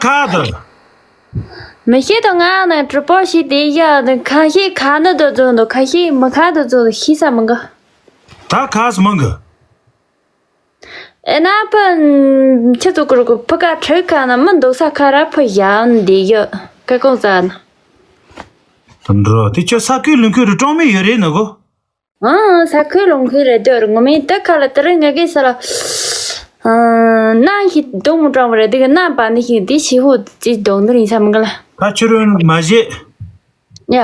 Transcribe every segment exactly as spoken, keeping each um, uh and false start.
ཁ་ད། མི་ཤེས་དང་ང་ནི་གྲི་པོ་ཞིག་དེ་ཡ་ནི་ཁ་ཤས་ཁ་ནི་དུ་བཟོ་འདུག་ཁ་ཤས་མི་ཁ་དུ་བཟོ་འདུག་ཤེས་ས་མི་འགི། ད་ཁ་སི་མི་འགི། ཨེ་ན་ཕུ་ཁྱི་ཚོ་ཀུར་ཀུ་ཕུ་ཀ་ཁྲི་ཁ་ན་མི་འདུག་ས་ཁ་ར་ཕུ་ཡ་ནི་དེ་ཡ་ཀ་ཀོང་ཙ་ན། དུ་འགྲོ་དེ་ཁྱོད་ས་ཁུལ་ལུང་ཁུལ་རུ་གྲོང་མི་ཡོད་རེད་ནི་གོ། ཨང་ས་ཁོས་ལོང་ཁོས་རེད་དོར་ངོ་མས་ད་ཁ་ལ་དེ་རིང་ང་གིས་ས་ལ། ཨང་ནང་ཞིག་སྡོང་མོ་དྲང་བ་རེད་དེ་གི་ནང་པ་ནི་ཞིག་དེ་ཞིག་ཧོ་ཅི་སྡོང་དེ་རིང་ས་མི་ག་ལ། ད་ཁྱོད་རང་མ་བཞེས། ཡ།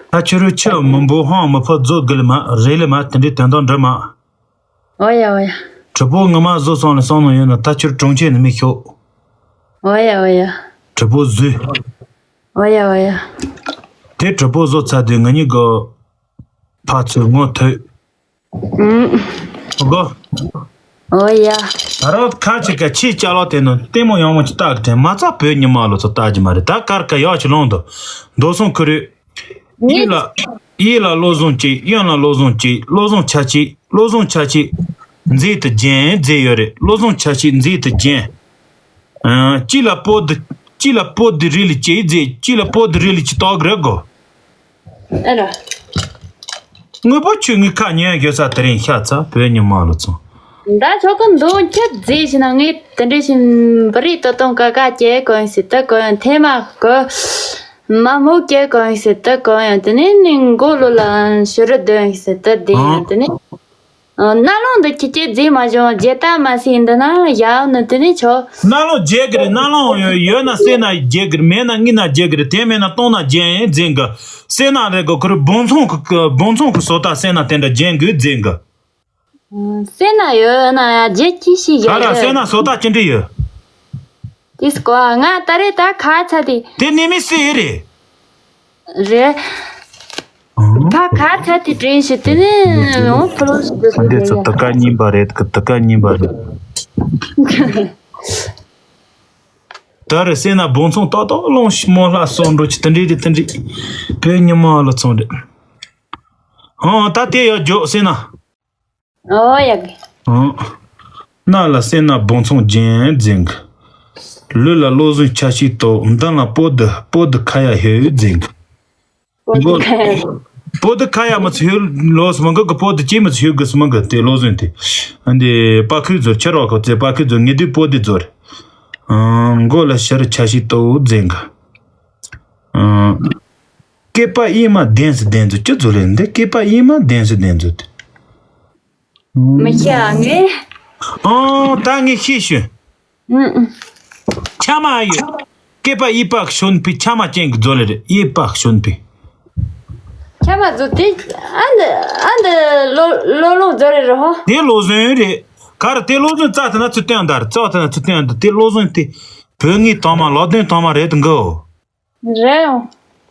ད་ཁྱོད་རང་ཆུ་མི་འབོ་ཧང་མི་ཕོ་རྫོགས་དགུ་ལ་མ་རེ་ལ་མ་དེ་འདྲའི་དོན་དག་འདྲི་མ། ཨོ་ཡ་ཨོ་ཡ། གྲི་པོ་ངོ་མ་བཟོ་སོང་ལ་སོང་ནོ་ཡོད་ན་ད་ཁྱོད་གྲོང་ཁྱེར་ནི་མི་ཤོག་ཨོ་ཡ་ཨོ་ཡ། གྲི་པོ་བཟོས། ཨོ་ཡ་ཨོ་ཡ། དེ་གྲི་པོ་བཟོ་ཚར་དུས་ང་གཉིས་གི་ཕ་ཚོས་ངོ་ཐོས། ཨུམ། གོ། ཨོ་ཡ། ད་རོགས་ཁ་ཅིག་ག་ཕྱིའི་ཅ་ལག་དེ་ནི་ལྟད་མོ་ཡང་མོ་ཅིག་ལྟ་གི་དྲན་མ་ཚ་བོད་ཉི་མ་ལོ་ཚོ་ལྟ་གི་མ་རེད་ད་ཀར་ཀ་ཡག་ཅིག་ལོང་དུ། མདོ་སྲུང་ཁུ་རེ། ཡིད་ལ། ཡིད་ལ་བློ་བཟང་གཅིག་གཡོན་ལ་བློ་བཟང་གཅིག་བློ་བཟང་ཆ་གཅིག་བློ་བཟང་ཆ་གཅིག་མཛེས་དུ་རྒྱན་མཛེས་ཡོད་རེད་བློ་བཟང་ཆ་གཅིག་མཛེས་དུ་རྒྱན། ཨ། གཅིག་ལ་པོ་དུ། གཅིག་ལ་པོ་དུ་རི་ལ་གཅིག་མཛེས་གཅིག་ལ་པོ་དུ་རི་ལ་གཅིག་ཏོག་རེད་གོ། ཨེ་ར། དངོས་པོ་ཁྱོད་ངའི་ཁ་ཉན་ཡོད་ས་དེ་རིང་ཤ་ཚ་བོད་ཉི་མ་ལོ་ཚོ། ད་ཆོག་གི་འདུག་ཁྱེད་རྫས་ཤི་ན་ངས་དེ་འདྲ་བཞིན་བུ་རིགས་ཏོ་ཏོང་ཀ་ཀ་ཀྱེ་གོན་ཟེར་ཏེ་གོན་ཐེ་མ་གོ། མ་མོ་ཀྱེ་གོན་ཟེར་ཏེ་གོན་ཡང་དེ་ནས་ནི་མགོ་ལོ་ལ་ཤོ་རི་དོན་ཟེར་ཏེ་དེ་ཡང་དེ་ནས། ཨ། རྣ་ལུང་འདི་ཁྱི་སྐྱེ་རྫས་མ་བྱུང་རྒྱལ་ད་མ་སྲིད་འདི་ན་ཡག་ནི་དེ་ནས་ཆོག་རྣ་ལུང་རྒྱལ་གི་རེད། རྣ་ལུང་ཡོད་ན་སེ་ན་རྒྱལ་གི་རེད། མེད་ན་གཉིས་ན་རྒྱལ་གི་རེད། དེ་མེད་ན་སྟོང་ན་རྒྱལ་ཡིན་འཛིན་གི། སེ་ན་རེད་གི་ཁུ་རུ་སྦོང་ཚོང་གི་སྦོང་ཚོང་གི་བཟོ་ལྟ་སེ་ན་དེ་འདྲ་རྒྱལ་གི་འཛིན་གི། སེ་ན་ཡོད་ན་ཡ་རྒྱལ་ཅི་ཞིག་ཡོད་ག་ར་རེད། སེ་ན་བཟོ་ལྟ་ཅི་འདྲ་ཡོད། དེ་སྐོ་ང་ད་རེད་ད་ཁ་ཚ་དེ། དེ་ནི་མི་སེ་རེད། རེད། ད་ག་ཚ་དེ་དྲན་ཞིག་དེ་ནས་ཡང་ཕུ་ལོ་ཞིག་དགོས་འདི་ཚོ་ད་ཀ་རྙིང་པ་རེད་གི། ད་ཀ་རྙིང་པ་རེད། ད་རེ་སེ་ན་སྦོང་ཚོང་ཏག་ཏག་ལོང་ཞིག་མོ་ལྷ་སོགས་འགྲོ་ཅི་དེ་འདྲི་དེ་དེ་འདྲི་བོད་ཉི་མ་ལ་ཚོང་རེད། ཨང་ད་དེ་ཡོད་འཇོག་སེ་ན། ཨོ་ཡ་གི། ཨང་། སྣ་ལ་སེ་ན་སྦོང་ཚོང་རྒྱན་འཛིན་གི། ལུས་ལ་བློ་བཟང་ཆ་ཤས་ཏོག་མདུན་ལ་པོ་ཏི་པོ་ཏི་ཁ་ཡ་ཧེ་འཛིན་གི། པོ་ཏི་ཁ་ཡ། པོ་ཏི་ཁ་ཡ་མི་ཚེ་ཧེ་ལོ་སི་མི་གི་གི་པོ་ཏི་ཅི་མི་ཚེ་ཧེ་གི་སི་མི་གི་དེ་བློ་བཟང་དེ། འདི་པ་ཁུ་ཛོར་ཁྱེར་བ་ཁོ་ཚེ་པ་ཁུ་ཛོར་ངེ་དུས་པོ་ཏི་ཛོར། ཨང་། མགོ་ལ་ཤར་ཆ་ཤས་ཏོག་འཛིན་གི། ཨང་། སྐེད་པ་གཡས་མ་གདན་སི་གདན་ཛོ་ཅི་ཛོ་ལེ་འདི་སྐེད་པ་གཡས་མ་གདན་སི་གདན་ཛོ་དེ། མི་ཤེས་ཨ་ངས། ཨང་། ད་ངས་ཤེས་ཤོད། ཨུ་ཨུ། ཆ་མ་ཡོད། སྐེད་པ་གཡས་པ་ཞོན་པའི་ཆ་མ་ཅན་གྱི་ཛོ་ལེ་རེད། གཡས་པ་ཞོན་པའི། ཆ་མ་ཛོ་དེ་ཨ་འདི་ཨ་འདི་ལོ་ལོ་ལོ་ཛོ་རེ་རེད་ཧོ། དེ་བློ་བཟང་རེད། ག་རེ་དེ་བློ་བཟང་རྩ་དེ་ན་ཚུར་བསྟན་དར་རྩ་དེ་ན་ཚུར་བསྟན་དར་དེ་བློ་བཟང་དེ་བོད་ངའི་དང་མ་ལོ་དོན་དང་མ་རེད་འགོ། རེད།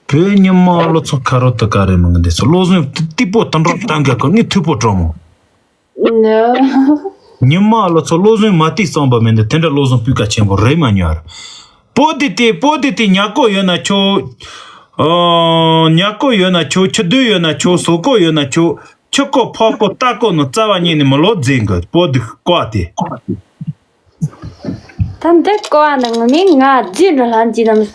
བོད་ཉི་མ་བློ་ཚོ་ཁ་རོ་དུ་ཀ་རེ་མང་གི་འདི་ཚོ་བློ་བཟང་ཏི་པོ་དུ་འགྲོ་བཏང་གི་ཁོ་ངའི་ཐུ་པོ་གྲོ་མོ། ཉི་མ་བློ་ཚོ་བློ་བཟང་མ་ཏི་གཙང་པ་མེད་འདི་དེ་འདྲ་བློ་བཟང་སྤུས་ཀ་ཆེན་པོ་རེད་མ་ཉར། པོ་ཏི་ཏི་པོ་ཏི་ཏི་ཉ་ཀོ་ཡོད་ན་ཆོ། ཨོ། ཉ་ཀོ་ཡོད་ན་ཆོ་ཁྱི་རྡུལ་ཡོད་ན་ཆོ་སོ་ཀོ་ཡོད་ན་ཆོ། ཆུ་ཀོ་ཕོ་ཀོ་རྟ་ཀོ་ནི་རྩ་བ་ཉིད་ནས་མི་ལོ་རྫིང་གི་པོ་འདི་ཀོ་དེ། ད་འདི་ཀོ་ཨ་ནི་ངོ་མས་ང་རྫིང་འགྲོ་ལྷན་གྱིས་ནམ་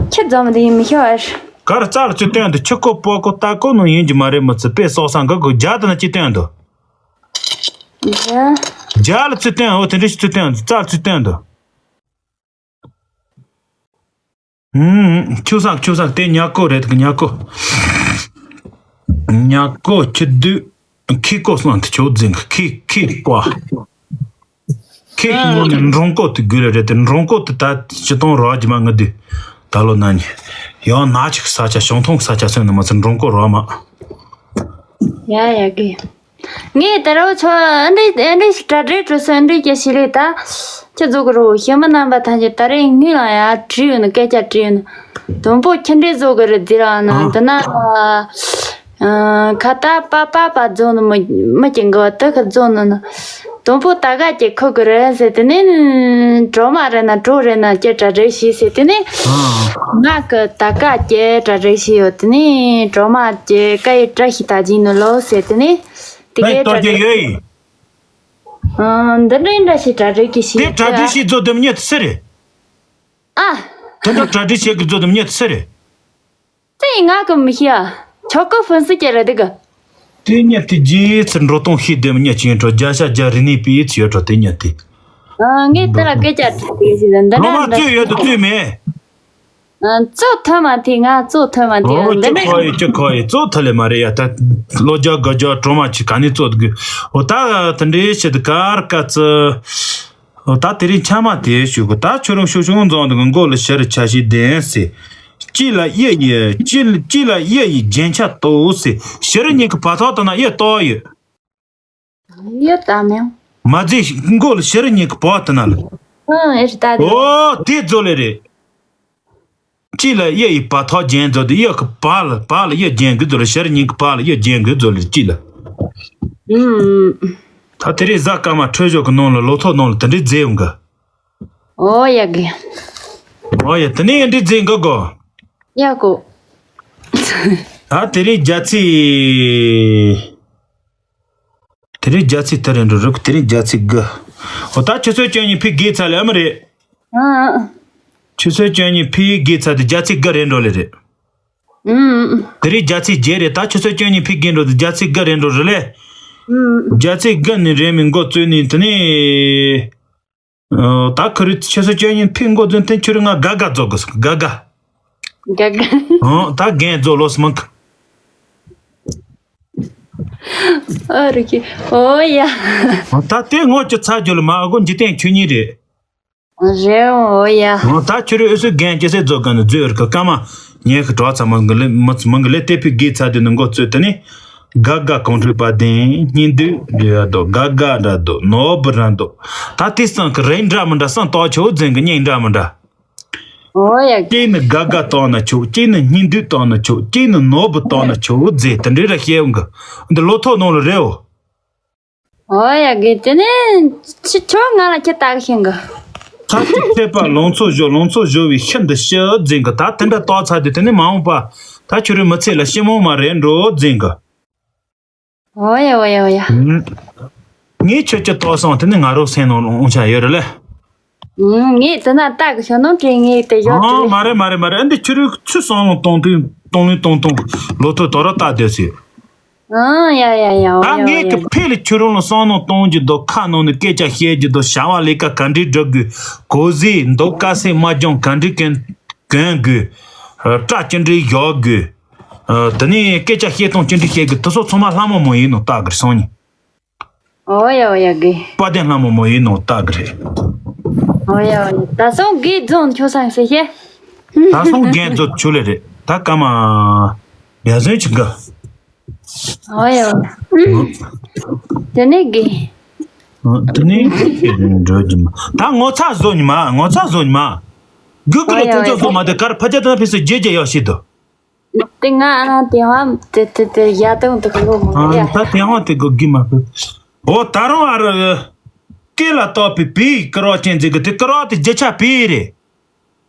ཁྱི་འཛོམས་འདི་ཡིན་མི་ཤོག་ཨར། གར་རྩ་ལ་ཚུལ་སྟོན་འདི་ཆུ་ཀོ་ཕོ་ཀོ་རྟ་ཀོ་ནི་ཡིན་གྱི་མ་རེད་མི་ཚེ་དཔེ་སོག་སང་གི་གོ་རྒྱ་དེ་ན་ཅི་སྟོན་འདུག་རྒྱ། རྒྱ་ལ་ཚུལ་སྟོན་འོ་དེ་འདྲ་ཞིག་ཚུལ་སྟོན་འདུག་རྩ་ལ་ཚུལ་སྟོན་འདུག་ཧུམ། ཆུ་སག་ཆུ་སག་དེ་ཉ་ཀོ་རེད་གི་ཉ་ཀོ། ཉ་ཀོ་ཁྱི་རྡུལ། ཁི་ཀོ་སང་དུ་ཆོ་རྫིང་གི་ཁི་ཁི་ཀོ། ཁི་ཀོ་ནི་འབྲོང་ཀོ་དུ་དགོས་ལ་རེད་དེ་འབྲོང་ཀོ་དུ་ད་ཅི་གཏོང་རོགས་ཀྱི་མ་ངི་དུས་ད་ལོ་ན་ནི་ཡང་ན་ཅིག་ས་ཆ་བྱང་ཐོང་ས་ཆ་སོན་ནི་མ་ཚད་འབྲོང་ཀོ་རོགས་མ། ཡ་ཡ་གི། ངས་ད་རུང་ཆོ་ཨ་འདྲས་ཨ་འདྲས་ཞིག་གྲ་སྒྲིག་གྲོས་སོ་ཨ་འདྲས་ཀྱི་ཞིག་ལས་ད། ཁྱེད་ཚོ་གི་རུ་ཞི་མི་རྣམ་པ་ཐམས་ཅད་ད་རེས་ངུས་ལ་ཡ་བྲིས་ཡོད་ནི་སྐད་ཆ་བྲིས་ཡོད་ནི། དུམ་བུ་ཁྱི་འདྲས་བཟོ་གི་རེད་ཟེར་ཨ་ནི་འདི་ན། ཁ་ཏ་པ་པ་པ་བཟོ་ནི་མི་མི་ཀྱི་འགི་བ་ཏི་ཁ་བཟོ་ནི་ནི། དུམ་བུ་ད་ག་ཀྱི་ཁུ་གི་རེད་ཟེར་དེ་ནས་གྲོ་མ་རེད་ན་གྲོ་རེད་ན་ཀྱི་གྲ་སྒྲིག་ཞིག་ཟེར་དེ་ནས། ང་གི་ད་ག་ཀྱི་གྲ་སྒྲིག་ཞིག་ཡོད་དེ་ནས་གྲོ་མ་ཀྱི་ཀ་ཡི་བཀྲ་ཤིས་ད་ཅིང་ནི་ལོ་ཟེར་དེ་ནས། དེ་གའི་གྲ་སྒྲིག་ཡོད་ཡིན། འདི་འདྲའི་འདྲ་ཞིག་གྲ་སྒྲིག་གི་ཞིག་དེ་གྲ་སྒྲིག་ཞིག་བཟོ་དེ་མི་ཉེ་དུ་སི་རེད། ཨ། དེ་འདྲ་གྲ་སྒྲིག་བྱེད་དགོས་ཚོད་དམ་ཉེ་ཚེ་རེད། དེ་ཡིན་ང་གི་མི་ཤེས་ཨ། ཆོག་གི་ཕུན་སུམ་ཅན་རེད་འདུག་གི། དེ་ཉེ་དེ་རྗེས་ཚེ་འགྲོ་སྟོང་ཤེས་ལྡན་མི་ཉེ་ཅིང་འགྲོ་བརྒྱ་ཤ་བརྒྱ་རིག་གནས་པའི་ཚེ་ཡོད་འགྲོ་དེ་ཉེ་དེ། ཨ། ངས་དེ་ལ་སྐད་ཆ་དྲིས་ཏེ་ཞིག་འདི་འདྲ་ལོ་མ་འདི་རྩོད་ཡོད་དུ་རྩོད་མེད། ཨ། རྩོད་ཐུབ་མ་ཐུབ་ང་རྩོད་ཐུབ་མ་ཐུབ་ཨོ་འདི་ཅི་འདྲ་ཁོ་ཡི་ཅི་ཁོ་ཡི་རྩོད་ཐུབ་ལེ་མ་རེད་ཡ། ད་ལོ་བརྒྱ་དགུ་བརྒྱ་གྲོ་མ་ཅི་ག་ནས་རྩོད་དགོས། ཨོ་ད་དེ་འདྲའི་ཞིག་གར་དཀའ་ཚེ། ད་དེ་རིང་ཆ་མ་དེ་ཞུ་གི། ད་ཁྱོད་རང་ཤོག་ཤོག་འཛོམས་འདུག་མགོ་ལ་ཤར་ཆ་ཞིག་ལྡན་ཟེར། གཅིག་ལ་གཡུ་ཡི་གཅིག་གཅིག་ལ་གཡུ་ཡི་རྒྱན་ཆ་གཏོགས་ཟེར། ཤར་གཉིས་ཀྱི་བར་ཐག་དང་ན་གཡུ་གཏོགས་ཡོད། གཡུ་དང་མེའོ། མ་རྫས་མགོ་ལ་ཤར་གཉིས་ཀྱི་བར་དུ་ན་ལ། ཨང་ཨེ་རེད་ད་དེ། ཨོ་དེ་རྫོ་ལེ་རེད། གཅིག་ལ་གཡུ་ཡི་བར་ཐག་རྒྱན་རྫོགས་དུས་གཡུ་གི་བར་ལ་བར་ལ་གཡུ་རྒྱན་གི་རྫོགས་ལ་ཤར་གཉིས་ཀྱི་བར་ལ་གཡུ་རྒྱན་གི་རྫོགས་ལ་གཅིག་ལ། ཨུམ། ད་དེ་རིང་གཟའ་སྐར་མ་འཕྲོད་སྦྱོར་གི་ནང་ལ་ལོ་ཐོག་ནང་ལ་དེ་འདྲའི་རྫས་ཡོང་གི། ཨོ་ཡ་གི། ཨོ་ཡ་དེ་ནས་འདྲའི་རྫས་འགི་གོ། ཡ་གོ། ད་དེ་རིང་རྒྱ་ཚིག་དེ་རིང་རྒྱ་ཚིག་དེ་རེད་འགྲོ་རུག་དེ་རིང་རྒྱ་ཚིག་དགུ། ཨོ་ད་ཆུ་ཚོད་བཅུ་གཉིས་ཕི་དགེ་ཚ་ལེ་ཨ་མ་རེད། ཨང་། ཆུ་ཚོད་བཅུ་གཉིས་ཕི་དགེ་ཚ་དེ་རྒྱ་ཚིག་དགུ་རེད་འགྲོ་ལེ་རེད། ཨང་། དེ་རིང་རྒྱ་ཚིག་བརྒྱད་རེད། ད་ཆུ་ཚོད་བཅུ་གཉིས་ཕི་དགེ་འགྲོ་དེ་རྒྱ་ཚིག་དགུ་རེད་འགྲོ་རེད་ལེ། ཨང་། རྒྱ་ཚིག་དགུ་ནས་རེད་མི་འགོ་བཙུགས་ནས་དེ་ནས། ད་ཁུ་རི་ཆུ་ཚོད་བཅུ་གཉིས་ཕི་འགོ་བཙུགས་ཐེངས་ཆུ་རི་ང་དགའ་དགའ་རྫོགས་དགོས་དགའ་དགའ། དགའ་དགའ། ཨང་ད་རྒན་རྫོགས་ལོ་སི་མང་གི། ཨ་རུ་ཁྱི། ཨོ་ཡ། ད་དེ་ངོ་ཅི་ཚ་རྒྱུ་ལ་མ་ཨ་གོ་འཇིག་རྟེན་ཆོས་ཉིད་རེད། རེད་ཨོ་ཡ། ད་ཁྱོད་རེ་ཨོ་སི་རྒན་ཅི་སེ་རྫོགས་ག་ནི་རྫོས་ར་གི་ཀ་མ་ཉེ་གི་གྲོགས་ཚ་མང་གི་ལེ་མི་མང་གི་ལེ་དེ་ཕི་དགེ་ཚ་དེ་ནི་འགོ་བཙུགས་དེ་ནི། དགའ་དགའ་གོང་འཕེལ་པ་དེ་སྙིང་སྡུག་འདྲ་འདུག་དགའ་དགའ་འདྲ་འདུག་ནོར་བུ་ར་འདུག་ད་དེ་སང་གི་རེད་འདྲ་མི་འདྲ་སང་ཏོག་ཆོག་འཛིན་གི་སྙིང་འདྲ་མི་འདྲ། ཨོ་ཡ། གཅིག་ནི་དགའ་དགའ་བཏང་ན་ཆོག་གཅིག་ནི་སྙིང་སྡུག་བཏང་ན་ཆོག་གཅིག་ནི་ནོར་བུ་བཏང་ན་ཆོག་ཟེར་དེ་འདྲའི་ར་བཤད་འོང་གི། འདི་ལོ་ཐོག་ནང་ལ་རེད་འོ། ཨོ་ཡ་གི་དེ་ནས་ཁྱི་ཁྱོད་ང་ལ་ཁྱི་ལྟ་གི་ཤེས་གི། ཚ་ཚིག་ཐེབས་པ་ལང་ཚོ་བཞོ་ལང་ཚོ་བཞོ་བའི་ཤིན་ཏུ་ཞི་འཛིན་གི། ད་དེ་འདྲ་ལྟོགས་ཚ་དེ་དེ་ནས་མ་འོངས་པ་ད་ཁྱོད་རའི་མི་ཚེ་ལ་ཞི་མོ་མ་རེད་འགྲོ་འཛིན་གི། ཨོ་ཡ་ཨོ་ཡ་ཨོ་ཡ། ངས་ཁྱོད་ཀྱི་ལྟོ་སང་དེ་ནི་ང་རོ་སེམས་ནང་ལ་འོང་ཆ་ཡོད་རེད་ལེ། ངས་དེ་ན་ལྟ་གི་ཤོ་ནོ་དྲན་ངས་དེ་ཡོད་ཨང་། དེ། མ་རེད་མ་རེད་མ་རེད། ཨ་འདི་ཁྱོད་རིག་ཚུལ་སང་ལ་གཏོང་དུས་གཏོང་ལུས་གཏོང་གཏོང་ལོ་ཐོ་དོ་ར་ལྟ་སྡོད་ཟེར། ཨང་། ཡ་ཡ་ཡ་ཨོ་ད་ཡ་ཨོ་ངས་ཡ་ཀི་ཡ། ཕེ་ལ་ཁྱོད་རང་ལ་སང་ནོ་གཏོང་རྒྱུ་དོ་ཁ་ནང་ནས་སྐད་ཆ་བཤད་རྒྱུ་དོ་བྱ་བ་ལས་ཀ་ག་འདྲའི་སྒྲུབ་དགོས་གོ་ཟེར་འདུག་དཀའ་སེམས་མ་སྦྱོང་ག་འདྲའི་གན་གོན་དགོས། སྐྲ་ཅི་འདྲའི་བཞོ་དགོས། ཨ། དེ་ནས་སྐད་ཆ་བཤད་སྟངས་ཅི་འདྲའི་བཤད་དགོས་དེ་ཚོ་ཚང་མ་ལྷ་མོ་མོ་ཡིན་ནོ་ལྟ་གི་རེད་སང་ཉིན། ཨོ་ཡ་ཨོ་ཡ་གི། དཔལ་ལྡན་ལྷ་མོ་མོ་ཡིན་ནོ་ལྟ་གི་རེད། ཨོ་ཡ་ཨོ་ཡ། ད་སང་གི་རྫོང་ཁྱོད་སང་ཟེར་ཤེ། ད་སང་རྒན་རྫོང་ཆུ་ལེ་རེད་ད་ཀ་མ། ཡ་ཟོན་ཆུ་ག་ཨོ་ཡ་ཨོ་ཡ། དེ་ནས་གི། དེ་ནས་འགྲོ་རྒྱུ་མ། ད་ངོ་ཚ་བཟོ་ཉི་མ་ངོ་ཚ་བཟོ་ཉི་མ། གུ་གུ་ལ་ཨོ་ཡ་ཅུང་ཨོ་ཡ། ཅུང་བཟོ་མ་དེ་གར་ཕ་ཅག་དེ་ན་ཕེ་སི་རྗེ་རྗེ་ཡོད་ཤེས་དོ། དེ་ང་ཨ་ན་དེ་ཧ་དེ་དེ་དེ་ཡ་དང་དེ་ག་ལོ་མོ་ཨ་ཡ། ད་དེ་ཧ་དེ་གོ་གི་མ་ཕེ། ཨོ་ད་རུང་ཨ་རུ། སྐེ་ལ་བཏགས་པའི་བེའུའི་སྐེ་རགས་ཅན་ཟེར་གི་དེ་སྐེ་རགས་དེ་རྒྱུ་ཆ་བེའུ་རེད།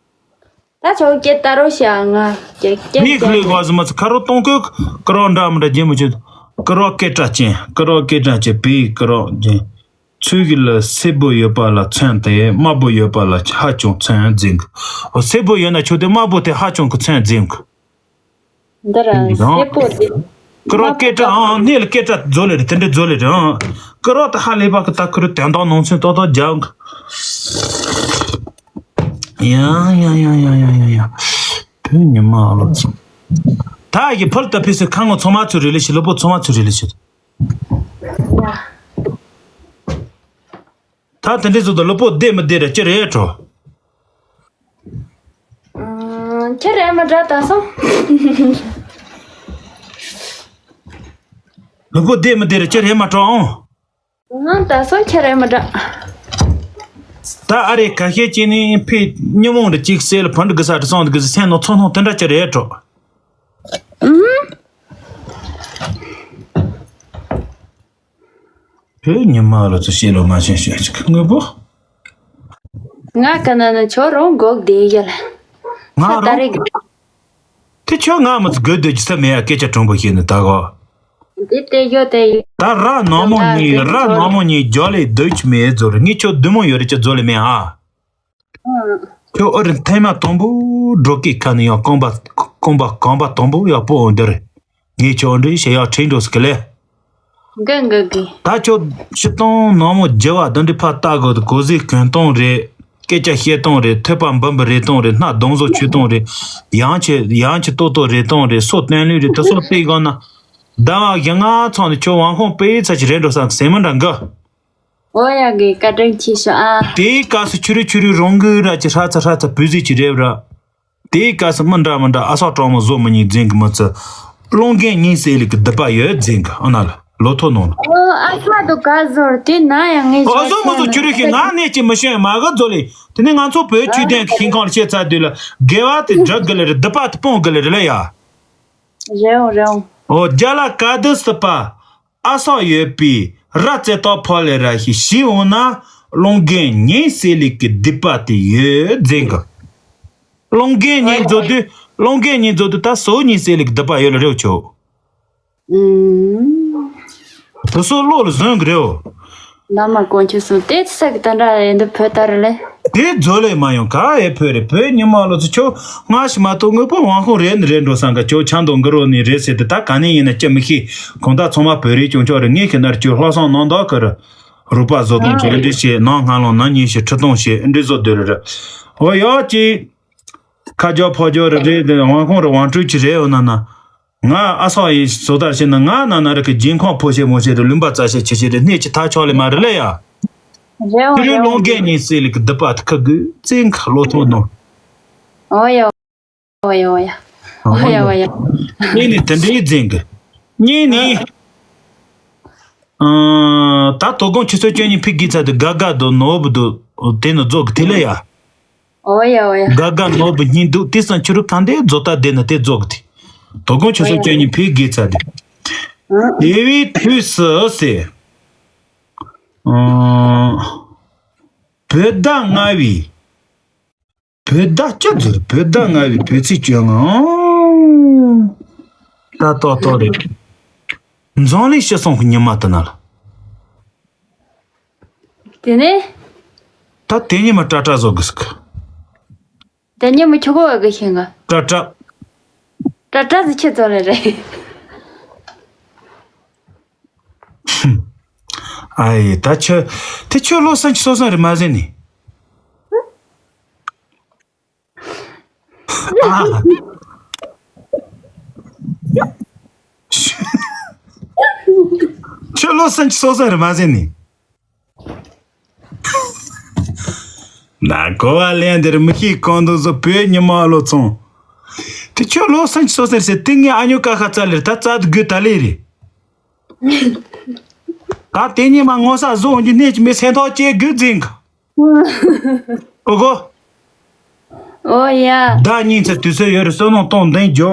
ད་ཆོག་སྐེ་ད་རོ་ཤ་ང་སྐེ་སྐེ་ངས་གི་ལས་གོ་ཟི་མ་ཚི་ཁ་རོ་གཏོང་གི་སྐེ་རགས་འདྲ་མི་འདྲ་རྒྱུ་མི་ཆེ། སྐེ་རགས་སྐེ་སྐྲ་ཅན་སྐེ་རགས་སྐེ་སྐྲ་ཅན་བེའུའི་སྐེ་རགས་ཅན། ཚུལ་གྱི་ལ་སེར་པོ་ཡོད་པ་ལ་མཚོན་ཏེ་དམར་པོ་ཡོད་པ་ལ་ཧ་ཅང་མཚོན་འཛིན་གི། སེར་པོ་ཡོད་ན་ཆོག་དེ་དམར་པོ་དེ་ཧ་ཅང་གི་མཚོན་འཛིན་གི། འདི་ར་སེར་པོ་དེ། ཀི་རོ་སྐད་གྲགས་ཨང་། གནས་ལ་སྐད་གྲགས་རྫོ་ལེ་རེད་དེ་འདྲ་རྫོ་ལེ་རེད་ཨང་། ཀི་རོ་ད་ཧ་ལས་པ་གི་ད་ཁུ་རུ་དོན་དག་ནང་ཚན་ཏོག་ཏོག་རྒྱབ་གི། ཡང་ཡང་ཡང་ཡང་ཡང་ཡང་ཡང་། བུ་ཉི་མ་ཨ་ལོ་ཚོ། ད་ཡི་ཕུལ་ད་ཕི་སི་ཁ་ངོ་ཚང་མ་ཚུར་རེ་ལེ་ཤི་ལོ་པོ་ཚང་མ་ཚུར་རེ་ལེ་ཤི། ད་དེ་འདྲའི་བཟོ་ད་ལོ་པོ་བདེ་མི་བདེ་ར་ཅི་རེད་དྲོ། ཁྱེད་རེད་མ་འདྲ་ད་སོང་། ལུ་གུ་བདེ་མི་བདེ་རེད་ཅི་རེད་མ་སྤྲོ་ཨང་། ང་ད་སོང་ཁྱེད་རེད་མ་འདྲ། ད་ཨ་རེ་ཁ་ཤས་ཅིག་ནི་ཕི་ཉི་མོང་རེ་གཅིག་སེལ་ཕན་འདྲ་གི་ས་རེ་སོང་གི་སེམས་ནང་ཚོང་ཚོང་དེ་འདྲ་ཅི་རེད་དྲོ། ཨུམ། བུ་ཉི་མ་ལ་ཚོ་ཤེས་ལོ་མ་ཤེས་ཤེས་ཅིག་དངོས་པོ། ང་ག་ན་ན་ཁྱོད་རང་སྒུག་བསྡད་ཡོད་ལ། ང་ས་ད་རེ་རང་། དེ་ཁྱོད་ང་མི་ཚོ་དགོས་འདོད་ཀྱི་ས་མེད་ཡ་སྐད་ཆ་དྲང་པོ་བཤད་ནི་ད་གོ། འདི་དེ་ཡོད་དེ་ཡོད། ད་ར་ནང་མོ་གཉིས་ར་ནང་མོ་གཉིས་རྒྱ་ལས་སྡོད་ཀྱི་མེད་ཚོ་རེད་ངས་ཁྱོད་བདུད་མོ་ཡོད་རེད་ཅི་རྫོ་ལས་མེད་ཨ། ཨང་། ཁྱོད་ཨ་རི་ཐེངས་མ་དང་པོ་འགྲོ་སྐད་ཁ་ནས་ཡང་རྐང་པ་རྐང་པ་རྐང་པ་དང་པོ་ཡག་པོ་འོང་འདིར། ངས་ཁྱོད་འདྲི་བྱས་ཡག་ཁྲིད་འགྲོ་ཟེར་གི་ལེ། འགའ་འགའ་གི། ད་ཁྱོད་སྤྱིར་བཏང་ནང་མོ་རྒྱུ་བ་འདི་འདྲ་ཕར་ལྟ་དགོས། གོ་ཟས་གོན་སྟངས་རེད། སྐད་ཆ་བཤད་སྟངས་རེད། ཐོད་པ་འབུམ་པ་རེད་སྟངས་རེད། སྣ་གདོང་བཟོ་བྱེད་སྟངས་རེད། ཡང་ཆེ་ཡང་ཆེ་ཏོག་ཏོག་རེད་སྟངས་རེད། སོ་བརྟན་ལུས་རེད། དེ་སོགས་བལྟས་དགོས་ན། ཟླ་བ་བཞི་ལྔ་ཚང་ནས་ཁྱོད་དབང་ཁོངས་སྤེལ་ཚར་གྱི་རེད་འགྲོ་བསམ་གི་སེམས་མི་འདྲ་འགའ། ཨོ་ཡ་གི་བཀའ་དྲིན་ཆེ་ཞུ་ཨ། དེའི་སྐབས་སུ་ཆུ་རུ་ཆུ་རུ་རང་གི་ར་ཅི་ཧྲ་ཚ་ཧྲ་ཚ་བུ་ཟིག་ཅི་རེད་ར། དེའི་སྐབས་སུ་མི་འདྲ་མི་འདྲ་ཨ་སོག་གྲོགས་མོ་བཟོ་མི་ཉན་རྫུན་གི་མི་ཚེ། གློག་འགེལ་ཉིན་ཟེར་ལི་གི་སྡིག་པ་ཡོད་རྫུན་གི་ཨ་ན་ལ་ལོ་ཐོ་ནོ་ལ། ཨོ་ཨ་སོག་དུ་ག་ཟོར་དེ་ན་ཡང་ངས་ཨོ་བཟོ་མི་བཟོ་ཆུ་རུ་ཤི་ང་གནས་ཀྱི་མི་ཤེས་མ་གི་བཟོ་ལི། དེ་ནས་ང་ཚོ་བོད་ཆོས་ལྡན་གི་ཤིང་ཁང་ལ་བཤད་ཚར་དུས་ལ་དགེ་བ་དེ་འགྲུབ་གི་ལ་རེད། སྡིག་པ་དེ་སྤོང་གི་ལ་རེད་ལ་ཡ། རེད་འོང་རེད་འོང་། ཨོ་རྒྱ་ལ་ག་དུས་སི་པ། ཨ་སོག་ཡོད་པའི་ར་རྩེ་ཏོག་ཕོ་ལེ་ར་ཞིག་ཞི་འོང་ན་གློག་འགེལ་ཉིན་ཟེར་ལི་གི་སྡིག་པ་དེ་ཡོད་རྫུན་གི། གློག་འགེལ་ཉིན་རྫོགས་དུས་གློག་འགེལ་ཉིན་རྫོགས་དུས་ད་སོ་ཉིན་ཟེར་ལི་གི་སྡིག་པ་ཡོད་ལ་རེའོ་ཆོ། ཨུམ། དེ་སོ་བློ་ལ་ཟོན་གི་རེའོ། བླ་མ་དཀོན་མཆོག་གསུམ་དེ་ཚེ་གི་ད་འདྲ་ཡིན་འདི་བོད་ལྟར་ལས། དེ་རྫོགས་ལས་མ་ཡོང་ག་ཨེ་བོད་རེད། བོད་ཉི་མ་ལོ་ཚོ་ཆོ་སྔ་ཕྱི་མ་གཏོགས་དངོས་པོ་དབང་ཁོངས་རེད་ནི་རེད་འགྲོ་སང་ག་ཆོ་ཆང་དང་གི་རོ་ནི་རེད་ཟེར་དེ་ད་ག་ནས་ཡིན་ན་ཅི་མི་ཤེས། གང་ལྟར་ཚང་མ་བོད་རིགས་སྐྱོང་ཕྱོགས་རེད། ངས་ཁྱེད་ནར་ཁྱོད་ལྷག་བསམ་གནང་དག་གི་རེད། རུ་པ་བཟོ་སྟངས་ཀྱི་འདི་བྱེད་ནང་སྔ་ལོང་ན་ཉིན་ཞིག་ཁྲི་སྟོང་བྱེད་འདི་བཟོ་སྡོད་རེད། འོ་ཡག་ཅིག་ཁ་རྒྱག་ཕོ་རྒྱག་རེ་རེ་དབང་ཁོངས་རེ་དབང་སྤྲོད་ཀྱི་རེད། འོ་ན་ན་ང་ཨ་སོག་ཡིན་བཟོ་ལྟར་བྱས་ན་ང་ན་ན་རེ་གི་རྒྱན་ཁོང་ཕོ་བྱེད་མོ་བྱེད་རེ་ལུམ་པ་རྩ་བྱེད་ཆེ་བྱེད་རེ་གནས་ཀྱི་ཐག་ཆོད་ལེ་མ་རེད་ལེ་ཡ། རེད་འོ་ཁྱོད་རེད་འོ། གློག་འགེལ་ཉིན་ཟེར་ལེ་གི་སྡིག་པ་ཁ་དགོས་བཙན་ཁ་ལོ་ཐོག་ནོ། འོ་ཡ། ཨོ་ཡ་ཨོ་ཡ། ཨོ་ཡ་ཨོ་ཡ། གཉིས་ནི་དེ་འདྲའི་རྫུན་གི། གཉིས་ནི། ཨ། ད་དོ་དགོང་ཆུ་ཚོད་བཅུ་གཉིས་ཕི་གི་ཚ་དུ་དགའ་དགའ་དུ་ནོར་བུ་དུ་དེ་ནི་རྫོགས་གི་དེ་ལ་ཡ། ཨོ་ཡ་ཨོ་ཡ། དགའ་དགའ་ནོར་བུ་གཉིས་འདུག་དེ་སང་ཕྱི་རུ་གང་དེ་རྫོགས་ད་དེ་ནི་དེ་རྫོགས་གི་དེ། དོ་དགོང་ཆུ་ཚོད་བཅུ་གཉིས་ཕི་གི་ཚ་དུ། ཨ། དེ་བའི་དུས་སུ་ཟེར། ཨ། བོད་ཟླ་ལྔ་བའི། བོད་ཟླ་བཅུ་ཚོད་བོད་ཟླ་ལྔ་བའི་བོད་ཚེས་བཅོ་ལྔ། ད་ཏོག་ཏོག་རེད། འཛམ་གླིང་སྤྱི་བསང་གི་ཉི་མ་དེ་ན་ལ། དེ་ནས། ད་དེ་ཉི་མ་ཏྲ་ཏྲ་བཟོ་དགོས་ཟིག་དེ་ཉི་མ་ཁྱོ་གོ་བ་གི་ཤེས་ག་ཏྲ་ཏྲ། ཏྲ་ཏྲ་ཟི་ཁྱེད་ཚོ་ལས་རེད། ཨ་ཡེ་ད་ཁྱོད་དེ་ཁྱོད་ལོ་སུམ་ཅུ་སོ་གསུམ་རེད་མ་ཟེར་ནི། ཨ། ཁྱོད་ལོ་སུམ་ཅུ་སོ་གསུམ་རེད་མ་ཟེར་ནི། ན་གོ་བ་ལེན་འདིར་མི་ཤེས་གང་དུ་བཟོ་བོད་ཉི་མ་ལོ་ཚོང་། དེ་ཁྱོད་ལོ་སུམ་ཅུ་སོ་གསུམ་རེད་ཟེར་དེ་ངས་ཨ་ཉོ་ཀ་ཁ་རྩ་ལེར་ད་རྩ་དུ་དགོས་ད་ལེ་རེད། ད་དེ་ཉིན་མ་ངོ་ས་བཟོ་འོང་རྒྱུ་གནས་ཀྱི་མི་སེམས་ཐག་བཅད་དགོས་འཛིན་གི། ཨོ་གོ། ཨོ་ཡ། ཟླ་གཉིས་ཚེ་དུས་ཚོད་ཡོད་རེད་བསོད་ནམས་གཏོང་འདེང་རྒྱོ།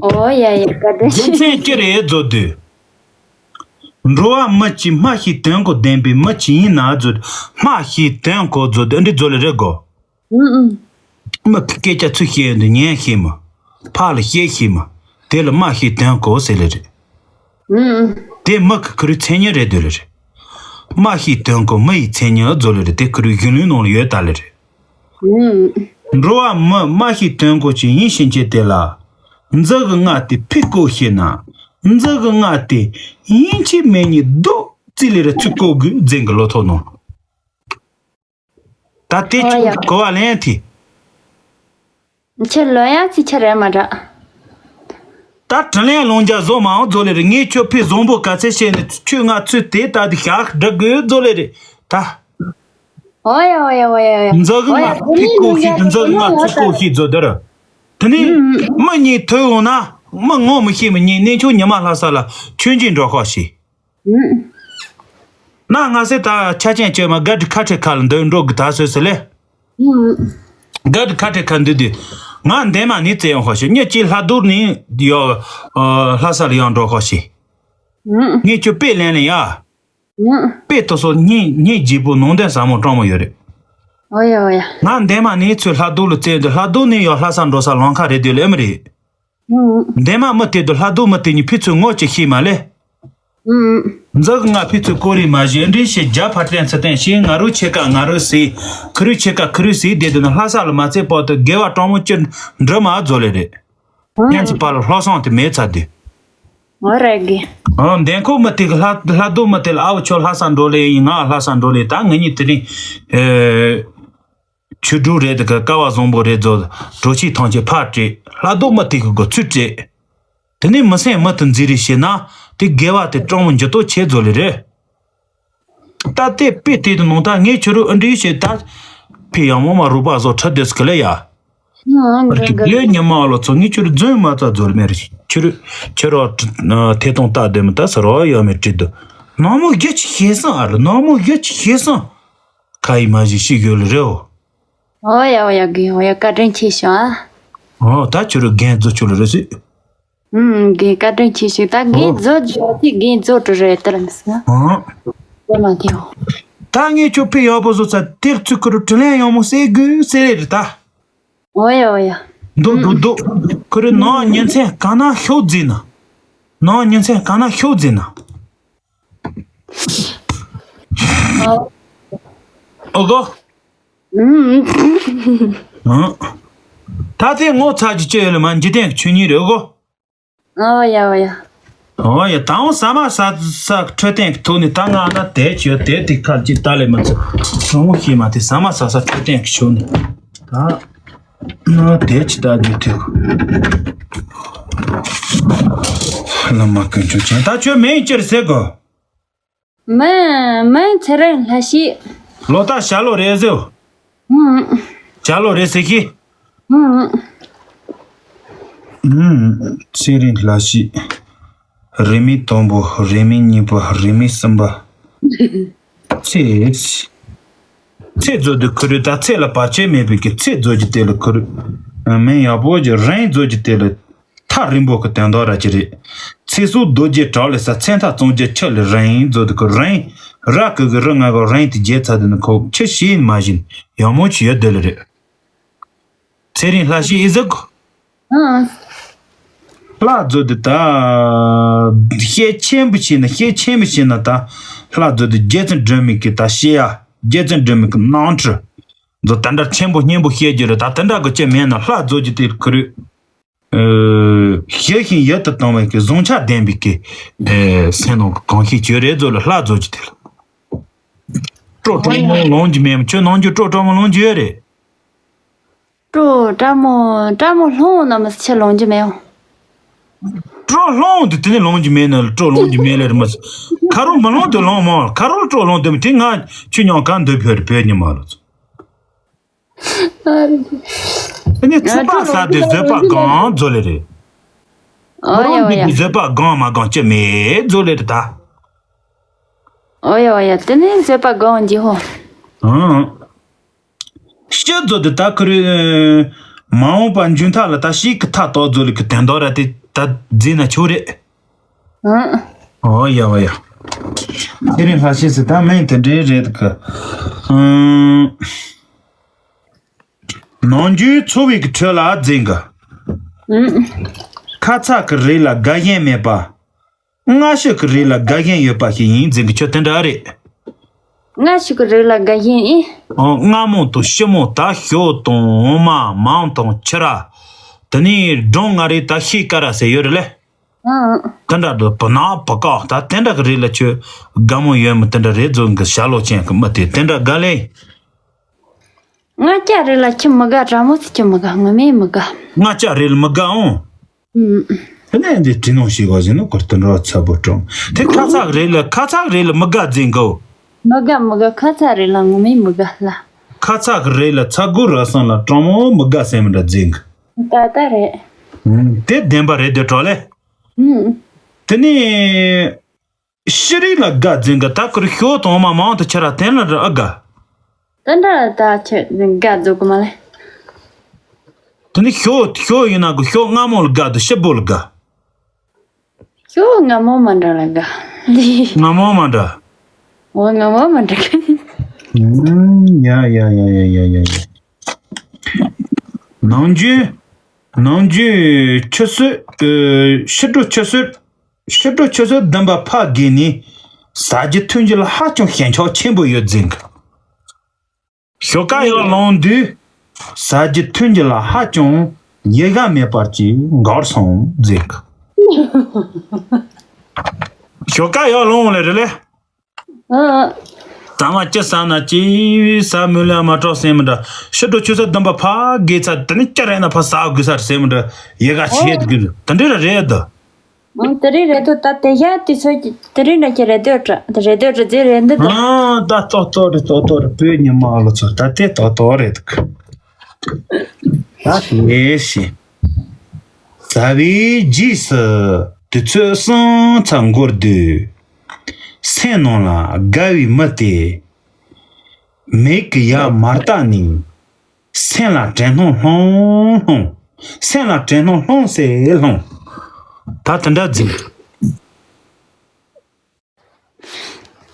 ཨོ་ཡ་ཡ་བཀའ་དྲིན་རྒྱུ་ཆེ། མཚན་ཅི་རེད་བཟོ་དུས། འགྲོ་བ་མི་གཅིག་སྨྲ་ཤེས་དོན་གོ་ལྡན་པའི་མི་གཅིག་ཡིན་ན་བཟོ་དུས་སྨྲ་ཤེས་དོན་གོ་བཟོ་དུས་འདི་བཟོ་ལེ་རེད་གོ། ཨུ་ཨུ། མི་གི་སྐད་ཆ་ཚུར་བཤད་ཡོང་དུས་ཉན་ཤེས་མི། ཕར་ལ་བཤད་ཤེས་མི། དེ་ལ་སྨྲ་ཤེས་དོན་གོ་ཟེར་ལེ་རེད། ཨུ་ཨུ། དེ་མི་གི་ཁུ་རུའི་མཚན་ཉིད་རེད་འདོད་ལེ་རེད། སྨྲ་ཤེས་དོན་གོ་མི་ཡི་མཚན་ཉིད་བཟོ་ལེ་རེད་དེ་ཁུ་རུའི་གཞུང་ལུགས་ནང་ལ་ཡོད་ད་ལེ་རེད། ཨུ་ཨུ། འགྲོ་བ་མི་སྨྲ་ཤེས་དོན་གོ་ཅིག་ཡིན་ཕྱིན་ཆད་དེ་ལ། འཛི་གི་ང་དེ་ཕི་གོ་ཤེས་ན། འཛི་གི་ང་དེ་ཡིན་གཅིག་མིན་གཉིས་རྡོ་རྩིས་ལེ་རེ་ཚུར་གོ་དགོས་འཛིན་གི་ལོ་ཐོག་ནང་། ད་དེ་ཨོ་ཡ། ཁྱོད་གོ་བ་ལེན་ཐི། ཁྱེད་ལོ་ཡང་ཚིག་ཁྱེད་རེད་མ་འདྲ། ད་དྲིན་ལན་ལོང་རྒྱ་བཟོ་མ་འོང་བཟོ་ལེ་རེད། ངས་ཁྱོད་ཕི་བཟང་པོ་ག་ཚད་བཤད་ནས་ཁྱོད་ང་ཚོས་དེ་ལྟ་དུ་ཞག་སྒྲིག་དགོས་བཟོ་ལེ་རེད་ད། ཨོ་ཡ་ཨོ་ཡ་ཨོ་ཡ་ཨོ་ཡ། འཛག་གི་ང་ཨོ་ཡ། ཕི་གོ་ཤི་འཛག་གི་ང་ཚིག་གོ་ཤི་བཟོ་དེ་ར། དེ་ནས་མི་གཉིས་ཐུག་འོང་ན་མི་ངོ་མི་ཤེས་མི་གཉིས་གནས་མཆོག་ཉི་མ་ལྷ་ས་ལ་ཆོས་འབྱིན་འགྲོ་ཁོག་ཤི། ན་ང་སེ་ད་ཆ་ཅན་བཅོས་མ་དགའ་དྲི་ཁ་ཁྲེ་ཁ་ལ་འདོན་འགྲོ་གི་ད་སོས་སི་ལེ། དགའ་དྲི་ཁ་ཁྲེ་ཁ་འདུས་དུས་ང་འདན་མ་ནི་བཙལ་ཡོང་ཁོ་ཤི་ཉི་གཅིག་ལྷ་རྡོར་ནི་ཡོ། ལྷ་ས་ལ་ཡང་འགྲོ་ཁོ་ཤི། ངས་ཁྱོད་དཔེ་ལེན་ལེ་ཡ། དཔེ་དེ་ཚོ་སྙིང་སྙིང་རྗེ་པོ་ནང་དོན་ཟབ་མོ་དྲང་མོ་ཡོད་རེད། ཨོ་ཡ་ཨོ་ཡ། ང་འདན་མ་ནི་ཚོས་ལྷ་རྡོར་ལ་བཙལ་དུས་ལྷ་རྡོར་ནི་ཡང་ལྷ་ས་འགྲོ་ས་ལམ་ཁ་རེད་དུས་ལེ་མི་རེད། འདན་མ་མི་དེ་དུ་ལྷ་རྡོར་མི་དེ་གཉིས་ཕི་ཚོས་ངོ་ཅི་ཤེས་མ་ལེ། ཨུམ། འཛག་ང་ཕི་ཚུ་ཀོ་རི་མ་བཞི་འདྲེ་ཞེ་རྒྱ་ཕ་ཏན་ཚ་ཏན་ཞེ་ང་རུ་ཆེ་ཀ་ང་རུ་སི། ཁུ་རུ་ཆེ་ཀ་ཁུ་རུ་སི་དེ་དུ་ན་ལྷ་ས་ལ་མ་ཚེ་པོ་དུ་དགེ་བ་གྲོང་མོ་ཅི་འདྲི་མ་ཛོ་ལེ་རེད། ཨུམ། ཉན་ཚི་པ་ལ་ལྷོ་སོང་དེ་མེད་ཚ་དུ། ཨོ་རེད་གི། ཨོ་འདན་ཁོ་མ་ཏི་གི་ལྷ་ལྷ་རྡོ་མ་ཏི་ལ་ཨའོ་ཆོ་ལྷ་ས་འགྲོ་ལེ་ཡིན། ང་ལྷ་ས་འགྲོ་ལེ་ད་ང་གཉིས་དེ་རིང་ཨེ། ཆུ་འབྲུག་རེད་དེ་ག་ཀ་བ་བཟང་པོ་རེད་ཛོ། གྲོ་ཆི་ཐང་ཆེ་ཕ་སྤྲད། ལྷ་རྡོ་མ་ཏི་གི་གོ་ཚུལ་སྤྲད། དེ་ནས་མི་སེམས་མི་དུ་འཛིན་རེ་བྱེད་ན་དེ་དགེ་བ་དེ་གྲོང་མོ་འཇུ་ཏོ་ཆེ་ཛོ་ལེ་རེད། ད་དེ་དཔེ་དེ་དུ་ནང་ད་ངས་ཁྱོད་རུ་ཨ་འདྲི་བྱེད་ད། ཕི་ཡང་མོ་མ་རུ་པ་བཟོ་ཁྲ་དེ་སྐི་ལེ་ཡ། ཨང་། རིག་གི་ལེ་ཉི་མ་ལོ་ཚོ་ངས་ཁྱོད་རུ་རྫུན་མ་ཙ་ཛོ་ལེ་མེ་རེ་ཁྱོད་རུ་ཁྱོད་རུ་ཐེ་ཏོང་ད་དེ་མི་ད་ས་རོ་ཡ་མེ་བྲིས་དུ། ནང་མོ་རྒྱུ་ཆི་ཤེས་སང་ཨ་རུ་ནང་མོ་རྒྱུ་ཆི་ཤེས་སང་། ཁ་ཡི་མ་ཞིག་ཤི་ཡོད་ལེ་རེའོ། ཨོ་ཡ་ཨོ་ཡ་གི་ཨོ་ཡ་བཀའ་དྲིན་ཆེ་ཞུ་ཨ། ཨོ་ད་ཁྱོད་རུ་རྒན་རྫོ་ཁྱོད་ལ་རེ་སི། ཨུམ་གི་བཀའ་དྲིན་ཆེ་ཞུ་ད་གི་ཨོ། རྫོ་ཇོ་ཏི་གི་རྫོ་ཏུ་རེ་ཏར་མི་སི་ན། ཨོ། ཨོ་མ་དེ་ཨོ། ད་ངས་ཁྱོད་ཕི་ཡག་པོ་བཟོ་ཚ་དེར་ཚུ་ཁུ་རུ་དྲི་ལན་ཡང་མོ་སེ་གུ་སེ་རེ་རེ་ད། ཨོ་ཡ་ཨོ་ཡ། འདུག་འདུག་འདུག་ཁུ་རུ་ནང་ཉིན་མཚན་གང་ན་ཤོག་རྫི་ན། ནང་ཉིན་མཚན་གང་ན་ཤོག་རྫི་ན། ཨོ། ཨོ་གོ། ཨུམ། ཨང་། ད་ཐེངས་ངོ་ཚ་གྱི་ཅི་ཡོད་ལ་མ་འཇིག་རྟེན་གྱི་ཆོས་ཉིད་རེད་ཨོ་གོ། ཨོ་ཡ་ཨོ་ཡ། ཨོ་ཡ་ད་འོང་ཟ་མ་ཟ་ས་འཕྲོད་བསྟེན་གྱི་ཐོག་ནས་ད་ང་ན་དེ་ཆོས་དེ་དེ་ཁར་ཅི་ད་ལས་མ་ཚོ་གྲོང་མོ་ཤེས་མ་དེ་ཟ་མ་ཟ་ས་འཕྲོད་བསྟེན་གྱི་ཆོག་ནས་ད་ན་དེ་ཅི་ད་རྒྱུ་ཐུག་ལ་མ་ཀུན་ཆུ་ཆེན་ད་ཆོས་མེད་ཅེར་ཟེར་གོ། མིང་མིང་ཚེ་རིང་ལྷ་ཤི། ལོ་ད་ཞྭ་ལོ་རེད་ཟེར། ཨུམ། ཞྭ་ལོ་རེད་ཟེར་ཤི། ཨུམ། ཨུམ། ཚེ་རིང་ལྷ་ཤི། རེ་མི་དང་པོ་རེ་མི་གཉིས་པ་རེ་མི་གསུམ་པ། ཚེ། ཚེ་རྫོ་དུ་ཁུ་རུ་ད་ཚེ་ལ་བར་ཆད་མེད་པའི་གི་ཚེ་རྫོ་གྱི་དེ་ལ་ཁུ་རུ། མིང་ཡག་པོ་གྱི་རིང་རྫོ་གྱི་དེ་ལ། ཐག་རིང་པོ་གི་དོན་དག་ར་ཅི་རེད། ཚེ་སྲོག་རྡོ་རྗེ་བྲག་ལས་ས་ཚེ་མཐའ་བཙོང་རྒྱུ་ཆུ་ལས་རིང་མཛོད་དུ་གི་རིང་། ར་གི་གི་རི་ང་གི་རིང་དུ་རྒྱལ་ཚ་དུ་ནི་ཁོ་ཆུ་ཤེས་མ་བཞིན་ཡང་མོ་ཆུ་ཡོད་དེ་ལ་རེད། ཚེ་རིང་ལྷ་ཤེས་ཨི་ཟི་གོ། ཨང་། ལྷ་མཛོད་དུ་ད། ཤེས་ཆེན་པོ་ཤེས་ན་ཤེས་ཆེན་པོ་ཤེས་ན་ད། ལྷ་མཛོད་དུ་རྒྱལ་བཙུན་སྒྲོལ་མའི་གི་ད་ཤེས་ཡ་རྒྱལ་བཙུན་སྒྲོལ་མའི་གི་ནང་ཁྲི། མཛོད་ད་འདྲ་ཆེན་པོ་སྙན་པོ་ཤེས་རྒྱུ་རེད་ད་དེ་འདྲ་གི་ཅི་མེད་ན་ལྷ་མཛོད་ཀྱི་དེ་ཁུ་རུ། ཞི་ཞིང་ཡིད་དུ་དྭངས་པའི་གི་བཟང་ཆ་ལྡན་པའི་གི་སེམས་ནང་གི་གང་ཞིག་ཅོ་རེ་མཛོད་ལ་ལྷ་མཛོད་ཀྱི་དེ་ལ། སྤྲོ་སྤྲོ་མོ་ལོང་གྱི་མེད་མོ་ཁྱོད་ནང་རྒྱུ་སྤྲོ་སྤྲོ་མོ་ལོང་གྱི་ཡོད་རེད། སྤྲོ་སྤྲ་མོ་སྤྲ་མོ་ལྷོང་ན་མི་ཆེ་ལོང་གྱི་མེད་འོང་། སྤྲོ་ལྷོང་དུ་དེ་ནི་ལོང་གྱི་མེད་ན་སྤྲོ་ལོང་གྱི་མེད་ལེར་མ་ཁ་རོ་མི་ལོང་དུ་ལོང་མོ་ཁ་རོ་སྤྲོ་ལོང་དུ་མི་དེ་ང་ཁྱོད་ཉོང་གང་འདོད་བོད་བོད་ཉི་མ་ལོ། ཨ་ནི་ཚོད་པ་ཟ་དེ་བཟོད་པ་གང་མཛོད་ལེ་རེད། ཨོ་ཡ་ཨོ་ཡ། བཟོད་པ་གང་མ་གང་ཅི་མེད་མཛོད་ལེ་རེད་ད། ཨོ་ཡ་ཨོ་ཡ་དེ་ནས་བཟོད་པ་གང་ཅི་ཧོ། ཨང་། ཤི་མཛོད་དེ་ད་ཁུ་རུ། མ་འོངས་པ་འཇུན་ཐག་ལ་ད་ཤིག་གི་ཐག་ཏོག་མཛོད་ལེ་གི་དོན་དག་ར་དེ་ད་འཛིན་ན་ཆོག་རེད། ཨང་། ཨོ་ཡ་ཨོ་ཡ། ཚེ་རིང་ལྷ་ཤེས་སི་ད་མིང་དེ་འདྲའི་རེད་གི། ཨང་། ནམ་རྒྱུན་འཚོ་བའི་གི་ཁྲོད་ལ་འཛིན་གི། ཨང་། ཁ་ཚ་གི་རེད་ལ་དགའ་ཞེན་མེད་པ། སྔ་ཕྱི་གི་རེད་ལ་དགའ་ཞེན་ཡོད་པ་ཞིག་ཡིན་འཛིན་གི་ཁྱོད་དེ་འདྲ་རེད། སྔ་ཕྱི་གི་རེད་ལ་དགའ་ཞེན་ཨེ། ཨང་། སྔ་མོ་དང་ཕྱི་མོ་ད་ཞོ་དང་འོ་མ་མང་དང་ཕྱི་ར། དེ་ནས་སྒྲུང་ང་རེ་ད་ཤེས་ཀ་ར་ཟེར་ཡོད་རེད་ལེ། ཨང་། དེ་འདྲ་དུ་བུ་ནག་བུ་ཀག་ད་དེ་འདྲ་གི་རེད་ལ་ཁྱོད་དགའ་མོ་ཡོད་མི་དེ་འདྲ་རེད་ཟོ་གི་ཞྭ་ལོ་ཅན་གི་མི་དེ་དེ་འདྲ་དགའ་ལེ། ང་སྐྱ་རེད་ལ་ཁྱི་མི་དགའ་དྲ་མོ་ཚི་ཁྱི་མི་དགའ་ངོ་མས་མི་དགའ། ང་སྐྱ་རེད་ལ་མི་དགའ་འོང་། ཨུམ། དེ་ནས་འདི་དྲི་ནོ་ཞིག་ག་ཟིན་ནོ་ཁོར་དུ་འགྲོ་ཚ་པོ་གྲོང་དེ་ཁ་ཚག་རེད་ལ་ཁ་ཚག་རེད་ལ་མི་དགའ་འཛིན་གོ། མི་དགའ་མི་དགའ་ཁ་ཚག་རེད་ལ་ངོ་མས་མི་དགའ་ལ། ཁ་ཚག་རེད་ལ་ཚ་གུ་ར་སང་ལ་གྲོང་མོ་མི་དགའ་སེམས་འདྲ་འཛིན་གི། ད་ད་རེད། ཨུམ། དེ་བདེན་པ་རེད་དེ་གྲོ་ལེ། ཨུམ། དེ་ནས། ཤི་རིག་ལ་དགའ་འཛིན་གི་ད་ཁུར་ཞོ་དང་མ་མང་དུ་ཁྱེར་ར་དེ་ལ་ར་ཨ་དགའ། དེ་འདྲ་ད་ཁྱེད་དགའ་རྫོགས་གི་མ་ལེ། དེ་ནི་ཞོ་ཞོ་ཡིན་ན་གི་ཞོ་སྔ་མོ་ལ་དགའ་དུ་ཞི་བོ་ལ་དགའ། ཞོ་སྔ་མོ་མ་འདྲ་ལ་དགའ། སྔ་མོ་མ་འདྲ། འོ་སྔ་མོ་མ་འདྲ་གི། ཡ་ཡ་ཡ་ཡ་ཡ་ཡ། ནང་རྒྱུ། ནང་རྒྱུ་ཆུ་སྲོད། ཕྱི་དྲོ་ཆུ་སྲོད། ཕྱི་དྲོ་ཆུ་ཚོད་བདུན་པ་ཕར་བརྒལ་ནས་ཟ་རྒྱུ་འཐུང་རྒྱུ་ལ་ཧ་ཅང་ཞེན་ཆགས་ཆེན་པོ་ཡོད་ཟེར་གི། ཞོགས་ཀ་ཡར་ལངས་དུས་ཟ་རྒྱུ་འཐུང་རྒྱུ་ལ་ཧ་ཅང་ཡི་ག་མེད་པར་གྱིས་འགོར་སོང་ཟེར་གི། ཞོགས་ཀ་ཡར་ལངས་ལེ་རེད་ལེ། ཨ། ཟ་མ་ཅི་ཟ་ན་ཅི་ཟ་མི་ལ་མ་གྲོགས་སེམས་མི་འདྲ། ཕྱི་དྲོ་ཆུ་ཚོད་བདུན་པ་ཕར་བརྒལ་ཚར་དེ་ནས་ཅི་རེད་ན་ཕར་ཟ་དགོས་ས་རེད་སེམས་མི་འདྲ། ཡི་ག་ཆེ་དགོས་དེ་འདྲ་རེད་དོ། ཨང་། དེ་རིང་རེད་འདུག་ད་དེ་ཡ་དུས་ཚོད་ཀྱི་དེ་རིང་འདྲ་ཀྱི་རེད་འདོད་འདྲ་དེ་རེད་འདོད་འདྲ་ཟེར་རེད་འདུག་ད། ཨང་། ད་ཏོག་ཏོག་རེད་ཏོག་ཏོག་རེད། བོད་ཉི་མ་ཨ་ལོ་ཚོ་ད་དེ་ཏོག་ཏོག་རེད་འདུག་ད་ལས་ཤིག་ཟ་བའི་རྗེས་སུ་དུས་ཚོད་སང་ཚ་འགོར་དུས། སེམས་ནང་ལ་དགའ་བའི་མི་དེ། མིག་གི་ཡར་མར་བལྟས་ནས། སེམས་ལ་དྲན་སྣང་སློང་སློང་། སེམས་ལ་དྲན་སྣང་སློང་སེ་སློང་། ད་དེ་འདྲ་ཟིག་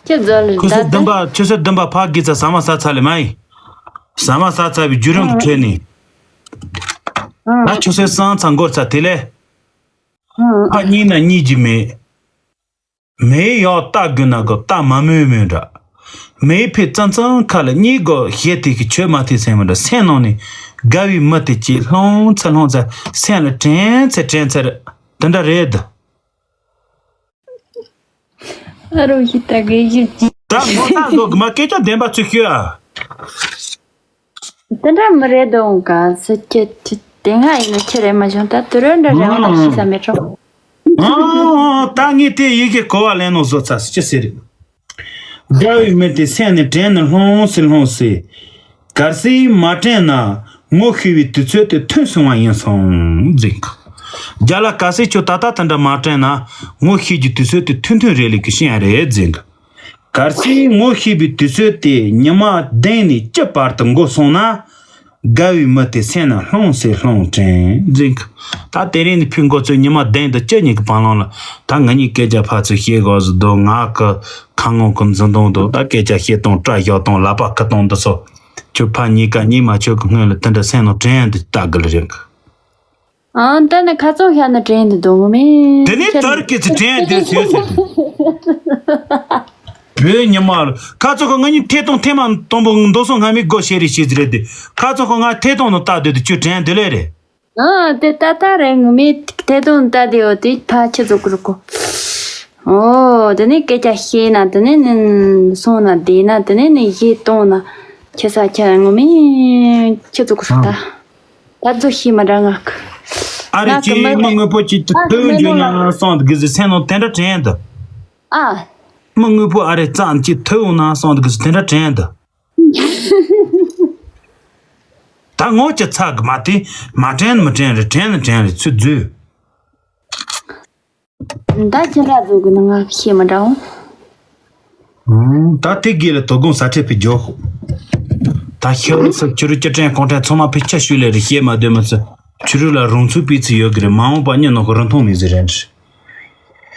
ཁྱེད་ཚོ་ལ་ཆུ་ཚོད་ད་བདུན་པ་ཆུ་ཚོད་བདུན་པ་ཕར་བརྒལ་ཚར་ཟ་མ་ཟ་ཚར་ལེ་མ་ཡིན། ཟ་མ་ཟ་ཚར་བའི་བརྒྱུད་རིམ་གྱི་ཁྲོད་ནས། ད་ཆུ་ཚོད་སང་ཚ་འགོར་ཚར་དེ་ལས། ཨ་གཉིད་ན་གཉིད་ཀྱི་མེད། མེ་ཡག་ལྟ་དགོས་ན་གོ་ལྟ་མ་མོས་མོས་འདྲ། མེ་ཕེ་ཙམ་ཙམ་ཁ་ལ་གཉིད་གོ་ཞེ་དེ་གི་ཆོས་མ་ཐེ་སེམས་མི་འདྲ་སེམས་ནང་ནས་དགའ་བའི་མི་དེ་ཅིག་ལྷུང་ཚེ་ལྷུང་ཚེ་སེམས་ལ་དྲན་ཚེ་དྲན་ཚེ་རེད་དེ་འདྲ་རེད་དོ། ཨ་རོ་ཞིག་ད་གེ་ཞིག་ཅི། ད་ངོ་ཚ་བཟོ་གི་མ་སྐད་ཆ་བདེན་པ་ཚུལ་ཤོད་ཨ། དེ་འདྲ་མི་རེད་དོ་ག་ཟེར་གྱི་དེ་སྔ་ཡིན་ན་ཁྱེད་རེད་མ་བྱུང་ད་དུ་རོན་འདྲ་རེད་ཨ་ཤི་ས་མེད་རོ། ཨང་། ད་ངས་དེ་ཡི་གེ་གོ་བ་ལེན་ནོ་བཟོ་ཚ་སི་ཅི་ཟེར། དགའ་བའི་མི་དེ་སེམས་ནས་དྲན་ནས་ལྷུང་སེ་ལྷུང་སེ། གལ་སྲིད་མ་དྲན་ན་ངོ་ཤེས་པའི་དུས་ཚོད་དེ་ཐུང་སོང་བ་ཡིན་སོང་ཟིག་རྒྱ་ལ་གལ་སྲིད་ཁྱོད་ད་ལྟ་དེ་འདྲ་མ་དྲན་ན་ངོ་ཤེས་ཀྱི་དུས་ཚོད་དེ་ཐུང་ཐུང་རེད་ལེ་གི་ཤེས་ཡ་རེད་ཟིག་གལ་སྲིད་ངོ་ཤེས་པའི་དུས་ཚོད་དེ་ཉི་མ་བདུན་ནས་བཅུ་བར་དུ་འགོར་སོང་ན། དགའ་བའི་མི་དེ་སེམས་ནས་ལྷུང་སེ་ལྷུང་དྲན་འཛིན་གི། ད་དེ་རིང་ནས་ཕུད་འགོ་ཚོས་ཉི་མ་བདུན་དང་བཅུ་གཉིས་ཀྱི་བར་ལམ་ལ་ད་ང་གཉིས་སྐད་ཆ་ཕར་ཚུར་བཤད་དགོས་ཟིག་འདུག་ང་གི་ཁ་ངོ་གི་འཛིན་སྟངས་འདུག་ད་སྐད་ཆ་བཤད་སྟངས་སྐྲ་བཞར་སྟངས་ལག་པ་ཁུར་སྟངས་འདི་ཚོ། ཁྱོད་ཕར་གཉིས་ཀ་གཉིད་མ་ཆོད་གི་སྔོན་ལ་དེ་འདྲ་སེམས་ནང་དྲན་འདི་ལྟ་དགོས་ལེ་རེད་གི། ཨང་། ད་ནི་ཁ་ཚོན་བཞག་ན་དྲན་འདི་འདུག་ངོ་མེད། དེ་ནས་ཁྱེད་དར་གི་ཚི་དྲན་འདི་ཟེར་ཟེར། བོད་ཉི་མ་ལ་ཁ་ཚོན་ཁོ་ང་གཉིས་ཐད་གཏོང་ཐེངས་མ་དང་པོ་མདོ་སོང་ང་མི་སྒོ་ཤེས་རེ་ཤེས་ཟེར་རེད་དེ། ཁ་ཚོན་ཁོ་ང་ཐད་གཏོང་ནང་ལྟ་སྡོད་དེ་ཁྱོད་དྲན་འདི་ལེ་རེད། ཨང་། དེ་ལྟ་ལྟ་རེད་ངོ་མེད་ཐད་གཏོང་ལྟ་དེ་འོ་དེ་ཕ་ཁྱེད་ཚོ་ཀུ་རུ་ཀོ། ཨོ་དེ་ནས་སྐད་ཆ་བཤད་ན་དེ་ནས་ནི་སོང་ན་བསྡད་ན་དེ་ནས་ནི་གཞས་གཏོང་ན་ཁྱེད་ས་ཁྱེད་ངོ་མེད་ཁྱེད་ཚོ་ཀུ་རུ་ད། ད་ཚོ་ཤེས་མ་འདྲ་ངག་ཨ་རེ་ང་གི་ཅི་མི་མི་དངོས་པོ་ཅིག་ཏུ་ཨ་ཐོས་མི་འཇོན་ནོ་ཡང་སོང་དུ་གི་ཟི་སེམས་ནང་དེ་འདྲ་དྲན་དུ། ཨ། མི་དངོས་པོ་ཨ་རེ་ཙམ་ཅིག་ཐོས་འོང་ན་སོང་དུ་གི་ཟི་དེ་འདྲ་དྲན་དུ། ད་ངོ་ཅི་ཚ་གི་མ་དེ་མ་དྲན་མི་དྲན་རེ་དྲན་ནི་དྲན་རེ་ཚུལ་རྫུས། ད་ཅི་འདྲ་བཟོ་གི་ན་ང་ཤེས་མ་འདྲ་འོང་། ཨང་། ད་དེ་དགེ་ལ་དོ་དགོང་ས་ཁྲལ་ཕི་འཇོག་ད་ཤེས་རུ་ཚུ་ཆུ་རུ་སྐྱི་དྲན་གོང་དྲན་ཚང་མ་ཕི་ཆ་ཤུལ་ལས་རེ་བཤད་མ་སྡོད་མི་ཚུ། ཆུ་རུ་ལ་རང་ཚུགས་སྤེལ་ཚུལ་ཡོད་གི་རེད། མ་འོངས་པ་ཉིན་ནོ་གི་རིན་ཐང་མེད་ཟེར་རན་རེད།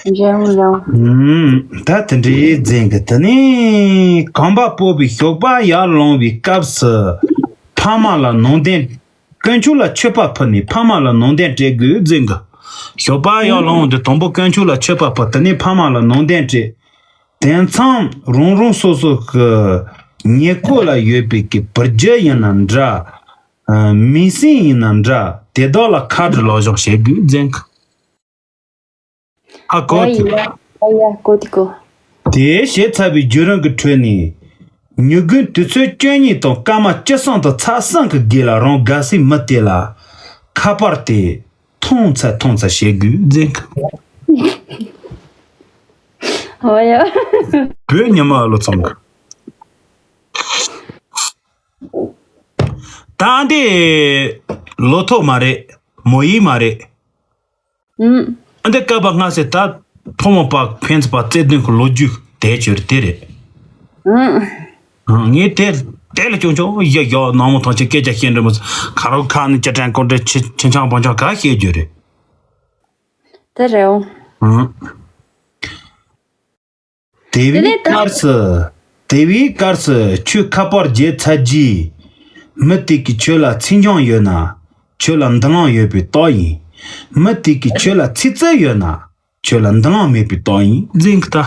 འཇམ་འཇམ། ཨང་། ད་དེ་འདྲའི་རྫས་འགི་དེ་ནི་གོམ་པ་སྤོ་བའི་ཞོགས་པ་ཡར་ལངས་པའི་སྐབས་སུ་ཕ་མ་ལ་ནང་བསྟན། དཀོན་མཆོག་ལ་མཆོད་པ་ཕུལ་ནས་ཕ་མ་ལ་ནང་བསྟན་སྤྲད་དགོས་རྫས་འགི། ཞོགས་པ་ཡར་ལངས་དུས་དང་པོ་དཀོན་མཆོག་ལ་མཆོད་པ་ཕུལ་དེ་ནས་ཕ་མ་ལ་ནང་བསྟན་སྤྲད། དེང་སང་རང་རང་སོ་སོ་གི་ཉེ་འཁོར་ལ་ཡོད་པའི་གི་བུ་རྒྱུད་ཡིན་ན་འདྲ། ཨ། མིང་སྲིང་ཡིན་ན་འདྲ་དེ་དག་ལ་ཁ་བྲལ་ལོ་གཞོག་བྱེད་དགོས་རྫས་འགི། ཧ་གོ་ཨོ་ཐུབ། ཡ་ཨོ་ཡ་གོ་ཐུབ་གོ། དེ་བྱས་ཚར་བའི་བརྒྱུད་རིམ་གྱི་ཁྲོད་ནས། ཉིན་གུང་དུས་ཚོད་བཅུ་གཉིས་དང་སྐར་མ་བཅུ་གསུམ་དང་ཚེག་གསུམ་གྱི་རྗེས་ལ་རང་དགའ་སའི་མི་དེ་ལ་ཁ་པར་དེ་ཐོངས་ཚ་ཐོངས་ཚ་བྱེད་དགོས་རྫས་འགི། ཨོ་ཡ། བོད་ཉི་མ་ཨ་ལོ་ཚང་གི། ད་འདི་ལོ་ཐོག་མ་རེད། མོ་ཡིག་མ་རེད། ཨུམ། ཨ་འདི་སྐབས་སྔ་སེ་ད་ཕོ་མོ་པ་ཕན་ཚུན་པ་བརྩེ་དུང་གི་ལོ་རྒྱུས་དེ་བྱོས་རེད་དེ་རེད། ཨུམ། ཨང་། ངས་དེ་དེ་ལ་ཅུང་ཅུང་ཡ་ཡ་ནང་མོ་ཐང་ཆེ་སྐད་ཆ་བཤད་འདྲ་མོ་ཁ་རོག་ཁ་ནི་ཅི་དྲན་ཀོ་དྲན་ཆི་ཆི་ཆང་བང་ཆང་ག་བཤད་རྒྱུ་རེད། དེ་རེད་འོང་། ཨང་། དེ་བའི་དེ་ནས་ད་སྐབས་སུ། དེ་བའི་སྐབས་སུ་ཁྱོད་ཁ་པར་བརྗེད་ཚར་རྗེས། མི་དེ་གིས་ཁྱོད་ལ་ཚིག་འཇམ་ཡོད་ན། ཁྱོད་ལ་མདུན་ལམ་ཡོད་པའི་རྟགས་ཡིན། མི་དེ་གིས་ཁྱོད་ལ་ཚིག་རྩུབ་ཡོད་ན། ཁྱོད་ལ་འདུན་ལམ་མེད་པའི་རྟགས་ཡིན་རྫུན་གི་ད།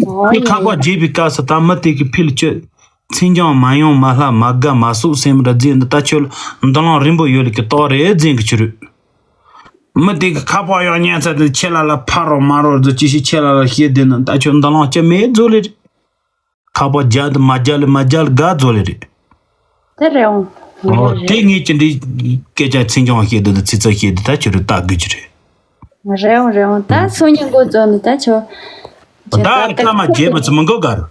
ཨོ་ཁྱོད་ཁ་པར་བརྗེས་པའི་སྐབས་སུ་ད་མི་དེ་གི་ཕི་ལ་ཁྱོད་མཚན་བྱང་མ་ཡོང་མ་ལྷ་མ་དགའ་མ་སོགས་སེམས་ར་རྫུན་འདི་ད་ཁྱོད་ལ་འདུན་ལམ་རིང་པོ་ཡོད་ལ་གི་རྟགས་རེད་རྫུན་གི་ཆུ་རུད། མི་དེ་གི་ཁ་པར་ཡང་ཉན་ཚད་དེ་ཁྱེད་ལ་ལ་ཕ་རོ་མ་རོ་རྫུ་ཅི་ཞིག་ཁྱེད་ལ་ལ་ཤེས་དེ་ནི་ད་ཁྱོད་འདུན་ལམ་སྐྱེ་མེད་རྫུ་ལེ་རེད། ཁ་པར་རྒྱག་དུ་མ་རྒྱག་ལེ་མ་རྒྱག་ལེ་དགའ་རྫོགས་ལེ་རེད། དེ་རེད་འོང་། ཨོ་རེད་དེ་རེད། ངས་ཅི་འདྲའི་སྐད་ཆ་མཚན་བྱང་བཤད་དུ་དུ་ཚིག་རྩ་བཤད་དུ་ད་ཁྱོད་རུ་ལྟ་དགོས་ཀྱི་རེད། རེད་འོང་རེད་འོང་ད་སང་ཉིན་འགོ་རྫོགས་ནི་ད་ཆོ། ད་སྐར་མ་བརྒྱད་མི་ཚེ་མི་འགོ་ག་རུ།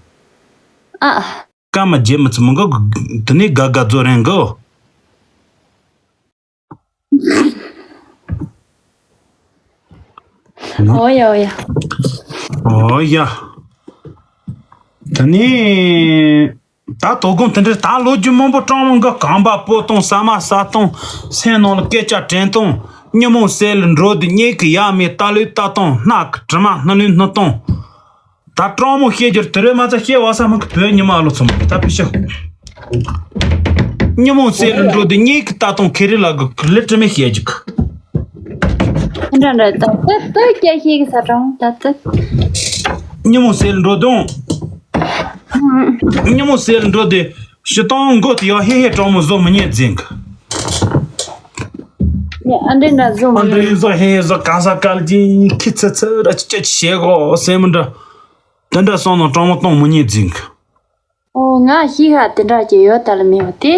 ཨ། སྐར་མ་བརྒྱད་མི་ཚེ་མི་འགོ་དུ་ནི་དགའ་དགའ་རྫོགས་རན་གོ། ཨོ་ཡ་ཨོ་ཡ། ཨོ་ཡ། ད་ནི། ད་དོ་དགོང་དེ་འདྲ་ད་ལོ་རྒྱུས་མང་པོ་སྤྲང་མོ་འགའ་གང་པ་པོ་བཏང་ས་མ་ས་བཏང་སེམས་ནང་ལ་སྐད་ཆ་དྲན་བཏང་ཉིན་མོ་གསལ་ལ་འགྲོ་དུས་གཉིད་ཀྱི་ཡ་མེད་ལྟ་ལུས་ལྟ་བཏང་སྣ་ཀི་དྲི་མ་སྣ་ལུས་སྣ་བཏང་། ད་སྤྲང་མོ་བཤད་རྒྱུར་དེ་རེད་མ་ཚད་བཤད་བ་ས་མ་གི་བོད་ཉི་མ་ལོ་ཚོ་མ་ད་ཕི་ཤ། ཉིན་མོ་གསལ་ལ་འགྲོ་དུས་གཉིད་ཀྱི་ལྟ་སྟངས་ཁེ་རི་ལ་གི་ལི་དྲི་མེད་བཤད་རྒྱུ་གི། འདྲ་འདྲ་ད་ད་ད་སྐྱ་ཤེས་གི་ས་གྲོང་ད་ད། ཉིན་མོ་གསལ་ལ་འགྲོ་དུས། ཉིན་མོ་གསལ་ལ་འགྲོ་དུས་ཞི་སྟོང་མགོ་དེ་ཡང་ཧེ་ཧེ་སྤྲང་མོ་བཟོ་མི་ཉན་རྫུན་གི། ཨ་འདྲེ་འདྲ་བཟོ་མི་ཨ་འདྲེ་ཉན། བཟོ་ཧེ་ཧེ་བཟོ་ག་ས་ག་ལ་ཅིག་ཁི་ཚི་ཚི་ར་ཅི་ཅི་བྱེད་གོ་སེམས་མི་འདྲ། དེ་འདྲ་སོང་ན་སྤྲང་མོ་གཏོང་མི་ཉན་རྫུན་གི། ཨོ་ང་ཤི་ཧ་དེ་འདྲ་ཅིག་ཡོད་ད་ལ་མེད་པ་དེ།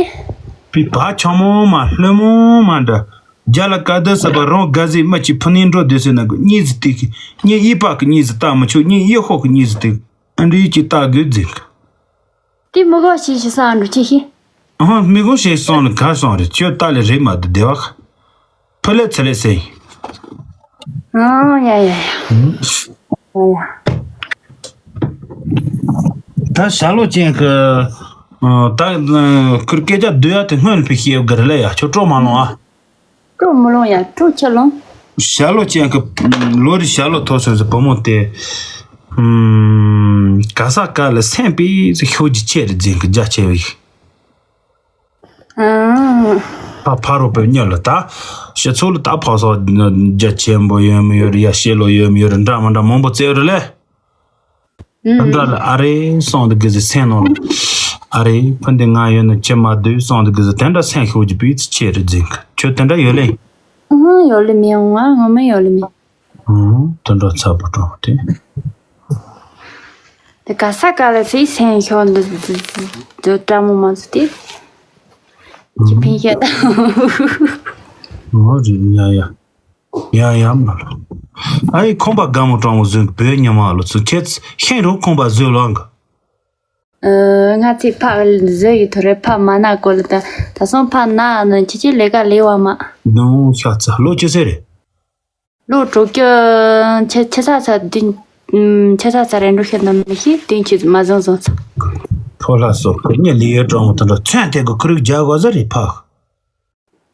པི་བ་ཆ་མོ་མ་ལྷོད་མོ་མ་འདྲ། རྒྱ་ལ་ཀ་དི་ས་པ་རང་དགའ་ཟིག་མ་ཅི་ཕུ་ནིན་འགྲོ་དུས་ཟེར་ན་གི་གཉིས་ཟིག་དེ་གི་གཉིས་ཡི་པ་གི་གཉིས་ཟིག་ལྟ་མི་ཆོག་གཉིས་ཡི་ཧོ་གི་གཉིས་ཟིག་དེ་ཨ་འདྲི་ཡི་ཅི་ལྟ་དགོས་རྫུན་གི། དེ་མི་གོ་ཤི་ཤི་ས་འགྲོ་ཅི་ཤི། ཨ་མི་གོ་ཤི་སོང་ལ་ག་སོང་རེད་ཁྱོད་ལྟ་ལེ་རེད་མ་དུ་བདེ་བ་གི། ཕུ་ལེ་ཚི་ལེ་སེ། ཨ་ཡ་ཡ་ཡ། ཨ་ཡ། ད་ཞྭ་ལོ་ཅན་གི་ད་ཁུར་སྐད་ཆ་བསྡུ་ཡ་དེ་སྔོན་ལ་ཕི་ཤེས་གི་རེད་ལ་ཡ་ཁྱོད་སྤྲོ་མ་ལོང་ཨ། སྤྲོ་མི་ལོང་ཡ་སྤྲོ་ཁྱེད་ལོང་། ཞྭ་ལོ་ཅན་གི་ལོ་རེ་ཞྭ་ལོ་ཐོ་སོན་སི་བུ་མོ་དེ་ག་ས་ག་ལ་སེམས་པའི་ཤོག་ཅི་ཆེ་རེད་རྫིན་གི་རྒྱ་ཆེ་བའི། ཨང་། ཕ་ཕ་རོ་པའི་མྱི་ལ་ད། ཕྱི་ཚུལ་ལ་ད་ཕ་སོགས་རྒྱ་ཆེན་པོ་ཡོད་མི་ཡོད་རེད་ཡ་ཤེས་ལོ་ཡོད་མི་ཡོད་རེད་འདྲ་མི་འདྲ་མང་པོ་བཙལ་རེད་ལེ། ཨང་། འདྲ་ལ་ཨ་རེ་སོང་དུ་གི་ཟི་སེང་ནོར། ཨ་རེ་ཕུ་འདི་ང་ཡོད་ན་ཅི་མ་སྡུག་སོང་དུ་གི་ཟི་དེ་འདྲ་སེང་ཤོག་གི་བུའི་ཚི་ཆེ་རེད་རྫིན་གི་ཁྱོད་དེ་འདྲ་ཡོད་ལེ། ཨང་ཡོད་ལེ་མི་ཡོང་ང་ངོ་མ་ཡོད་ལེ་མི། ཨང་། དེ་འདྲ་ཚ་པོ་གྲོང་དེ། དེ་ག་ས་ག་ལ་སི་སེང་ཤོག་འདི་འདི་འདི་བཀྲ་མོ་མ་ཚུ་དེ། ཅི་ཕན་ཤེས་ད། ཨོ་རི་ཡ་ཡ། ཡ་ཡ་མ་ལོ། ཨ་ཡི་ཁོང་པ་དགའ་མོ་གྲོང་མོ་བཟོས་བོད་ཉི་མ་ལོ་ཚུ་ཁྱེད་ཤེས་རོགས་ཁོང་པ་བཟོས་ལོ་ཨང་གི། ཨ་ང་ཚོས་ཕག་བཟོས་ཡོད་ཐོ་རེ་ཕག་མ་ན་གོ་ལ་ད་ད་སོང་ཕག་ན་ནི་ཁྱེད་ཀྱི་ལས་ཀ་ལས་བ་མ། ནོ་ཤ་ཚ་ལོ་ཅི་ཟེར་རེད། ལོ་དྲུག་ཅུ་ཆེ་ཆེ་ས་ས་བདུན་ཆེ་ས་ས་རེ་འགྲོ་ཤེས་ན་མི་ཤེས་བདུན་ཅུ་མ་བཟང་བཟང་ཚ། ཕོ་ལྷ་སོགས་ཁུར་ཉེ་ལི་ཡོད་གྲོང་མོ་དེ་འདྲ་ཚོན་དེ་གི་ཁུ་རིག་རྒྱག་དགོས་ས་རེད་ཕག་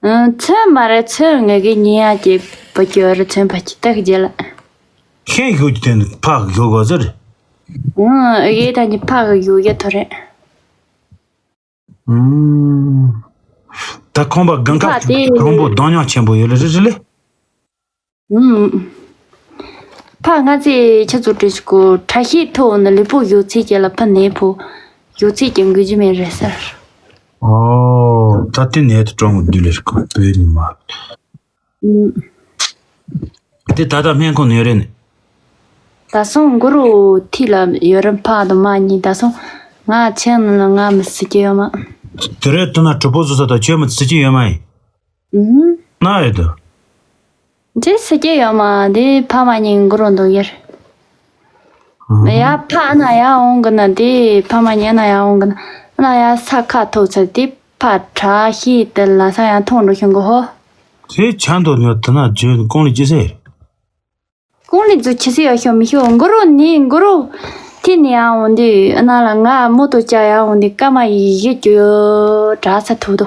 ཨ་ཚོན་མ་རེད་ཚོན་ངེད་ཀྱི་ཉེ་ཡ་གྱི་བུ་སྐྱོ་རེད་ཚོན་ཕ་ཅི་ཏག་རྒྱལ་ལ། ཤེས་ཞུགས་ཀྱི་དོན་དུ་ཕག་ཞུགས་དགོས་ས་རེད། ཨ་ཨེ་ད་ནི་ཕག་ཞུགས་ཡ་ཐོ་རེད། ཨུམ། ད་ཁོང་པ་དགུན་ཁ་ཕག་དེ་གྲོང་པོ་གདོང་ཉག་ཆེན་པོ་ཡོད་ལེ་རེད་རེད་ལེ། ཨུམ། ཕག་ང་ཚོས་ཁྱེད་ཚོ་བྲིས་ཤིག་གོ་ཁྲ་ཤིས་ཐོག་ནས་ལུས་པོ་ཡོད་ཚད་ཀྱི་ལ་ཕ་ནས་ཕོ་ཡོད་ཚད་ཀྱི་འགུལ་རྒྱུ་མེད་རེད་ཟེར། ཨོ། ད་དེ་ནས་དུ་གྲོང་གི་བདུད་ལས་ཁོ་བོད་ནི་མ། ཨུམ། དེ་ད་ལྟ་སྨན་ཁང་ནས་ཡོད་རེད་ནི། ད་སོང་མགོ་རུ་ཐིག་ལ་ཡོད་རེད་ཕག་དང་མ་གཉིས་ད་སོང་ང་ཆེན་ནང་ལ་ང་མི་སྲིད་ཀྱི་ཡོད་མ། དེ་རེད་དུ་ན་གྲུ་པོ་བཟོ་ས་དང་ཁྱོད་མི་སྲིད་ཀྱི་ཡོད་མ་ཡིན། ཨུམ། ན་ཡོད་དོ། འདི་སྲིད་ཀྱི་ཡོད་མ་འདི་ཕ་མ་གཉིས་མགོ་རུ་འདུག་ཡར། ཨུམ། ཡ་ཕ་ན་ཡ་འོང་གི་ན་འདི་ཕ་མ་གཉིས་ན་ཡ་འོང་གི་ན་ན་ཡ་ས་ཁ་ཐོག་ཚར་འདི་ཕ་ཁྲ་ཤི་དེ་ལ་ས་ཡ་མཐོང་འགྲོ་ཤོང་གི་ཧོ། དེ་ཆ་མདོ་ཉོ་དེ་ན་བརྗོད་ཀོང་ལི་ཅི་ཟེར། ཀོང་ལི་ཛུ་ཆི་སི་ཡོ་ཤོ་མི་ཤོ་མགོ་རུ་ནི་མགོ་རུ་ཐི་ནི་ཡ་འོང་འདི་ཨ་ན་ལ་ང་མོ་ཏོ་ཅ་ཡ་འོང་འདི་ཀ་མ་ཡི་ཡི་ཅོ་དྲ་ས་ཐུག་དོ།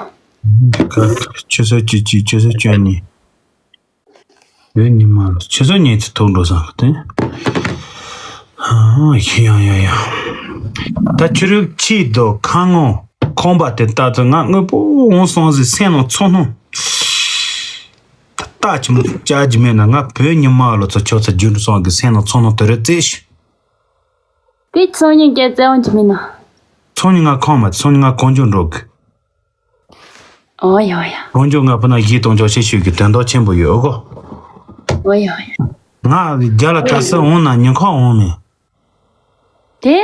ཆུ་ཚོད་གཅིག་གཅིག་ཆུ་ཚོད་བཅུ་གཉིས། བོད་ཉི་མ་ལ་ཆུ་ཚོད་གཉིས་ཚེ་ཐུག་འགྲོ་སང་གི་དེ། ཡ་ཡ་ཡ། ད་ཆུ་རུག་ཆི་དོ་ཁ་ངོ་ཁོང་པ་དེ་ལྟ་ཚོད་ང་དངོས་པོ་འོང་སོང་ཟི་སེམས་ནང་ཚོ་སྣང་། རྟ་ཆེན་པོ་བཅའ་རྒྱུ་མེད་ན། ང་བོད་ཉི་མ་ལོ་ཚོ་ཁྱོད་ཚོ་རྒྱུན་དུ་སོང་གི་སེམས་ནང་ཚོང་ནང་དུ་རེ་རྩེས་ཤི། དེ་ཚོང་ཉིན་སྐད་བཙན་དབང་གྱི་མིན་ན། ཚོང་ཉིན་ང་ཁོང་མ་ཚོང་ཉིན་ང་གོང་ཇོ་འགྲོ་གི། ཨོ་ཡ་ཡ། གོང་ཇོ་ང་བུ་ན་གཞིས་གཏོང་ཆོག་ཤེས་ཤོད་ཀྱི་དོན་དག་ཆེན་པོ་ཡོད་ཨོ་གོ། ཨོ་ཡ་ཡ། ང་རྒྱ་ལ་ག་སར་འོང་ན་ཉིན་ཁོག་འོང་མེད། དེ།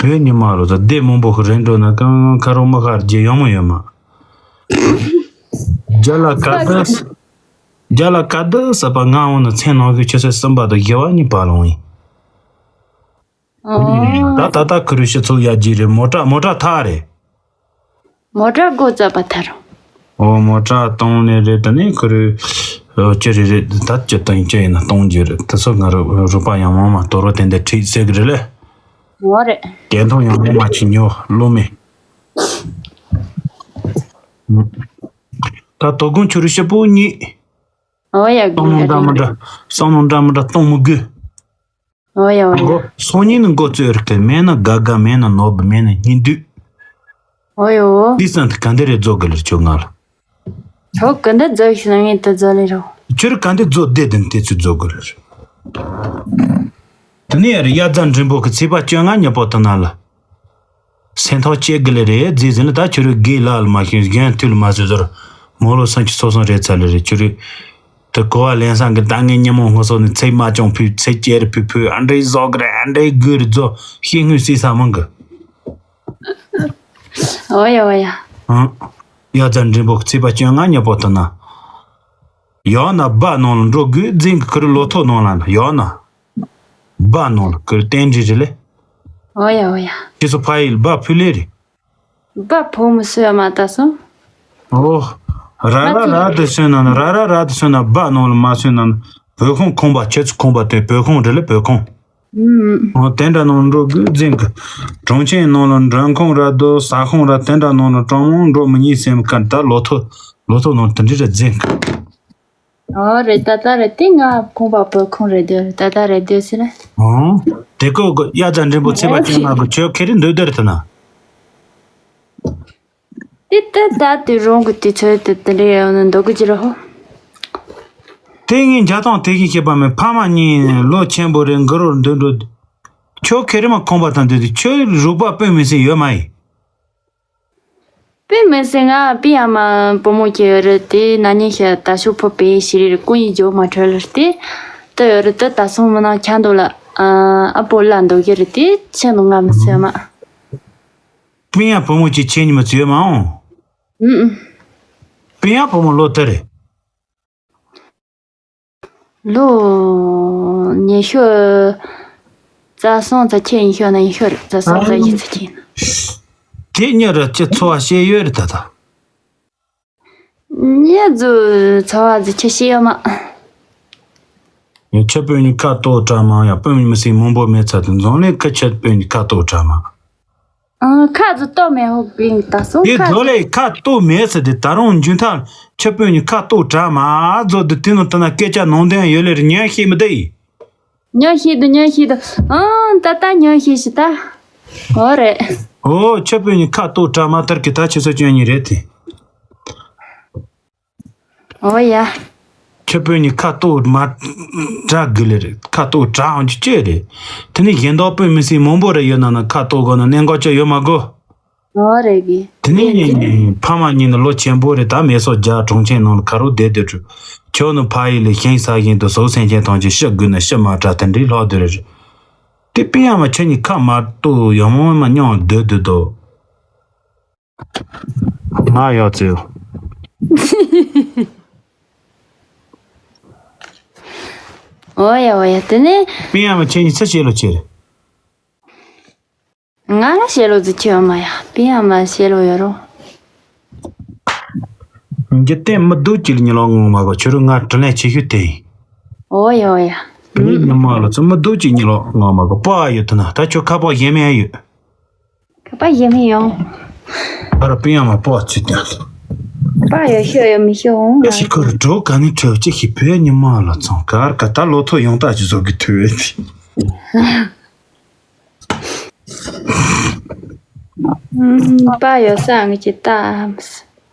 བོད་ཉི་མ་ལོ་ཚོ་སྡེ་མང་པོ་ཁོ་རེ་འགྲོ་ན་གང་ཁ་རོག་མ་ཁར་རྒྱལ་ཡོང་མོ་ཡོད་མ། རྒྱ་ལ་ག་ད། རྒྱ་ལ་ག་ད་ས་པ་ང་འོང་ན་མཚན་ནང་གི་ཆུ་ཚོད་གསུམ་པ་དང་བཞི་བ་གཉིས་པ་ལ་འོང་ཡིན། ད་ད་ད་ཁུ་རུ་ཤི་ཚུགས་ཡ་གྱི་རེད། མོ་ཊ་མོ་ཊ་ཐག་རེད། མོ་ཊ་སྒོ་རྩ་པ་ཐར། ཨོ་མོ་ཊ་གཏོང་ནས་རེད། ད་ནི་ཁུ་རུ་ཅི་རེད་རེད། ད་ཅི་སྟོན་ཅི་ཡིན་ན་གཏོང་རྒྱུ་རེད། དེ་ཚོ་ང་རུ་རུ་པ་ཡང་མང་མ་དོ་རོ་དེ་འདྲ་ཁྲིད་ཟེར་གི་རེད་ལེ། ངོ་རེད། གན་ཐོང་ཡང་མང་མ་ཆི་ཉོ་བློ་མེད། ད་དོ་དགོང་ཁྱོད་རུ་ཤི་པོ་གཉིད། ཨོ་ཡ་བསམ་བློ་འདྲ་མི་འདྲ། བསམ་བློ་འདྲ་མི་འདྲ་གཏོང་མི་དགོས། ཨོ་ཡ་ཨོ་ཡ། སང་ཉིན་ནི་འགོ་རྩོད་རིགས་དེ་མེད་ན་དགའ་དགའ་མེད་ན་ནོར་བུ་མེད་ན་སྙིང་བསྡུས། ཨོ་ཡ་ཨོ། འདི་སང་དེ་ག་འདི་རེད་རྫོགས་གི་ལེར་ཁྱོད་ང་ལ། ཁྱོད་ག་འདི་རྫོགས་ཤི་ན་ངས་དེ་རྫོགས་ལེ་རོ། ཁྱོད་རི་ག་འདི་རྫོགས་བསྡད་དེ་དེ་ཚོ་རྫོགས་གི་ལེར། དེ་ནས་ཡར་དབྱར་རྩྭ་མགྲིན་པོ་གི་ཚེས་པ་བཅོ་ལྔ་ཉི་པོ་དེ་ན་ལ། སེམས་ཐག་བཅད་གི་ལེ་རེད་རྫི་ཟིན་ལ། ད་ཁྱོད་རི་དགེ་ལགས་ལ་མ་ཤེས་རྒན་དུས་ལ་མ་བཟོད་ཟོར། མོ་ལོ་སུམ་ཅུ་སོ་གསུམ་རེད་ཚར་ལེ་རེད། ཁྱོད་རི་དེ་གོ་བ་ལེན་སང་གི་ད་ངའི་ཉིན་མོ་སྔོན་སོ་ནས་ཚེ་མ་བྱུང་ཕུད་ཚེ་སྐྱེ་རི་ཕུད་ཕུད། ཨ་འདྲེ་བཟོ་གི་རེད། ཨ་འདྲེ་དགོས་རི་རྫོ་ཤེས་ངོས་སྲིད་ས་མང་གི། ཨོ་ཡ་ཨོ་ཡ། ཨང་། དབྱར་རྩྭ་མགྲིན་པོ་ཚེས་པ་བཅོ་ལྔ་ཉི་པོ་དེ་ན། ཡང་ན་སྦ་ནང་ལ་འགྲོ་དགོས་རྫིང་གི་ཁུ་རི་ལོ་ཐོ་ནང་ལ་ན་ཡང་ན། སྦ་ནང་ལ་ཁུ་རི་རྟེན་འབྲེལ་རེད་ལེ། ཨོ་ཡ་ཨོ་ཡ། ཁྱེད་ཚོ་ཕ་ཡུལ་སྦ་ཕུ་ལེ་རེད། སྦ་ཕོ་མོ་སུ་ཡ་མ་ལྟ་སོང་། ཨོ། ར་ར་ར་དུ་སོན་ན་ན་ར་ར་ར་དུ་སོན་ན་སྦ་ནང་ལ་མ་སོན་ན་ན་བོད་ཁོང་ཁོང་པ་ཁྱེད་ཚོ་ཁོང་པ་དེ་བོད་ཁོང་རེད་ལེ་བོད་ཁོང་། ཨོ་དེ་འདྲ་ནང་འགྲོ་དགོས་རྫིང་གི། གྲོང་ཆེན་ནང་ལ་མགྲོན་ཁང་ར་དོ་ཟ་ཁང་ར་དེ་འདྲ་ནང་ལ་གྲོང་མང་འགྲོ་མི་ཉན་སེམས་ཁ་ད་ལོ་ཐོ་ལོ་ཐོ་ནང་དེ་འདྲ་ར་རྫིང་གི། ཨོ་རེད་ད་ལྟ་རེད་དེ་ང་ཁོང་པ་བོད་ཁོང་རེད་དོ་ད་ལྟ་རེད་དོ་ཟེར་ན། ཨོ། དེ་ཀོ་གི་དབྱར་རྩྭ་མགྲིན་པོ་ཚེས་པ་བཅོ་ལྔ་གི་ཁྱོད་ཁེ་རི་འདོད་འདོད་རེད་ཐ་ན། དེ་ལྟ་ད་དེ་རང་གི་དུས་ཚོད་དེ་དེ་འདྲ་ཡོང་ན་འདོད་གི་ཅི་རེད་ཧོ། དེ་ངས་འཇའ་ཐང་དེ་གིན་བཤད་པ་མེད། ཕ་མ་གཉིས་ལོ་ཆེན་པོ་རེད་འགུ་རོར་འདོད་འགྲོ། ཁྱོད་ཁེ་རི་མ་ཁོང་པ་དང་འདོད་དུ་ཁྱོད་རུག་པ་དཔེ་མི་སྲིད་ཡོད་མ་ཡིན། དཔེ་མི་སྲིད་ང་པི་ཡ་མ་བུ་མོ་ཁྱེད་ཡོད་རེད་དེ་ན་ནིང་ཤ་ད་ཤོ་ཕོ་པེ་ཤི་རི་རི་ཀུན་ཡི་ཇོ་མ་ཁྲོལ་ལར་དེ་ལྟ་ཡོད་རེད་དེ་ད་སོང་མི་ནང་ཁྱ་འདུག་ལ་ཨ་པོ་ལ་འདོད་གི་རེད་དེ་ཁྱེད་ནང་ང་མི་སྲིད་མ། པི་ཡ་བུ་མོ་ཁྱེད་ཁྱེད་ཉི་མ་ཚོ་ཡོད་མ་འོང་། ཨུ་ཨུ། པི་ཡ་བུ་མོ་ལོ་དེ་རེད། ལོ་ཉི་ཤུ་རྩ་གསུམ་རྩ་ཁྱེད་ཉི་ཤུ་ན་ཉི་ཤུ་རེད་རྩ་གསུམ་རྩ་བཞི་རྩ་ཁྱེད་ན། དེ་གཉིས་ར་ཅི་འཚོ་བ་བྱེད་ཡོད་རེད་ད་ད། ཉེ་རྫུ་འཚོ་བ་རྫུ་ཁྱེད་ཤེས་ཡོད་མ། ཡང་ཁྱེད་སྤུན་གཉིས་ཁ་ཏོག་གྲ་མང་ཡང་སྤུན་མི་སྲིད་མང་པོ་མེད་ཚར་དུ་འཛོམས་ལས་ཁ་ཁྱེད་སྤུན་གཉིས་ཁ་ཏོག་གྲ་མང་། ཨང་ཁ་ཟུ་ཏོ་མེ་ཧོ་གིན་ད་སོང་དེ་ཁ་ཟོ་ལས་ཁ་ཏོ་མེད་ཟེར་དེ་ད་རུང་འཇུན་ཐག་ཁྱི་སྤུན་གཉིས་ཁ་ཏོ་གྲ་མ་ཟོ་དེ་དེ་ནང་ད་ན་སྐད་ཆ་ནང་དོན་ཡོད་ལེ་རེ་ཉན་ཤེས་མི་འདུག་ཡིན། ཉན་ཤེས་འདུག་ཉན་ཤེས་འདུག་ཨང་ད་ད་ཉན་ཤེས་ཤི་ད། འོ་རེད། ཨོ་ཁྱི་སྤུན་གཉིས་ཁ་ཏོ་གྲ་མ་ཐར་གི་ད་ཁྱི་ཚོ་སྐྱོན་གཉིས་རེད་དེ། ཨོ་ཡ། ཁྱི་སྤུན་གཉིས་ཁ་ཏོ་མ་གྲ་གི་ལེ་རེད་ཁ་ཏོ་གྲ་འོང་གི་ཅེ་རེད། དེ་ནི་གཞན་དག་སྤུན་མི་སྲིད་མང་པོ་རེ་ཡོད་ན་ན་ཁ་ཏོ་གོ་ན་གནད་འགག་ཅི་ཡོད་མ་གོ། ཨོ་རེད་གི། དེ་ནས་ཕ་མ་གཉིས་ནི་ལོ་ཆེན་པོ་རེད་ད་མེ་སོ་རྒྱ་གྲོང་ཁྱེར་ནང་ལ་ཁ་རོག་བསྡད་སྡོད་འགྲོ། ཁྱོད་ནི་ཕ་ཡུལ་ལས་ཞིང་ས་བཞིན་དུ་ཟོག་སེམས་ཅན་ཐམས་ཅད་ཤི་དགོས་ན་ཤི་མ་དྲག་དེ་འདྲའི་ལྷག་སྡོད་རེད། དེ་པི་ཡ་མ་ཁྱེད་གཉིས་ཁ་མ་གཏུག་ཡང་མོ་མ་མྱོང་སྡོད་སྡོད་དོ། ང་ཡག་ཚོད། ཨོ་ཡ་ཨོ་ཡ་དེ་ནས། པི་ཡ་མ་ཁྱེད་གཉིས་ཚེ་བྱེད་ལོ་ཆེ་རེད། ང་ལ་བཤད་ལོ་ཟིག་ཁྱོད་མ་ཡ་པི་ཡ་མ་བཤད་ལོ་ཡོད་རོ། འཇིག་རྟེན་མི་སྡུག་ཅིག་ལ་ཉི་ལོག་ངང་མ་གོ་ཁྱོད་རང་ང་དྲིན་ལན་ཆེ་ཤོས་དེ་ཡིན། ཨོ་ཡ་ཨོ་ཡ། དེ་ནས་ཉི་མ་ལ་ཚོ་མི་སྡུག་ཅིག་ཉི་ལོག་ངང་མ་གོ་པ་ཡོད་ཐུ་ན་ད་ཁྱོད་ཁ་པག་གཞན་མེད་ཡོད། ཁ་པག་གཞན་མེད་ཡོང་། ཨ་ར་པི་ཡ་མ་པག་ཚུད་ཀྱང་། པག་ཡོད་ཤོད་ཡོད་མི་ཤོད་འོང་། ཨེ་ཤི་ཁོ་ར་འགྲོ་ག་ནས་ཁྲོད་ཅིག་ཤི་བོད་ཉི་མ་ལ་ཚོང་གར་ག་ད་ལོ་ཐོ་ཡོང་ད་ཅི་བཟོ་གི་ཐུ་བས་དེ། ཨུམ། པགས་ཡོད་ས་ངེད་ཀྱི་ལྟ།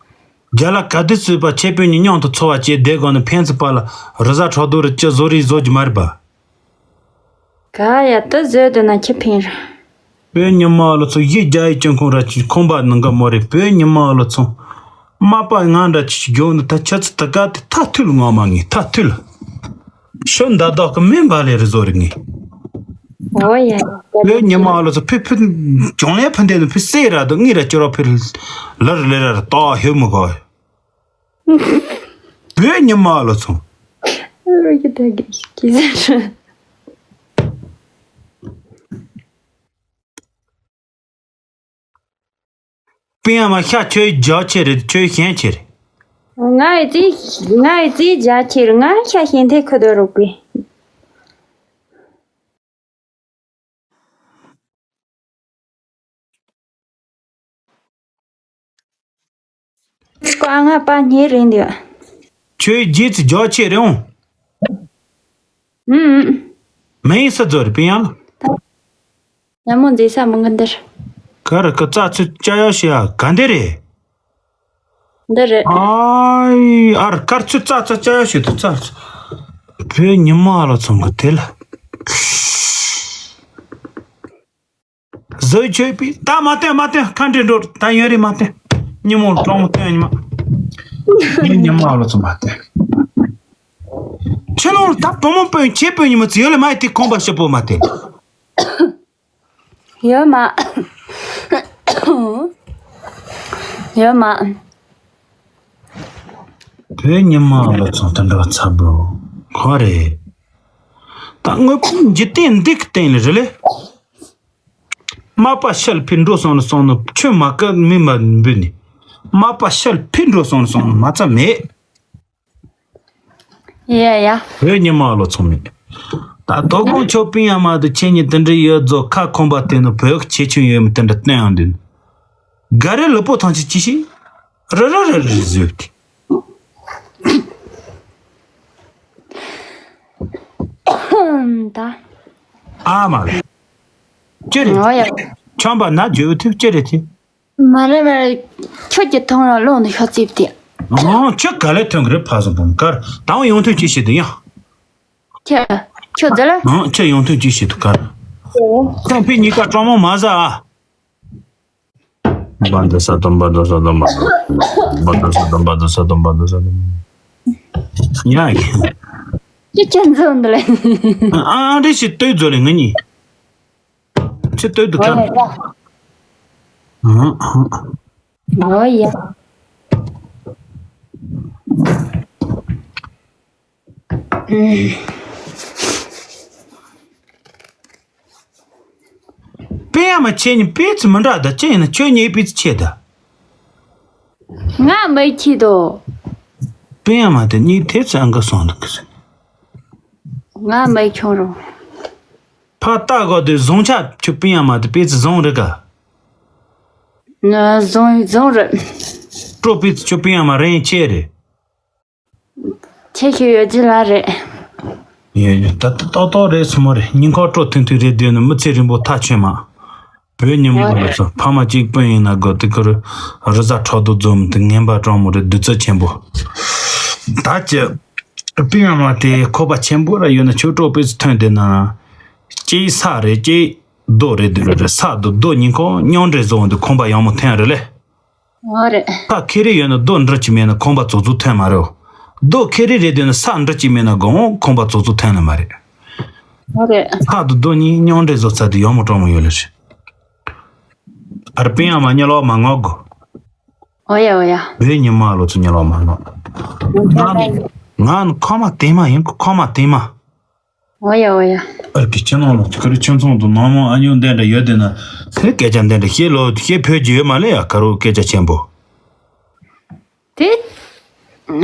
རྒྱ་ལ་ག་དུས་སུས་པ་ཁྱེད་བོད་མི་མཉམ་དུ་འཚོ་བ་བྱེད་བསྡད་དགོས་ནི་ཕན་ཚུན་བར་ལ་རི་གཟར་ཁྲག་རྡོ་རི་ཅི་བཟོ་རིགས་བཟོ་རྒྱུ་མ་རེད་པ། ག་ཡ་ཏི་བཟོས་འདུག་ན་ཁྱི་ཕིང་ར། བོད་ཉི་མ་ལོ་ཚོ་ཡི་རྒྱ་ཡི་ཅན་ཁོང་ར་ཅི་ཁོང་པ་ནང་ག་མོ་རེད། བོད་ཉི་མ་ལོ་ཚོ་མ་པ་ང་འདྲ་ཅི་ཅི་རྒྱུ་ནི་ད་ཆ་ཚི་ད་ག་དེ་ཐ་ཐུལ་ངོ་མ་ངི་ཐ་ཐུལ། ཤོ་མདའ་དག་གི་མེ་འབར་ལེ་རི་བཟོ་རིགས་ངི། ཨོ་ཡ། བོད་ཉི་མ་ལོ་ཚོ་ཕི་ཕི་གྱོང་ལེ་ཕི་འདེ་ནི་ཕི་སེ་ར་དུ་ངི་ར་ཅི་ར་ཕི་ལར་ལེ་ར་ར་ཏོ་ཧེ་མི་གོ། བོད་ཉི་མ་ལོ་ཚོ། རོ་ཀི་ད་གི་ཀི་ཟེར། པིན་ཨ་མ་ཤ་ཁྱོད་རྒྱག་ཆེ་རེད། ཁྱོད་ཞན་ཆེ་རེད། ང་ཡི་རྩིས་ང་ཡི་རྩིས་རྒྱག་ཆེ་རེད། ང་ཤ་ཞན་ཐེ་ཁུ་དོ་རོག་པི། ཀ་ང་པ་ཉེ་རིང་དུ། ཁྱོད་རྗེས་སུ་རྒྱག་ཆེ་རེད་འོང་། ཨུམ། མེ་ཡིན་ས་རྫོ་རེད་པིན་ཡང་། ཉ་མོ་མཛེས་ས་མི་འདིར། ག་རེ་གི་རྩ་ཚུལ་ཅ་ཡོ་ཤི་ཡ་ག་འདི་རེད། འདི་རེད། ཨའི་ཨར་དཀར་ཚུལ་རྩ་ཚ་ཅ་ཡོ་ཤི་དུ་རྩ་ཚ། བོད་ཉི་མ་ལོ་ཚོང་གི་དེ་ལ། བཟོས་ཆོས་པས་ད་མ་བསྟན་མ་བསྟན་ཁ་འདྲེ་འགྲོ་ད་ཡོད་རེད་མ་བསྟན། ཉི་མོ་གྲོང་མོ་བསྟན་ཉི་མ། ངའི་ཉི་མ་ལོ་ཚོ་མ་བསྟན། ཁྱེད་རང་ད་བུ་མོ་སྤུན་ཁྱེད་སྤུན་ཉི་མ་ཚོ་ཡོད་ལ་མ་ཡི་དེ་ཁོང་པ་ཞིབ་པོ་མ་བསྟན། ཡོད་མ། ཡོད་མ། བོད་ཉི་མ་ལོ་ཚོ་དེ་འདྲ་ཚ་བོ་ཁོ་རེད། ད་དངོས་པོ་འཇིག་རྟེན་འདི་གི་སྟེང་ལ་རེད་ལེ། མ་པ་ཤལ་ཕི་འགྲོ་སོང་ནི་སོང་ནི་ཆོས་མ་ཀ་མི་མ་འབུད་ནི། མ་པ་ཤལ་ཕི་འགྲོ་སོང་ནི་སོང་ནི་མ་ཚ་མེད། ཡ་ཡ། བོད་ཉི་མ་ལོ་ཚོང་མེད། ད་དོ་དགོང་ཆོ་པིན་ཡ་མ་དུ་ཆེ་ཉི་དི་འདྲི་ཡོད་རྫོ་ཁ་ཁོང་པ་དེ་ནི་བོད་ཆེ་ཆུང་ཡོད་མི་དི་འདྲ་བསྟན་ཡང་འདུན། ག་རེ་ལུ་པོ་ཐང་ཆི་ཅི་ཤི། ར་ར་ར་ར་བཟོས་ཏེ། ད། ཨ་མ་རེད། ཅི་རེད། ཨོ་ཡ། ཆམ་པ་ན་བརྗོད་ཐུབ་ཅི་རེད་དེ། མ་རེད་མ་རེད། ཁྱོད་ཀྱི་ཐོང་ར་ལོང་ནས་ཤོག་རྩིབ་དེ། ཨང་ཁྱོད་ག་ལེ་ཐོན་གི་རེད་ཕ་སོང་བུམ་དཀར་དང་ཡོང་ཐུབ་ཅི་ཤེས་དུ་ཡང་། ཁྱོད་ཁྱོད་ཛ་ལ། ཨང་ཁྱོད་ཡོང་ཐུབ་ཅི་ཤེས་དུ་དཀར། ཁྱོད་ཕི་གཉིས་ཀ་གྲོགས་མོ་མ་ཟ་ཨ། བ་འདི་ས་དོམ་བ་འདི་ས་དོམ་བ་འདི་ས་དོམ་བ་འདི་ས་དོམ་བ་འདི་ས་དོམ་བ། ཡ་ཡ། ཁྱོད་ཁྱོད་འཛོམས་འདི་ལེ། ཨ་ཨ་འདྲི་ཞིག་ལྟོས་འཛོལ་ལེ་ང་གཉིས། ཁྱི་ལྟོས་འདུག་ག་ཨོ་ཡ། པེ་ཡ་མ་ཁྱེད་གཉིས་པེ་ཚི་མི་འདྲ་ད་ཅི་ཡིན་ན་ཁྱོད་གཉིས་པེ་ཚི་ཆེ་ད། ང་མི་ཁྱི་དོ། པེ་ཡ་མ་དེ་གཉིས་དེ་ཚི་ཨང་ག་སོང་འདུག་གི། ང་མི་ཁྱོང་རུང་། ཕ་ལྟ་གོ་དེ་བཟུང་ཆ་ཁྱོད་པིན་ཡ་མ་དེ་པེ་ཚི་བཟུང་རེད་ག་ན་བཟུང་བཟུང་རེད། སྤྲོ་པེ་ཚི་ཁྱོད་པིན་ཡ་མ་རེན་ཆེ་རེད། ཁྱེད་ཁྱོད་ཡོད་ཀྱི་ལ་རེད། ཡོད་ཡོད་ད་ལྟ་ཏོག་ཏོག་རེད་སུ་མོ་རེད་སྙིང་ཁོག་སྤྲོ་ཐུང་ཐུང་རེད་དེ་ནི་མི་ཚེ་རིང་པོ་ཐག་ཆོད་མ། བོད་ཉིན་མོ་ལ་ཚོ་ཕ་མ་གཅིག་སྤུན་ཡིན་ན་དགོ་དེ་ཁོ་རི་གཟར་ཁྲག་རྡོ་འཛོམས་དེ་ངན་པ་གྲོང་མོ་རེད་བདུད་རྩི་ཆེན་པོ། ད་ཀྱི། པིན་ཡ་མ་དེ་ཁོ་པ་ཆེན་པོ་ར་ཡོད་ན་ཆོས་གྲོགས་པོས་སུ་ཐོན་དེ་ན། སྐྱེས་ས་རེད་སྐྱེས་རྡོ་རེད་དེ་རེད་ས་རྡོ་རྡོ་ཉིན་ཁོང་མཉམ་འདྲེས་བཟོ་འོང་དུ་ཁོང་པ་ཡང་མོ་ཐོན་རེད་ལེ། ཨོ་རེད། ཁ་ཁེ་རེ་ཡོད་ན་རྡོ་འདྲ་ཅིག་མེད་ན་ཁོང་པ་ཙོག་ཙོག་ཐོན་མ་རེད། རྡོ་ཁེ་རེ་རེད་དེ་ན་ས་འདྲ་ཅིག་མེད་ན་དགོང་ཁོང་པ་ཙོག་ཙོག་ཐོན་ལ་མ་རེད། ཨོ་རེད། ཁ་དུ་རྡོ་གཉིས་མཉམ་འདྲེས་བཟོ་ཚར་དུ་ཡོང་མོ་གྲོང་མོ་ཡོད་ལ་རེད། ཨར་པིན་ཡ་མ་ཉལ་ལོག་མ་ངོ་དགོ། ཨོ་ཡ་ཨོ་ཡ། བོད་ཉི་མ་ལོ་ཚོ་ཉལ་ལོག་མ་ངོ་། ང་ང་ཁོ་མ་དེ་མ་ཡིན་ཁོ་མ་དེ་མ། ཨོ་ཡ་ཨོ་ཡ། ཨ་ཀི་ཁྱེད་རང་ལ་ཁུ་རི་ཁྱིམ་ཚང་དུ་ནང་མོ་ཨ་ཉོ་འདི་འདྲ་ཡོད་དེ་ན་དེ་སྐད་ཆ་འདི་འདྲ་བཤད་ལོ་བཤད་ཕོད་ཀྱི་ཡོད་མ་ལེ་ཡ་ཁ་རོ་སྐད་ཆ་ཆེན་པོ། དེ།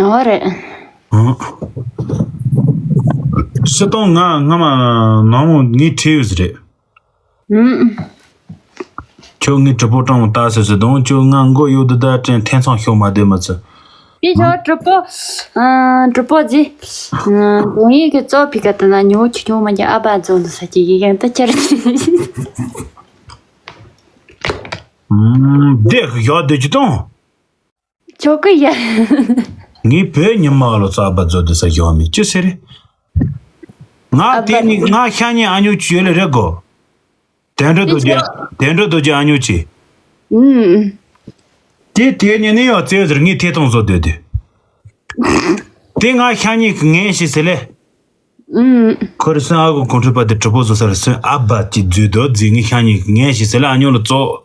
ཨོ་རེད། ཨང་། སྤྱི་བཏང་ང་སྔ་མ་ནང་མོ་ངའི་ཁྲིད་ཡོད་ཟེར་རེད། ཨང་། ཁྱོད་ངའི་གྲི་པོ་སྤྲང་བོ་ལྟ་ཟེར་ཟེར་དང་ཁྱོད་ང་མགོ་གཡོག་འདི་ལྟ་དྲན་ཐེ་ཚོམ་ཤོག་མ་བསྡད་མི་ཚུ། པི་ཆོ་གྲི་པོ། ཨ། གྲི་པོ་ཟི། ཨ། གདོང་ཡིག་གི་གཙོ་ཕི་ཀ་ཏི་ན་ཉོ་ཁྱི་ཁྱོད་མ་གྱི་ཨ་བ་རྫོང་དུ་ས་ཀྱི་ཡི་གེ་འདི་ཁྱེར། ཨུམ། བསྡད་གི་ཡོད་བསྡད་ཀྱི་དང་། ཆོག་གི་ཡ། ངས་བོད་ཉི་མ་ལོ་ཙཱ་བ་བཟོ་དེ་ས་ཞོག་མི་ཅི་ཟེར། ང་ཨ་དེ་ནི་ང་ཤ་ཉེ་ཨ་ཉོ་ཅི་ཡོད་ལ་རེད་གོ། དོན་འགྲོ་རྡོ་རྗེ། དོན་འགྲོ་རྡོ་རྗེ་ཨ་ཉོ་ཅི། ཨུམ། དེ་དེ་ཉིན་ནི་ཡོད་ཙེ་ཟེར་ངས་ཐེ་ཐོང་བཟོ་སྡོད་དེ། དེ་ང་ཤ་ཉེ་གི་ངན་ཞིག་ཟེར་ལེ། ཨུམ། ཁོ་རེ་སོན་ཨ་གོ་གོང་ཁྲོད་པ་དེ་གྲི་པོ་བཟོ་ས་རེ་སོན་ཨ་བ་ཅི་རྫུས་དོ་རྫུས་ངས་ཤ་ཉེ་གི་ངན་ཞིག་ཟེར་ལེ་ཨ་ཉོ་ལ་ཙོ།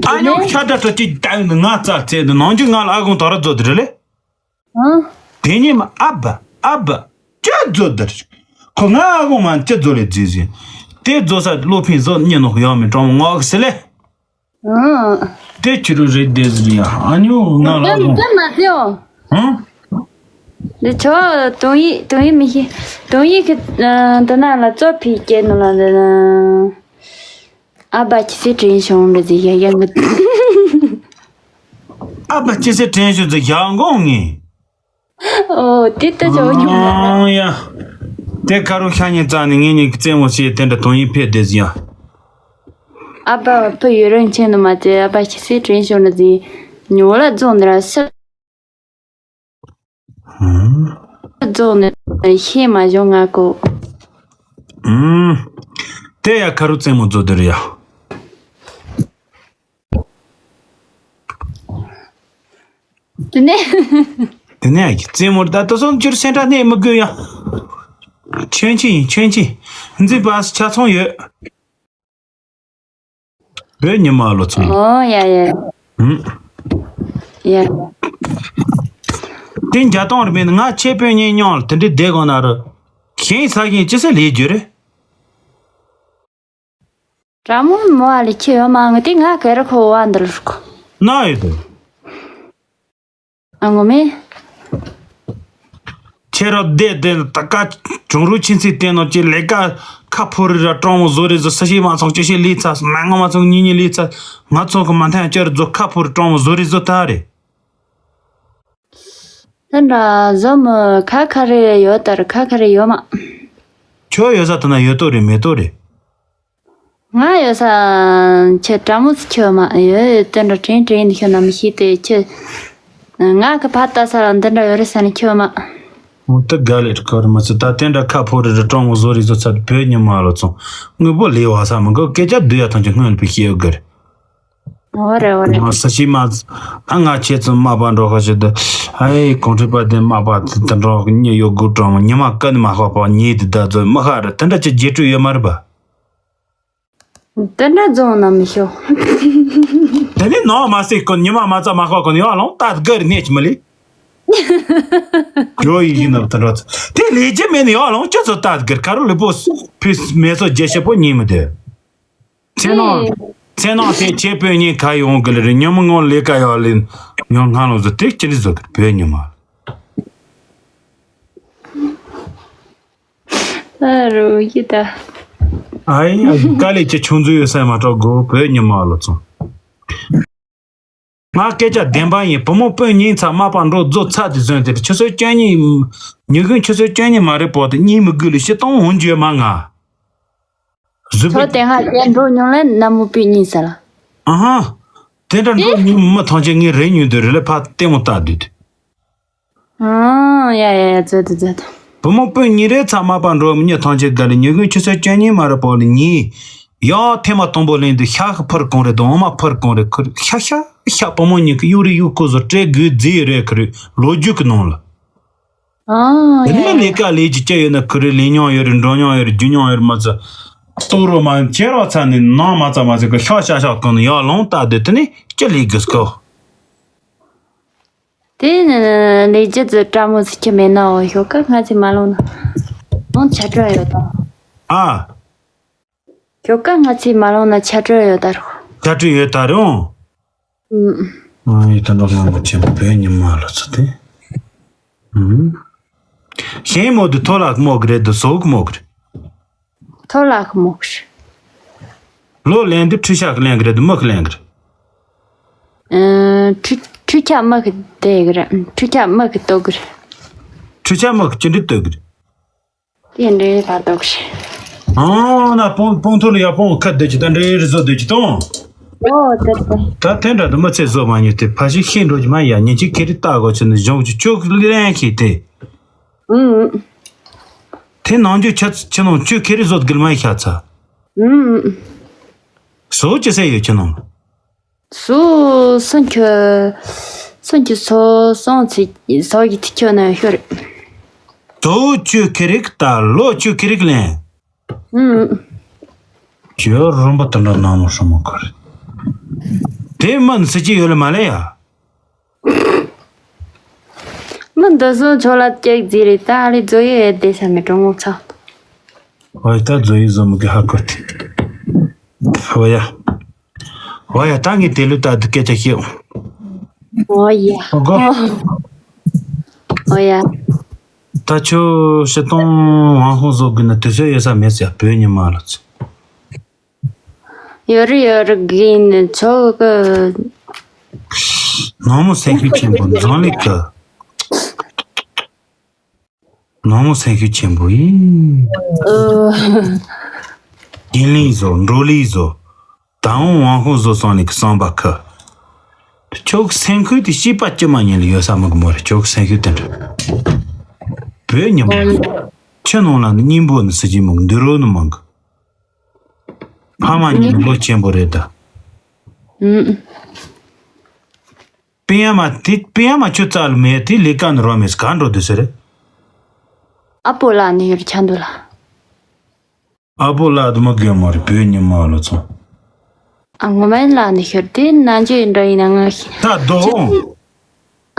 ཨ་ཉོ་ཤ་དྲ་དྲ་ཅི་ད་ཡོད་ང་རྩ་ཚེ་འདི་ནང་རྒྱུ་ང་ལ་ཨ་གོང་དོ་ར་རྫོ་དེ་རེད་ལེ། ཨང་། དེ་ཉིན་མ་ཨ་བ་ཨ་བ་ཅི་རྫོ་དེ་རེད། ཁོ་ང་ཨ་གོང་མ་ཅི་རྫོ་ལེ་རྫུས་ཟིན། དེ་རྫོ་ས་བློ་ཕན་བཟོ་ཉེ་ནོ་ཡོང་མི་གྲོང་མོ་ངོག་ཟེར་ལེ། ཨང་། དེ་ཁྱོད་རུ་རེད་དེ་ཟེར་ཡ་ཨ་ཉོ་ང་ལ་ཨ་དེ་གོང་། དེ་མ་ཟེར་ཨོ། ཧང་། འདི་ཆོ་དོན་ཡིག་དོན་ཡིག་མི་ཤེས། དོན་ཡིག་གི་ཨ་འདི་ན་ལ་ཙོ་ཕི་སྐྱེ་ནོ་ལ་འདི་ན། ཨ་བ་ཁྱི་སེ་དྲན་བྱུང་འདྲ་ཟིག་ཡ་ཡ་ངི། ཨ་བ་ཁྱི་སེ་དྲན་བྱུང་ཟིག་ཡ་འགོང་ངི། ཨོ་དེ་ལྟ་ཆོག་ཉུང་། ཨང་ཡ། དེ་ཁ་རུ་ཤ་ཉེ་རྩ་ནས་ངེད་གཉིས་ཀྱི་རྩེད་མོ་བྱས་དེ་འདྲ་དོན་ཡིག་ཕེབས་བསྡད་ཟིག་ཡ། ཨ་བ་བ་ཕུ་ཡུ་རང་ཆེན་ནི་མ་ཚད་ཨ་བ་ཁྱི་སེ་དྲན་བྱུང་འདྲ་ཟིག་ཉོ་ལ་རྫོང་འདི་ར་སི། རྫོང་ནས་ཤེས་མ་བྱུང་ང་ཀོ། ཨུམ། དེ་ཡ་ཁ་རུ་རྩེད་མོ་རྫོ་དེར་ཡ། དེ་ནས། དེ་ནས་རྩེད་མོ་ད་ལྟ་སོང་ཅུར་སེན་ཏྲ་ནས་མི་དགོས་ཡ། ཆོན་ཆི་ཡིན་ཆོན་ཆི། འཛིན་པ་ཆ་ཚང་ཡོད། བོད་ཉི་མ་ལོ་ཚང་། ཨོ་ཡ་ཡ། ཧུམ། ཡ། དེ་འཇའ་སྟོང་རི་མེད་ང་ཆེ་དཔོན་གཉིས་མཉམ་ལ་དེ་འདྲའི་བསྡད་དགོས་ན་རུ། ཞེང་ས་ཞེང་ཅི་སེ་ལས་རྒྱུ་རེད། དྲ་མོ་མོ་ཨ་ལི་ཁྱེད་ཡོད་མ་ངི་དེ་ང་ག་རེ་ཁོ་བ་འདི་ལ་ཁོ། ན་ཡོད་དོ། ཨ་ངོ་མེ། ཁྱེད་རང་བསྡད་བསྡད་ད་ཀ་བྱུང་རུ་ཕྱིན་ཚེ་བསྟན་ནོ་ཅི་ལས་ཀ་ཁ་ཕོ་རི་ར་གྲོང་མོ་བཟོ་རེ་བཟོ་ས་ཞིག་མ་ཚོང་ཅི་ཞིག་ལས་ཚ་མ་ང་མ་ཚོང་གཉིས་གཉིས་ལས་ཚ་ང་ཚོ་གི་མ་མཐའ་ཡང་བསྐྱར་བཟོ་ཁ་ཕོ་རི་གྲོང་མོ་བཟོ་རེ་བཟོ་ད་རེད། ད་འདྲ་བཟོ་མོ་ཁ་ཁ་རེ་ཡོད་ད་རེ་ཁ་ཁ་རེ་ཡོད་མ། ཁྱོད་ཡོད་ས་ད་ན་ཡོད་དོ་རེད་མེད་དོ་རེད། ང་ཡོད་ས་ཁྱེད་དྲ་མོ་སི་ཁྱོད་མ་ཡོད་དེ་འདྲ་དྲན་དྲན་ནི་ཁྱོད་ན་མི་ཤེས་ཏེ་ཁྱེད། ང་གི་ཕ་ལྟ་ས་ལ་འདི་འདྲ་ཡོད་རེད་ས་ནི་ཁྱོད་མ། འོ་ད་དགའ་ལེ་ཁོ་རེ་མ་ཚོ་ད་དེ་འདྲ་ཁ་ཕོ་རེ་རེ་གྲོང་མོ་བཟོ་རེ་བཟོ་ཚ་བོད་ཉི་མ་ལོ་ཚོང་དངོས་པོ་ལས་བ་ས་མི་འགོ་སྐད་ཆ་བསྡུ་ཡ་ཐམས་ཅད་སྔོན་ལ་བི་ཤེས་ཡོད་གི་རེད། འོ་རེད་འོ་རེད། མ་ས་ཤི་མ་ཨ་ང་ཁྱེད་ཚོ་མ་པ་འགྲོ་ཁ་ཤི་ད་ཨེ་གོང་ཁྲི་པ་དེ་མ་པ་དེ་འགྲོ་ཉི་ཡོད་དགུ་གྲོང་མོ་ཉི་མ་ཀ་ནི་མ་ཁ་པ་ཉི་དེ་ད་ཚོ་མི་ཁ་རེ་དེ་འདྲ་ཅི་རྗེས་སྤྲོད་ཡོད་མ་རེད་པ། དེ་འདྲ་རྫོང་ན་མི་ཤོག་དེ་ནི་ནང་མ་སྲིད་ཀུན་ཉི་མ་མ་ཚ་མ་ཁོག་ཀུན་ཡོང་ལོང་ཏ་དགར་གནས་ཀྱི་མི་ལི། ཡོ་ཡི་ཡིན་ནམ་དེ་འདྲ་ཚོ་དེ་ལས་རྒྱུ་མེད་ནི་ཡོང་ལོང་ཅི་ཚོ་ཏ་དགར་ཁ་རུ་ལུས་པོ་ཕིས་མེ་ཚོ་རྒྱལ་ཤེ་པོ་ཉིན་མི་དེ། ཚེ་ནང་ཚེ་ནང་དེ་ཁྱེད་བོད་ཉིན་ཁ་ཡོང་གི་ལ་རེད་ཉི་མ་ངོ་ལས་ཀ་ཡོང་ལེ་ཉོ་སྔ་ལོ་ཚོ་དེ་ཅི་འདྲ་བཟོ་གི་བོད་ཉི་མ། ཨ་རོ་ཡི་ད། ཨའི་དཀའ་ལས་ཀྱི་ཆུང་འཛུལ་ཡོད་སའི་མ་གྲོགས་དགོ་བོད་ཉི་མ་ལོ་ཚོང་། ང་སྐད་ཆ་བདེན་པ་ཡིན་བུ་མོ་སྤུན་གཉིས་ཚ་མ་པ་འགྲོ་རྫོ་ཚ་དེ་བཟོས་དེར་ཆུ་ཚོད་བཅུ་གཉིས། ཉི་གུང་ཆུ་ཚོད་བཅུ་གཉིས་མ་རེད་པོ་དེ་གཉིས་མི་དགོས་ལས་ཤི་སྟོང་འོང་རྒྱུ་མ་ང་། བཟོས་ཚོ་པའི་དེ་ང་དེ་འགྲོ་མྱོང་ལ་ན་མོ་སྤུན་གཉིས་ས་ལ། ཨ་ཧ། དེ་འདྲ་འགྲོ་མྱོང་མི་ཐང་ཆེན་ངས་རེ་ཉུང་དུ་རེ་ལ་ཕ་ལྟད་མོ་ལྟ་དུས་དེ། ཨང་། ཡ་ཡ་ཡ་ཛོ་དུ་ཛོ་དུ། བུ་མོ་སྤུན་གཉིས་རེ་ཚ་མ་པ་འགྲོ་མི་ཉི་ཐང་ཆེ་དགའ་ལི་ཉི་གུང་ཆུ་ཚོད་བཅུ་གཉིས་མ་རེ་པོ་ལི་གཉིས། ཡང་ཐེངས་མ་དང་པོ་ལེན་དུས་ཤ་ཁ་ཕུར་གང་རེད་དང་འོ་མ་ཕུར་གང་རེད་ཁུར་ཤ་ཤ་ཤ་བུ་མོ་གཉིས་ཀྱི་གཡུག་རེ་གཡུག་ཁོ་ཚོ་སྤྲད་དགོས་རྫི་རེད་ཁུར་ལོ་རྒྱུས་ཀྱི་ནང་ལ། ཨང་། དེ་ཡ་ནས་ཡ་ལས་ཀ་ལས་ཀྱི་སྐྱེ་ཡོད་ན་ཁུར་ལས་མྱོང་ཡོད་རེད་འགྲོ་མྱོང་ཡོད་རེད་རྒྱུ་མྱོང་ཡོད་རེད་མ་ཚ། སྟོག་རོ་མ་ཁྱེད་རང་ཚ་ནས་ནང་མ་ཚ་མ་ཚ་གི་ཤ་ཤ་ཤ་གང་ནས་ཡར་ལོང་ལྟ་དུས་དེ་ནས་ཅི་ལས་དགོས་སྐོ། དེ་ནི་ལས་རྒྱུ་ཙི་བཀྲ་མོ་ཚི་ཁྱི་མེད་ན་འོ་ཞོགས་ཀ་ང་ཚི་མ་ལོང་ན་ནང་ཆ་སྤྲོད་ཡོད་དོ། ཨ། ཞོགས་ཀ་ང་ཚི་མ་ལོང་ན་ཆ་སྤྲོད་ཡོད་ད་རོ། ཆ་སྤྲོད་ཡོད་ད་རོ། ཨུམ། ཨ་ཡི་ད་འགྲོ་ང་མ་ཆེན་པོ་བོད་ཉི་མ་ལ་ཚོ་དེ། ཨུམ། གཞན་མོ་དུ་ཐོ་ལག་མོ་གི་རེད་དུ་ཟོག་མོ་གི་རེད། ཐོ་ལག་མོག་ཤི། ལོ་ལེན་དུ་ཁྲུ་ཤག་ལེན་གི་རེད་དུ་མི་ཁི་ལེན་གི་རེད། ཨ། ཁྲུ་ཁྲུ་ཆ་མི་ཁི་དེ་གི་རེད། ཁྲུ་ཆ་མི་ཁི་ཏོ་གི་རེད། ཁྲུ་ཆ་མི་ཁི་ཅི་འདྲི་ཏོ་གི་རེད། དེ་འདྲའི་བར་ཏོ་གི་རེད། ཨ་ན་སྤོང་སྤོང་ཐོ་ལ་ཡ་སྤོང་ཁ་དེ་ཅི་ད་འདྲའི་རི་ཟོ་དེ་ཅི་ཏོང་། ཨོ་དེ་དེ། ད་དེ་འདྲ་དུ་མ་ཚེ་བཟོ་མ་ཉོས་ཏེ་ཕ་ཞིག་ཤེས་འགྲོ་གི་མ་ཡ། ཉིན་གཅིག་ཁེ་རི་ལྟ་དགོས་ཆུ་ནི་གཞུང་གི་ཅོག་ལེན་ཤེས་ཏེ། ཨུམ། དེ་ནང་རྒྱུ་ཆ་ཆུ་ནང་ཅོག་ཁེ་རི་བཟོ་དགོས་མ་ཤ་ཚ། ཨུམ། བཟོ་ཅི་ཟེར་ཡོད་ཆུ་ནང་། སུ་སུ་ཁྱོད། སུ་ཁྱོད་སོ་སོང་ཚིག་སོ་ཡི་ཐིག་ཁྱོད་ན་ཤོར། དོ་ཆུ་ཁེ་རིག་ད་ལོ་ཆུ་ཁེ་རིག་ལེན། ཨུམ། ཁྱོད་རོམ་པ་དུ་འདྲ་ནང་མོ་ཧྲུ་མོ་ཁར། དེ་མིན་སྲིད་ཀྱི་ཡོད་ལ་མ་ལེ་ཡ། མི་འདི་སོ་ཆོ་ལ་ཀྱེག་ཟིག་རེད་ད་རེ་བཟོ་ཡི་ཡོད་དེ་ས་མེད་གྲོང་ངོ་ཚ། ཨོ་ཡ་ད་བཟོ་ཡི་བཟོ་མི་གི་ཧ་གོ་དེ། ཨོ་ཡ། ཨོ་ཡ་ད་ངས་དེ་ལུ་ད་དུ་སྐད་ཆ་བཤད། ཨོ་ཡ། ཨོ་གོ། ཨོ་ཡ། ད་ཁྱོད་ཤི་སྟོང་ཝང་ཧོང་བཟོ་དགོས་ན་དུས་ཚོད་ཡོད་ས་མེད་ཟེར་བོད་ཉི་མ་ལ་ཚོད། ཡོད་རེད་ཡོད་རེད་གིན་ཆོག་གི། ནང་མོ་སེམས་ཤུགས་ཆེན་པོ་འཛམ་གླིང་གི། ནང་མོ་སེམས་ཤུགས་ཆེན་པོ་ཡིན། ཨོ། དགེ་ལེགས་བཟོ་འགྲོ་ལེགས་བཟོ། ད་འོང་ཝང་ཧོ་བཟོ་སོང་ལེགས་ཀྱི་བསམ་པ་ཁ། ཁྱོད་སེམས་ཁུལ་དེ་སྐྱིད་པ་སྐྱིད་མ་ཉིད་ལ་ཡོད་ས་མི་གི་མོ་རེད་ཁྱོད་སེམས་ཤུགས་དེ་འདྲ། བོད་ཉམས་པོ། ཁྱི་ནང་ལ་ནི་སྙིང་པོ་ནི་སྲིད་ཀྱི་མི་འདུག་རོ་ནི་མང་གི། ཕ་མ་གཉིས་ལོ་ཆེན་པོ་རེད་ད། ཨུམ། པི་ཡ་མ་དེ་པི་ཡ་མ་ཁྱོད་རྩ་ལ་མེད་དེ་ལས་ཀ་ནི་རོ་མེད་ག་འགྲོ་དུས་ཟེར། ཨ་པོ་ལགས་ནི་ཡོད་ཆ་འདུག་ལ། ཨ་པོ་ལགས་དུ་མ་དགོས་མ་རེད་བོད་ཉི་མ་ལོ་ཚོ། ཨ་ངོ་མ་ལགས་ནི་ཤོར་དེ་ན་འཇོ་ཡིན་འདྲ་ཡིན་ན་ང་ཤི། ད་རྡོ་འོང་།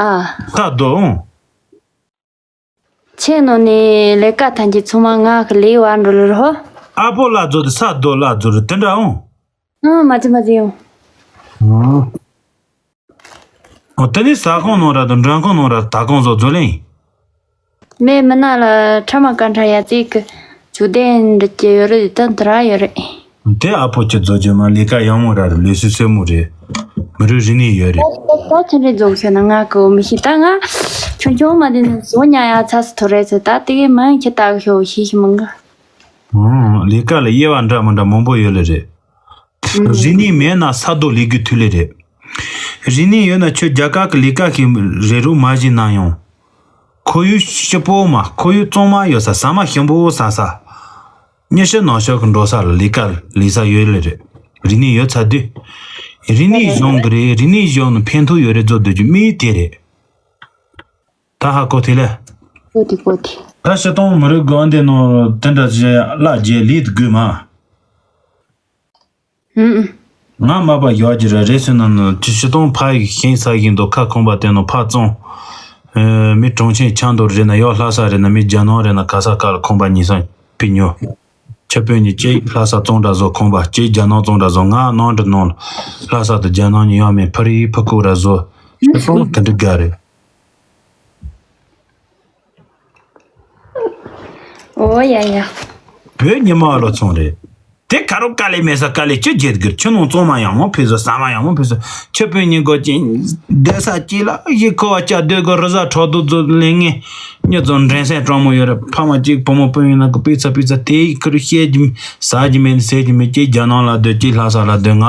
ཨ། ད་རྡོ་འོང་། ཆེ་ནོ་ནི་ལས་ཀ་ཐན་གྱི་ཚང་མ་ང་གི་ལས་བ་འགྲོ་ལ་རོ། ཨ་པོ་ལ་རྫོ་དེ་ས་རྡོ་ལ་རྫོ་རུ་དེ་འདྲ་འོང་། ཨ་མ་ཙི་མ་ཙི་ཡོང་། ཨོ་དེ་ནི་ས་ཁོང་ནོ་ར་དང་མགྲོན་ཁོང་ནོ་ར་ད་ཁོང་བཟོ་རྫོ་ལེན། མེ་མི་ན་ལ་ཁྲ་མ་ཀ་ཁྲ་ཡ་ཙིག་གི་ཇུ་དེན་འདྲི་ཀྱི་ཡོད་རེད་ད་འདི་ར་ཡོད་རེད། དེ་ཨ་ཕོ་ཁྱེད་རྫོགས་རྒྱུ་མ་ལས་ཀ་ཡག་མོ་ར་རེད་ལས་སུ་སེ་མོ་རེད། མི་རུ་རི་ནི་ཡོད་རེད། ད་ད་ཁྱེད་རེ་རྫོགས་ཤོད་ན་ང་གི་འོ་མི་ཤི་ད་ང་ཆུང་ཆུང་མ་དེ་ནི་བཟོ་ཉ་ཡ་ཚ་སི་ཐོ་རེ་ཚེ་ད་དེ་གི་མ་ཁྱེད་ད་གི་ཤོ་ཤི་ཤི་མང་གི། ཨང་ལས་ཀ་ལ་དབྱེ་བ་འདྲ་མི་འདྲ་མང་པོ་ཡོད་ལེ་རེད། རི་ནི་མེད་ན་ས་རྡོ་ལས་རྒྱུ་ཐུ་ལེ་རེད། རི་ནི་ཡོད་ན་ཁྱོད་རྒྱ་གར་གི་ལས་ཀ་ཤི་རེ་རུ་མ་བཞིན་ན་ཡང་། ཁོར་ཡུག་སྐྱིད་པོ་མ་ཁོར་ཡུག་གཙང་མ་ཡོད་ས་ཟ་མ་ཞིམ་པོ་ཟ་ས། ཉི་ཤུ་ནང་ཤོག་གི་འགྲོ་ས་ལ་ལས་ཀ་ལས་ས་ཡོད་ལེ་རེད། རི་ནི་ཡོད་ཚ་དུས། རི་ནི་གཞུང་གི་རེད་རི་ནི་གཞུང་ནི་ཕན་ཐོགས་ཡོད་རེད་བཟོ་སྡོད་རྒྱུ་མི་དེ་རེད། ད་ཧ་གོ་དེ་ལེ། གོ་དེ་གོ་དེ། ད་ཤི་སྟོང་མི་རིགས་དགོན་སྡེ་ནང་དེ་འདྲ་བྱས་བླ་རྒྱལ་ལས་དགོས་མ། ཧུམ། ང་མ་པ་ཡོད་ཀྱི་ར་རེད་ཟེར་ན་ནི་ཅི་ཤི་སྟོང་ཕ་ཡི་ཤིང་ས་ཡིན་དུ་ཁ་ཁོང་པ་དེ་ནི་ཕ་བཙོང་། མི་གྲོང་ཆེན་ཆང་དུ་རེད་ན་ཡོད་ལྷ་ས་རེད་ན་མི་རྒྱ་ནང་རེད་ན་ག་ས་ག་ལ་ཁོང་པ་ཉིས་སང་ཕི་ཉོ། ཆ་པོས་ཉི་ཅེ་ལྷ་ས་བཙོང་འདྲ་བཟོ་ཁོང་པ་ཅེ་རྒྱ་ནང་བཙོང་འདྲ་བཟོ་ང་ནང་འདྲ་ནང་ལྷ་ས་དུ་རྒྱ་ནང་ཉི་ཡོད་མེད་ཕ་རི་ཕ་ཀུ་ར་བཟོ། ཤི་སྟོང་དེ་འདྲི་དགའ་རེད། ཨོ་ཡ་ཡ། བོད་ཉི་མ་ལོ་ཚོང་རེད། དེ་ཁ་རོ་དཀའ་ལས་མེད་ས་དཀའ་ལས་ཅི་བརྗེད་དགོས་ཆུ་ནང་གཙང་མ་ཡང་མོ་ཕེ་བཟོ་ཟ་མ་ཡང་མོ་ཕེ་བཟོ་ཆུ་སྤུན་ཉིན་གོ་ཅིང་བསྡད་ས་ཅི་ལ་ཡི་ཁོ་བ་ཅག་སྡོད་དགོས་རི་ཟ་ཁྲོ་དུ་རྫོ་ལེན་ངེས་མྱི་ཚོ་འགྲན་སེམས་སྤྲང་མོ་ཡོད་རེད་ཕ་མ་གཅིག་བུ་མོ་སྤུན་ཡིན་ན་གི་པི་ཚ་པི་ཚ་དེ་ཡི་ཁུར་བཤད་ཀྱི་མི་ཟ་གྱི་མེད་ཟས་ཀྱི་མེད་ཅི་རྒྱ་ནང་ལ་སྡོད་ཅི་ལྷ་ས་ལ་སྡོད་ང་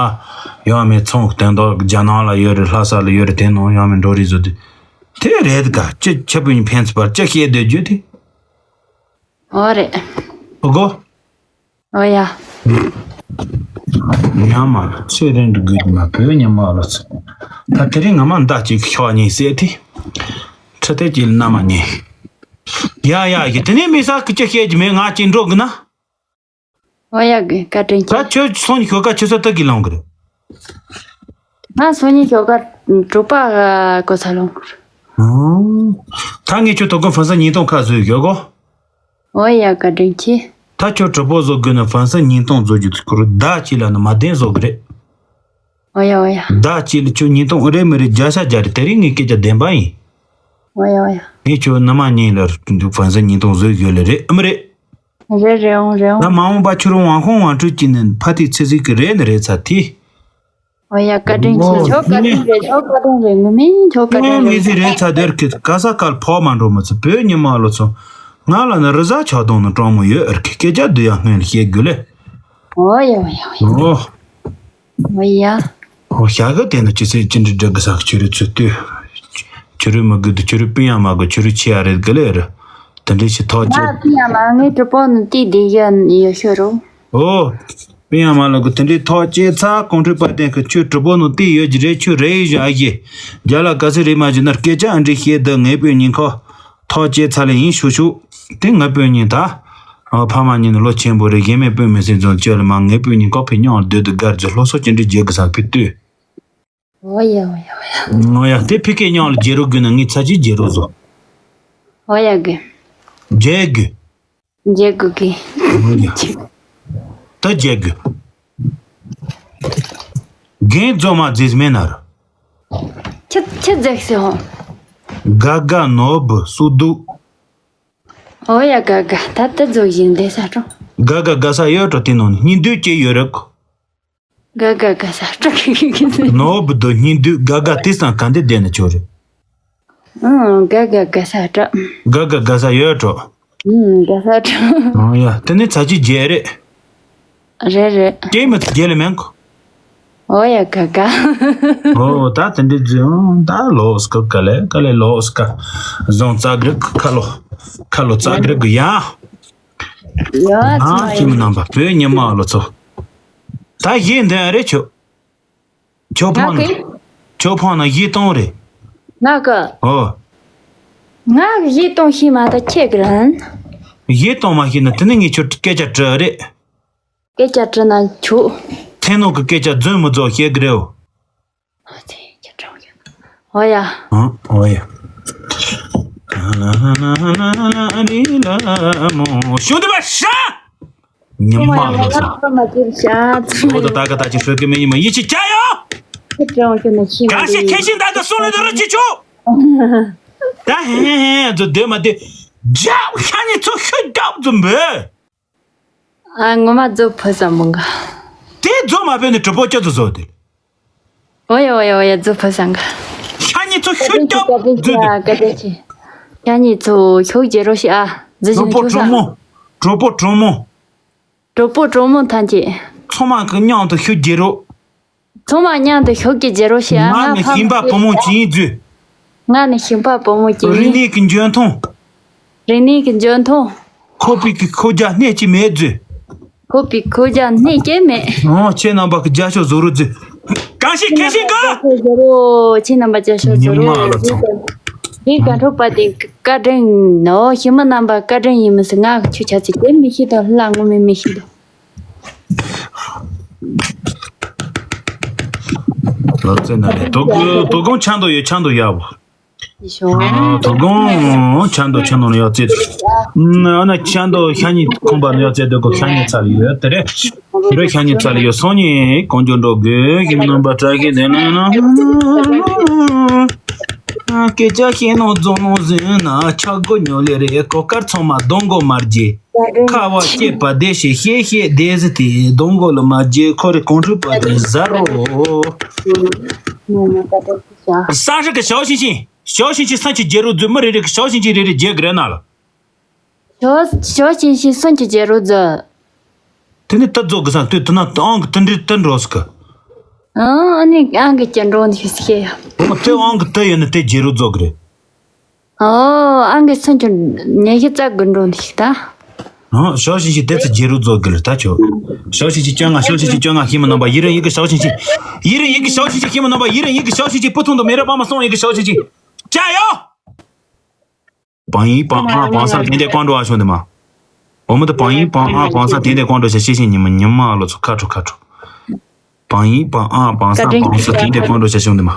ཡོང་མེད་ཚོང་སྟོན་ཐོག་རྒྱ་ནང་ལ་ཡོད་རེད་ལྷ་ས་ལ་ཡོད་རེད་དེ་ནང་ཡོང་མེད་འགྲོ་རེས་བཟོ་དུས། དེ་རེད་ག་ཅི་ཆ་པོ་ཡིན་ཕན་ཚུན་བར་ཅི་བཤད་སྡོད་རྒྱུ་དེ། ཨོ་རེད། ཨོ་གོ། ཨོ་ཡ། ཉམས་མ་ཚེ་རིང་དུ་དགོས་ཀྱི་མ་བོད་ཉམས་མ་ལོ་ཚོད། ད་དེ་རིང་ང་མ་མདའ་གཅིག་ཤོག་གཉིས་བསད་དེ། ཁྲི་ཐེ་གཅིག་ལ་མནའ་མ་ཉེ། ཡ་ཡ་ཡ་དེ་ནས་མི་ས་ཀི་ཅི་བཤད་ཀྱི་མེད་ང་གཅིག་འགྲོ་གི་ན། ཨོ་ཡ་གི་བཀའ་དྲིན་ཆེ། ད་ཁྱོད་སོང་ཉི་ཞོགས་ཀ་ཆུ་ཚོད་དག་གི་ལོང་གི་རེད། ང་སོང་ཉི་ཞོགས་ཀ་དྲུག་པ་གོ་ས་ལོང་གི་རེད། ཨོ། ད་ངས་ཁྱོད་དོ་དགོན་ཧྥན་སི་ཉིས་སྟོང་ཁ་བཟོས་ཡོད་གོ། ཨོ་ཡ་བཀའ་དྲིན་ཆེ། ད་ཁྱོད་གྲོགས་པོ་བཟོ་དགོས་ན་ཧྥན་སི་ཉིས་སྟོང་བཟོ་རྒྱུ་དེ་ཁོ་རུ་ཟླ་གཅིག་ལ་ནི་མ་བདེན་བཟོ་གི་རེད། ཨོ་ཡ་ཨོ་ཡ། ཟླ་གཅིག་ལ་ཁྱོད་ཉིས་སྟོང་རེད་མི་རེད་བརྒྱ་ཆ་བརྒྱ་རེད་དེ་རིང་ངའི་སྐད་ཆ་བདེན་པ་ཡིན། ཨོ་ཡ་ཨོ་ཡ། ངས་ཁྱོད་ནི་མ་ཉིན་ལ་ཧྥན་སི་ཉིས་སྟོང་བཟོས་ཡོད་ལེ་རེད་ཨ་མི་རེད། རེད་རེད་འོང་རེད་འོང་། ད་མ་འོངས་པ་ཁྱོད་རང་དབང་ཁོང་དབང་ཁྲུས་ཀྱི་ནི་ཕ་དེ་ཚེ་ཟིག་གི་རེད་ནི་རེད་ཚ་དེ། ཨོ་ཡ་བཀའ་དྲིན་ཆེ་ཨོ་ཁྱོད་བཀའ་དྲིན་རེད་ཁྱོད་བཀའ་དྲིན་རེད་ངོ་མིན་ཁྱོད་བཀའ་དྲིན་མི་རེད། ཟིག་རེད་ཚ་དེར་གི་ག་ས་གར་ཕོག་མ་འགྲོ་མི་ཚེ་བོད་ཉི་མ་ལོ་ཚོ། ང་ལ་ནི་རི་ཟ་ཆགས་དོང་ནི་སྤྲང་མོ་ཡོད་ཨར་གི་སྐད་ཆ་བསྡུ་ཡ་སྔོན་ལ་བཤད་དགོས་ལེ། ཨོ་ཡ་ཨོ་ཡ་ཨོ་ཡ། ཨོ་ཡ། ཨོ་ཞག་གི་དེ་ནི་ཅི་ཚེ་ཅི་འདྲི་འདྲི་གི་ས་གི་ཆུ་རུ་ཚུ་ལྟོས། ཆུ་རུ་མི་དགོས་དུ་ཆུ་རུ་པིན་ཡང་མ་དགོས་ཆུ་རུ་ཆེ་ཡ་རེད་གི་ལེ་ར། དེ་འདྲི་ཞིག་ཐོག་ང་ཅེ། པིན་ཡང་མ་ངའི་གྲུ་པོ་ནི་ཏི་དེ་ཡ་ཡ་ཤོ་རོ། ཨོ། པིན་ཡང་མ་ལ་གི་དེ་འདྲི་ཐོག་ཅེ་ཚ་ཀོང་ཁྲི་པ་དན་གི་ཆུ་གྲུ་པོ་ནི་ཏི་ཡོད་ཀྱི་རེད་ཆུ་རེ་ཡི་བཞག་ཨ་ཡེ། རྒྱ་ལ་ག་སི་རེ་མ་བྱུང་ན་སྐད་ཆ་ཨ་འདྲི་བཤད་དུ་ངའི་པིན་ཉིན་ཁོ། ཐོག་བཅད་ཚར་ལེ་ཡིན་ཤུ་ཤུ། དེ་ངའི་སྤུན་ཉིན་ད། ཨ་ཕ་མ་གཉིས་ནི་ལོ་ཆེན་པོ་རེད་གཞན་མའི་སྤུན་མི་སྲིད་ཚོང་བཅད་ལ་མ་ངའི་སྤུན་ཉིན་ཁོ་ཕི་ཉོག་སྡོད་དུ་དགར་རྒྱུ་སློབ་གསོ་ཅི་འདྲི་བརྗེད་གི་ས་ཕི་ལྟོས། ཨོ་ཡ་ཨོ་ཡ་ཨོ་ཡ། ཨོ་ཡ་དེ་ཕི་ཁའི་ཉོག་ལ་བརྗེད་རོགས་དགོས་ན་ངས་ཚ་ཅིག་བརྗེད་རོགས་བཟོ། ཨོ་ཡ་དགོས། བརྗེད་དགོས། བརྗེད་དགོས་གི། ཨོ་ཡ། ད་བརྗེད་དགོས། རྒན་རྫོང་མ་རྫིས་མེད་ན་ར། ཁྱི་ཁྱི་རྫིག་སེ་ཧོ། དགའ་དགའ་ནོར་བུ་སུ་འདུག་ཨོ་ཡ་དགའ་དགའ་ད་ལྟ་རྫོགས་བཞིན་བསྡད་ས་ཀྲོ། དགའ་དགའ་དགའ་ས་ཡོད་ཀྲོ་དེ་ནང་ནས་སྙིང་འདོད་ཅེ་ཡོད་རེད་གོ། དགའ་དགའ་དགའ་ས་ཀྲོ་ཁི་ཁི་ཁི་ཟེར། ནོར་བུ་དང་སྙིང་འདོད་དགའ་དགའ་དེ་སང་ག་འདི་བསྡད་ན་ཆོག་རེད། ཨང་དགའ་དགའ་དགའ་ས་ཀྲོ། དགའ་དགའ་དགའ་ས་ཡོད་ཀྲོ། ཨང་དགའ་ས་ཀྲོ། ཨང་ཡ་དེ་ནི་ཚ་ཅིག་རྒྱལ་རེད། རེད་རེད། སྐྱེས་མི་ཚེ་རྒྱལ་ལ་མེད་གོ། ཨོ་ཡ་དགའ་དགའ། ཨོ་ད་དེ་འདྲའི་རྫུན་ད་ལོག་སྐབས་ག་ལེ་ག་ལེ་ལོག་སྐ་བཟང་རྩ་གི་ཁ་ལོ་ཁ་ལོ་རྩ་གི་གི་ཡ། ཡ་ཨ་ཙི་ཁྱིམ་རྣམ་པ་བོད་ཉི་མ་ལོ་ཚོ། ད་གཞས་འདོན་ཡ་རེད་ཁྱོད། ཁྱོད་ཕང་ན་ཁྱོད་ཕང་ན་གཞས་གཏོང་རེད། ང་གི་ཨོ། ང་གི་གཞས་གཏོང་ཤེས་མ་ད་ཁྱེད་ཀྱི་རན། གཞས་གཏོང་མ་ཤེས་ན་དེ་ནི་ངས་ཁྱོད་སྐད་ཆ་དྲི་རེད། སྐད་ཆ་དྲི་ན་ཆོག་མཚན་ནང་གི་སྐད་ཆ་རྫུན་མི་རྫོགས་བཤད་གི་རེད། ཨོ་ཡ། ཨོ་ཡ། ཞུ་འདི་པ་ཤ། ཉི་མ་ལོ་ཚ། ཨོ་ད་ད་ག་ད་ཅི་ཧྲུལ་གི་མི་ཉི་མ་ཡིད་ཆེས་བྱ་ཡོ། ག་ཤེ་ཁེ་ཤིན་ད་ག་སོང་ལེ་ད་ར་ཅི་ཆོ། ད་ཧེ་ཧེ་ཧེ་ཛོ་དེ་མ་དེ། རྒྱབ་ཤ་ཉི་ཚོ་ཤུ་རྒྱབ་ཛོ་འབོད། ཨ་ངོ་མ་རྫོ་ཕོ་བསམ་མོ་འགའ། དེ་རྫོ་མ་ཕེ་ནི་གྲུ་པོ་སྐྱ་ཚོ་བཟོ་དེ། ཨོ་ཡ་ཨོ་ཡ་ཨོ་ཡ་རྫོ་ཕོ་བསམ་འགའ། ཤ་ཉི་ཚོ་ཤུ་སྐྱོ་བཀའ་དྲིན་ཆེ་རྫོ་ཨ་དེ། བཀའ་དྲིན་ཆེ། ཤ་ཉི་ཚོ་ཤུ་རྒྱལ་རོ་ཤི་ཨ། རྫོ་གྲུ་ཞིག་པོ་ནི་ཁྱོ་གྲུ་ས། མོ། གྲུ་པོ་གྲུ་མོ། གྲུ་པོ་གྲུ་མོ་ཐམས་ཅད། ཚང་མ་གི་མཉམ་དུ་ཤུ་རྒྱལ་རོ། ཚང་མ་མཉམ་དུ་ཤུགས་ཀྱིས་རྒྱལ་རོགས་བྱེད་ཨ། ང་ནི་ཤིང་པ་བུ་མོ་ཅིག་ཡིན་ཟེར། ང་ནི་ཤིང་པ་བུ་མོ་ཅིག་རིག་ཡིན། གནས་ཀྱི་འཇོན་ཐང་། རིག་གནས་ཀྱི་འཇོན་ཐང་། ཁོག་པའི་གི་ཁོག་རྒྱ་སྣེ་གཅིག་མེད་ཟེར། ཁོག་པའི་ཁོག་རྒྱ་སྣེ་གཅིག་མེད། ཨོ་ཁྱེད་རྣམ་པ་གི་རྒྱ་ཤོག་བཟོ་རོགས་ཟེར། གང་ཞིག་གལ་ཞིག་གི། ཁྱེད་རྣམ་པ་རྒྱ་ཤོག་བཟོ་རོགས་ཟེར། ཉི་མ་ལ་ཚོ། དེ་ག་འཕྲོ་པ་དེ་བཀའ་དྲིན་ནོ་ཞི་མི་རྣམ་པ་བཀའ་དྲིན་ཡིན་མི་སྲིད་ང་གི་ཆུ་ཆ་ཚིག་དེ་མི་ཤེས་དོ་ལ་ངོ་མི་མི་ཤེས་དོ། ལོ་ཙེ་ན་རེ་དོ་དགོང་དོ་དགོང་ཆང་དོ་ཡོད་ཆང་དོ་ཡག་པོ། ཨ་དོ་དགོང་ཆང་དོ་ཆང་དོ་ནི་ཡག་ཙེ། ཨ་ན་ཆང་དོ་ཤ་ཉི་ཁོང་པ་ནི་ཡག་ཙེ་དོ་དགོང་ཤ་ཉི་ཚ་ལི་ཡོད་དེ་རེད། འདི་ཤ་ཉི་ཚ་ལི་ཡོད་སོང་ཉི་གོང་ཇོ་འགྲོ་དགོས་ཤི་མི་རྣམ་པ་བཀྲ་ཤིས་བདེ་ལེགས་ན། སྐད་ཆ་བཤད་ནོ་རྫོང་ནོ་ཟིན་ན་ཆག་སྒོ་ཉོ་ལེ་རེད་གོ་སྐར་ཚང་མ་སྡོང་མགོ་མར་རྒྱས། ཁ་བ་སྐྱེས་པ་བདེ་ཞེས་ཤེས་ཤེས་བདེ་ཟི་དེ་སྡོང་མགོ་ལ་མ་རྒྱས་ཁོ་རེ་གོང་ཁྲུས་པ་དེ་ཟ་རོ། ས་ཧྲི་གི་ཞའོ་ཤིང་ཤིང་ཞའོ་ཤིང་ཤིང་སང་ཆི་རྒྱལ་རོ་རྫུ་མི་རེ་རེ་གི་ཞའོ་ཤིང་ཤིང་རེ་རེ་རྒྱལ་གི་རེ་ན་ལ། ཞའོ་ཞའོ་ཤིང་ཤིང་སང་ཆི་རྒྱལ་རོ་རྫུ། དེ་ནི་ད་རྫོགས་གི་སང་དུས་དུ་ན་ཨང་གི་དུ་འདྲི་དུ་འགྲོ་སི་གི། ཨང་ཨ་ནི་ཨང་གི་ཅི་འགྲོ་ནི་ཤི་སི་ཤེ་ཡ། འོ་དེ་ཨང་གི་དུ་ཡོད་ནི་དེ་རྒྱལ་རོ་རྫོགས་གི་རེད། ཨོ་ཨང་གི་སུན་ཆུ་ཉེ་ཤི་རྩ་གི་འགྲོ་ནི་ཤི་ད། ཨང་ཞའོ་ཤིང་ཤིང་དེ་ཚོ་རྒྱལ་རོ་རྫོགས་གི་རེད་ད་ཆོ། ཞའོ་ཤིང་ཤིང་བཅོ་ལྔ་ཞའོ་ཤིང་ཤིང་བཅོ་ལྔ་ཤི་མི་རྣམ་པ་ཡི་རང་ཡི་གི་ཞའོ་ཤིང་ཤིང་། ཡི་རང་ཡི་གི་ཞའོ་ཤིང་ཤིང་ཤི་མི་རྣམ་པ་ཡི་རང་ཡི་གི་ཞའོ་ཤིང་ཤིང་སྤུ་ཐུང་དུ་མེ་ར་པ་མ་སོང་ཡི་གི་ཞའོ་ཤིང་ཤིང་། ཅ་ཡོ། 榜一榜二榜三点点关注啊兄弟们。我们的榜一榜二榜三点点关注一下，谢谢你们，你们啊，老子卡住卡住。榜一榜二榜三榜四点点关注一下兄弟们。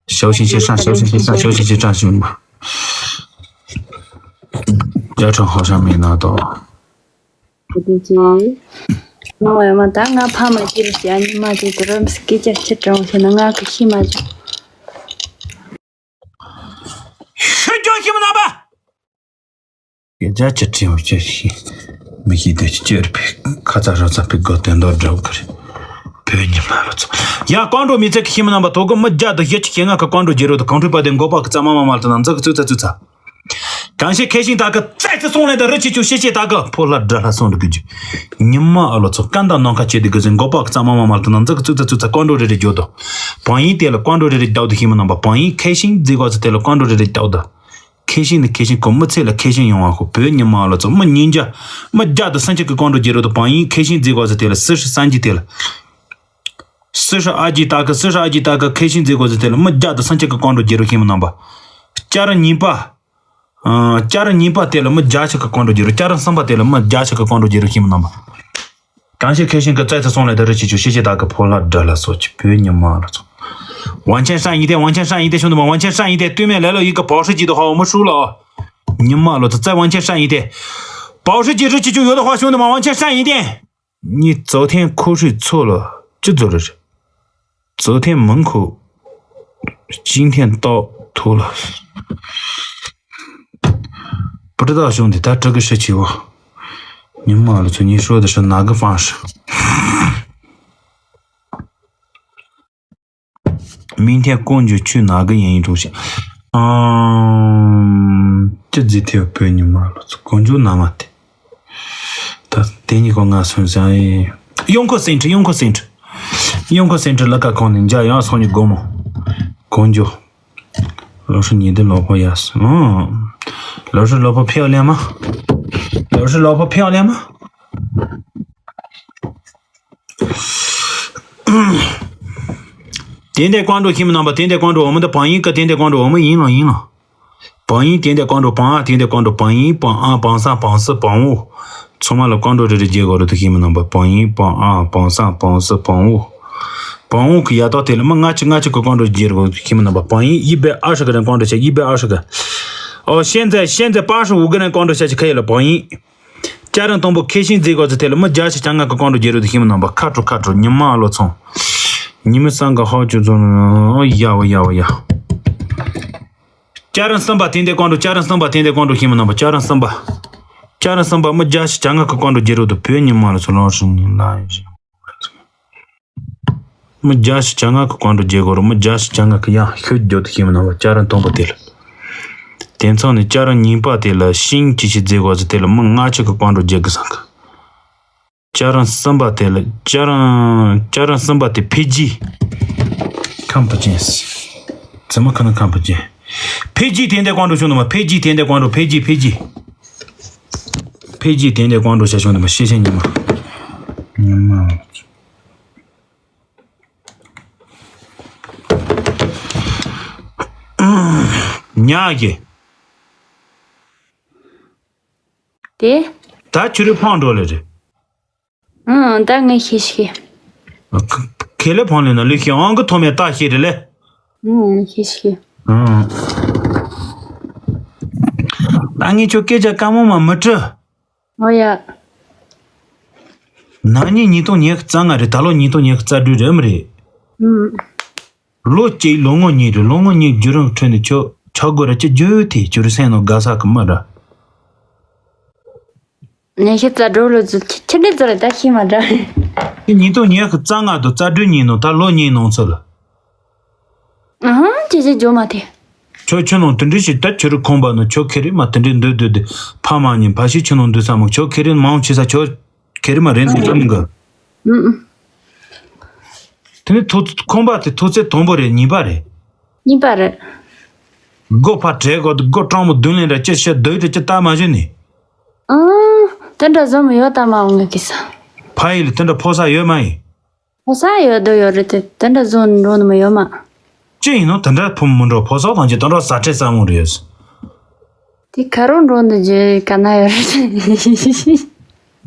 小心些上，小心些上，小心些上，兄弟们。教程好像没拿到。 ང་ཡ་མ་ད་ང་ཕ་མ་ཅི་རུ་ཞྭ་ཉི་མ་ཅི་དུ་རམ་སྐད་ཆ་ཆི་དྲང་ཞེ་ན་ང་གི་ཤི་མ་ཅི། ཤི་ཅོ་ཤི་མ་ན་པ། སྐད་ཆ་ཆི་དྲང་ཞེ་ཤི་མི་ཤི་དེ་ཅི་ཅེར་པི་ཁ་ཚ་ར་ཚ་པི་གོ་དེ་འདོར་འགྲོ་གི་རེད། བོད་ཉི་མ་ལོ་ཚོ། ཡ་ཀོང་ཀྲོ་མི་ཚེ་གི་ཤི་མ་ན་པ་དོ་གོ་མི་རྒྱ་དུ་ཞི་ཆི་ཁེ་ང་གི་ཀོང་ཀྲོ་རྒྱལ་རོ་དུ་གང་ཁྲུས་པ་དེ་མགོ་པ་གི་ཙ་མ་མ་མ་ལ་དུ་ན་འཛག་གི་ཚུགས་ཚ་ཚུགས་ཚ། གང་ཤེས་མཁས་ཤིང་དག་གི་བཙལ་ཚེ་སོང་ལས་དང་རི་ཆེ་ཆུང་ཤེས་ཤེས་དག་གི་ཕོ་ལྷ་དགྲ་ལྷ་སོང་འགྲོ་གི་རྒྱུ། ཉི་མ་ཨ་ལོ་ཚོ་སྐད་དང་ནམ་མཁའ་བཅས་ཏེ་གི་ཟིན་མགོ་པ་གཙང་མ་མ་མ་དང་ནང་འཛག་གི་ཙུག་ཙག་ཙུག་ཙག་ཀོང་འགྲོ་རེ་རེ་རྒྱུ་དོ། བང་ཡིན་དེ་ལ་ཀོང་འགྲོ་རེ་རེ་རྒྱག་དུ་ཤེས་མི་རྣམ་པ་བང་ཡིན་མཁས་ཤིང་མཛེས་གོ་ཚོ་དེ་ལ་ཀོང་འགྲོ་རེ་རེ་རྒྱག་དུ། མཁས་ཤིང་ནི་མཁས་ཤིང་གོ་མི་ཚེ་ལ་མཁས་ཤིང་ཡོང་བ་ཁོ་བོད་ཉི་མ་ཨ་ལོ་ཚོ་མི་ཉིས་བརྒྱ་མི་བརྒྱ་དང་སུམ་ཅུ་གི་ཀོང་འགྲོ་རྒྱུ་རུ་དོ། བང་ཡིན་མཁས་ཤིང་མཛེས་གོ་ཚོ་དེ་ལ་སི་ཧྲི་སན་ཇི་དེ་ལ། སི་ཧྲི་ཨ་ཇི་ཏ་ཀ་སི་ཧྲི་ཨ་ཇི་ཏ་ཀ་མཁས་ཤིང་མཛེས་གོ་ཚོ་དེ་ལ་མི་བརྒྱ་དང་སུམ་ཅུ་གི་ཀོང་འགྲོ་རྒྱུ་རུ་ཤེས་མི་རྣམ་པ། ལྕགས་རི་ཉིས་པ། ཨ། ལྕགས་རི་གཉིས་པ་དེ་ལ་མི་བརྒྱ་ཆ་གི་ཀོང་འགྲོ་རྒྱུ་རུ། ལྕགས་རི་གསུམ་པ་དེ་ལ་མི་བརྒྱ་ཆ་གི་ཀོང་འགྲོ་རྒྱུ་རུ་ཤེས་མི་རྣམ་པ། གང་ཤེས་མཁས་ཤིང་གི་བཙལ་ཚེ་སོང་ལས་དང་རི་ཆེ་ཆུང་ཤེས་ཤེས་དག་གི་ཕོ་ལྷ་དགྲ་ལྷ་སོགས་ཀྱི་བོད་ཉི་མ་ལ་ཚོ། ཝང་ཆེན་ཧྲན་ཡིན་ཏེ། ཝང་ཆེན་ཧྲན་ཡིན་ཏེ་ཤོང་དུ་མ། ཝང་ཆེན་ཧྲན་ཡིན་ཏེ་སྟོད་སྨད་ལ་ལོ་ཡི་གི་པའོ་ཧྲི་ཅི་དུ་ཧ་འོ་མི་ཧྲུ་ལ། ཉི་མ་ལོ་ཚོ་བཙལ་ཝང་ཆེན་ཧྲན་ཡིན་ཏེ། པའོ་ཧྲི་ཅི་རི་ཆེ་ཆུང་ཡོད་དུ་ཧ་ཤོང་དུ་མ། ཝང་ཆེན་ཧྲན་ཡིན་ཏེ།你昨天口水臭了，这怎么了？昨天门口，今天到头了。不知道兄弟，他这个事情我，你妈了，你说的是哪个方式？明天公主去哪个演艺中心？嗯，这几天不你妈了，公主那么的。 ད་དེ་གཉིས་ཀ་ང་སོང་ཙང་ཨེ། 永康centre，永康centre，永康centre ལ་ཀ་ཁོང་ནས་འཇའ་ཡང་སོང་ཉི་སྒོ་མོ། དཀོན་མཆོག་ལོ་ཧྲི་ཉི་ལྡེ་ལོ་ཕོ་ཡ་སི། ཨང་། ལོ་ཧྲི་ལོ་ཕོ་ཕེའོ་ལེ་མ། ལོ་ཧྲི་ལོ་ཕོ་ཕེའོ་ལེ་མ། 点点关注 ཤེས་མི་རྣམ་པ། 点点关注 འོ་མི་འདི་བང་ཡིན་ཀ། 点点关注 འོ་མི་ཡིན་ལ་ཡིན་ལ། བང་ཡིན། 点点关注 བང་ཨ། 点点关注 བང་ཡིན། བང་ཨ། བང་ས། བང་སི། བང་འོ། ཚང་མ་ལ་关注རེ་རེ་རྒྱག་དགོས་རེད་དུ་ཤེས་མི་རྣམ་པ། 网易 网啊 网上 网是 网物 网物 གི་ཡ་ཏོག་དེ་ལ་མི་ལྔ་བཅུ་ལྔ་བཅུ་གི་关注རྒྱག་དགོས་ཤེས་མི་རྣམ་པ། 网易 一百二十个人关注 བྱས། 一百二十个。 ཨོ། 现在现在八十五个人关注 བྱས་ཀྱི་ཁ་ཡི་ལ་网易། 家人同步 མཁས་ཤིང་མཛེས་གོ་ཚོ་དེ་ལ་མི་བརྒྱ་ཆ་གྱ་ལྔ་གི་关注རྒྱག་རེད་དུ་ཤེས་མི་རྣམ་པ། ཁ་དྲོ་ཁ་དྲོ། 你们三个好久不见。 ཡ་ཝ་ཡ་ཝ་ཡ། 家人三百 点点关注， 家人三百 点点关注 ཤེས་མི་རྣམ་པ། 家人三百། 家人三百 མི་བརྒྱ་ཆ་གྱ་ལྔ་གི་关注རྒྱག་རོགས་དུ། བོད་ཉི་མ་ལ་ཚོ་ལོ་ཧྲི་ཉི་ལ་ཡི་ཞིག་མི་བརྒྱ་ཆ་གྱ་ལྔ་གི་关注རྒྱག་དགོས་རོགས། མི་བརྒྱ་ཆ་གྱ་ལྔ་གི་ཡང་ཤོད་རྒྱུ་དུ་ཤེས་མི་རྣམ་པ། 家人同步 དེ་ལ། དེ་མཚམས་ནས་家人གཉིས་པ་དེ་ལ་ཤིང་ཅི་ཞིག་མཛེས་གོ་ཚོ་དེ་ལ་མི་ལྔ་བཅུ་གི་关注རྒྱག་གི་བསམ་གི། 家人三百 དེ་ལ། 家人 家人三百 དེ་འཕེལ་རྒྱས། 看不见。怎么可能看不见？འཕེལ་རྒྱས། 点点关注 ཤོང་དུ་མ། འཕེལ་རྒྱས། 点点关注 འཕེལ་རྒྱས། འཕེལ་རྒྱས། འཕེལ་རྒྱས། 点点关注 བྱ་ཤོང་དུ་མ། ཤེས་བྱ་ཉི་མ། ཉི་མ། ཉག་གི། དེ། ད་ཁྱོད་རེ་ཕང་འགྲོ་ལེ་རེད། ཨང་། ད་ངས་ཤེས་ཤེས། ཁེ་ལེ་ཕང་ལེ་ན་ལུས་ཤེས་ཨང་གི་ཐོག་མའི་རྟགས་ཤེས་རེད་ལེ། ཨང་། ཤེས་ཤེས། ཨང་། ད་ངས་ཁྱོད་སྐད་ཆ་དཀའ་མོ་མ་མི་དྲི། ཨོ་ཡ། ན་ནིང་ཉིས་སྟོང་ཉི་ཤུ་རྩ་ལྔ་རེད། ད་ལོ་ཉིས་སྟོང་ཉི་ཤུ་རྩ་དྲུག་རེད་མི་རེད། ཨང་། ལོ་གཅིག་ལོ་ངོ་གཉིས་རེད། ལོ་ངོ་གཉིས་བརྒྱུད་རིམ་ཁྲོད་ནས་ཁྱོད་ཆག་སྒོ་ར་ཅི་རྒྱུ་དེ་ཁྱོད་རེ་སེམས་ནང་དགའ་ས་གི་མི་ར། ཉི་ཤུ་རྩ་དྲུག་ལོ་ཚོད་ཁྱི་ཁྱི་འདྲེ་ཚོ་ལ་ད་ཤི་མ་འདྲ། ཉིས་སྟོང་ཉི་ཤུ་རྩ་ལྔ་དང་རྩ་དྲུག་གཉིས་ནང་ད་ལོ་གཉིས་ནང་ཚོད་ལ། ཨ་ཧང་ཅི་ཞིག་འཇོག་མ་དེ། ཁྱོད་ཁྱོད་ནང་དེ་འདྲ་ཞིག་ད་ཁྱོད་རུ་ཁོང་པ་ནང་ཁྱོད་ཁེ་རེ་མ་དེ་འདྲ་འདོད་འདོད་དེ་ཕ་མ་ཉིན་ཕ་ཤི་ཁྱོད་ནང་འདོད་ས་མ་ཁྱོད་ཁེ་རེ་མང་ཆེ་ས་ཁྱོད་ཁེ་རེ་མ་རེད་འདུག་ཅམ་གི། ཨུམ། དེ་ནི་ཐོ་ཁོང་པ་དེ་ཐོ་ཚད་དང་པོ་རེད། གཉིས་པ་རེད། གཉིས་པ་རེད། སྒོ་ཕ་བྲལ་གོ་སྒོ་སྤྲང་མོ་མདུན་ལེན་ར་ཅི་བཤད་སྡོད་དེ་ཅི་ལྟ་མ་བཞིན་ནི། ཨང་། དེ་འདྲ་བཟོ་མི་ཡོད་ད་མ་འོང་ངས་གི་ས། ཕ་ཡིས་ལ་དེ་འདྲ་ཕོ་ས་ཡོད་མ་ཡིན། ཕོ་ས་ཡོད་དོ་ཡོད་རེད་དེ་དེ་འདྲ་བཟོ་འགྲོ་ནི་མ་ཡོད་མ། ཅི་ཡིན་ནོ་དེ་འདྲ་ཕོ་མི་འགྲོ། ཕོ་ས་དང་ཅི་དེ་འདྲ་ཟ་ཁྲེ་ས་མོ་རེད། དེ་ཁ་རོག་འགྲོ་འདི་ཇེ་ག་ན་ཡོད་རེད།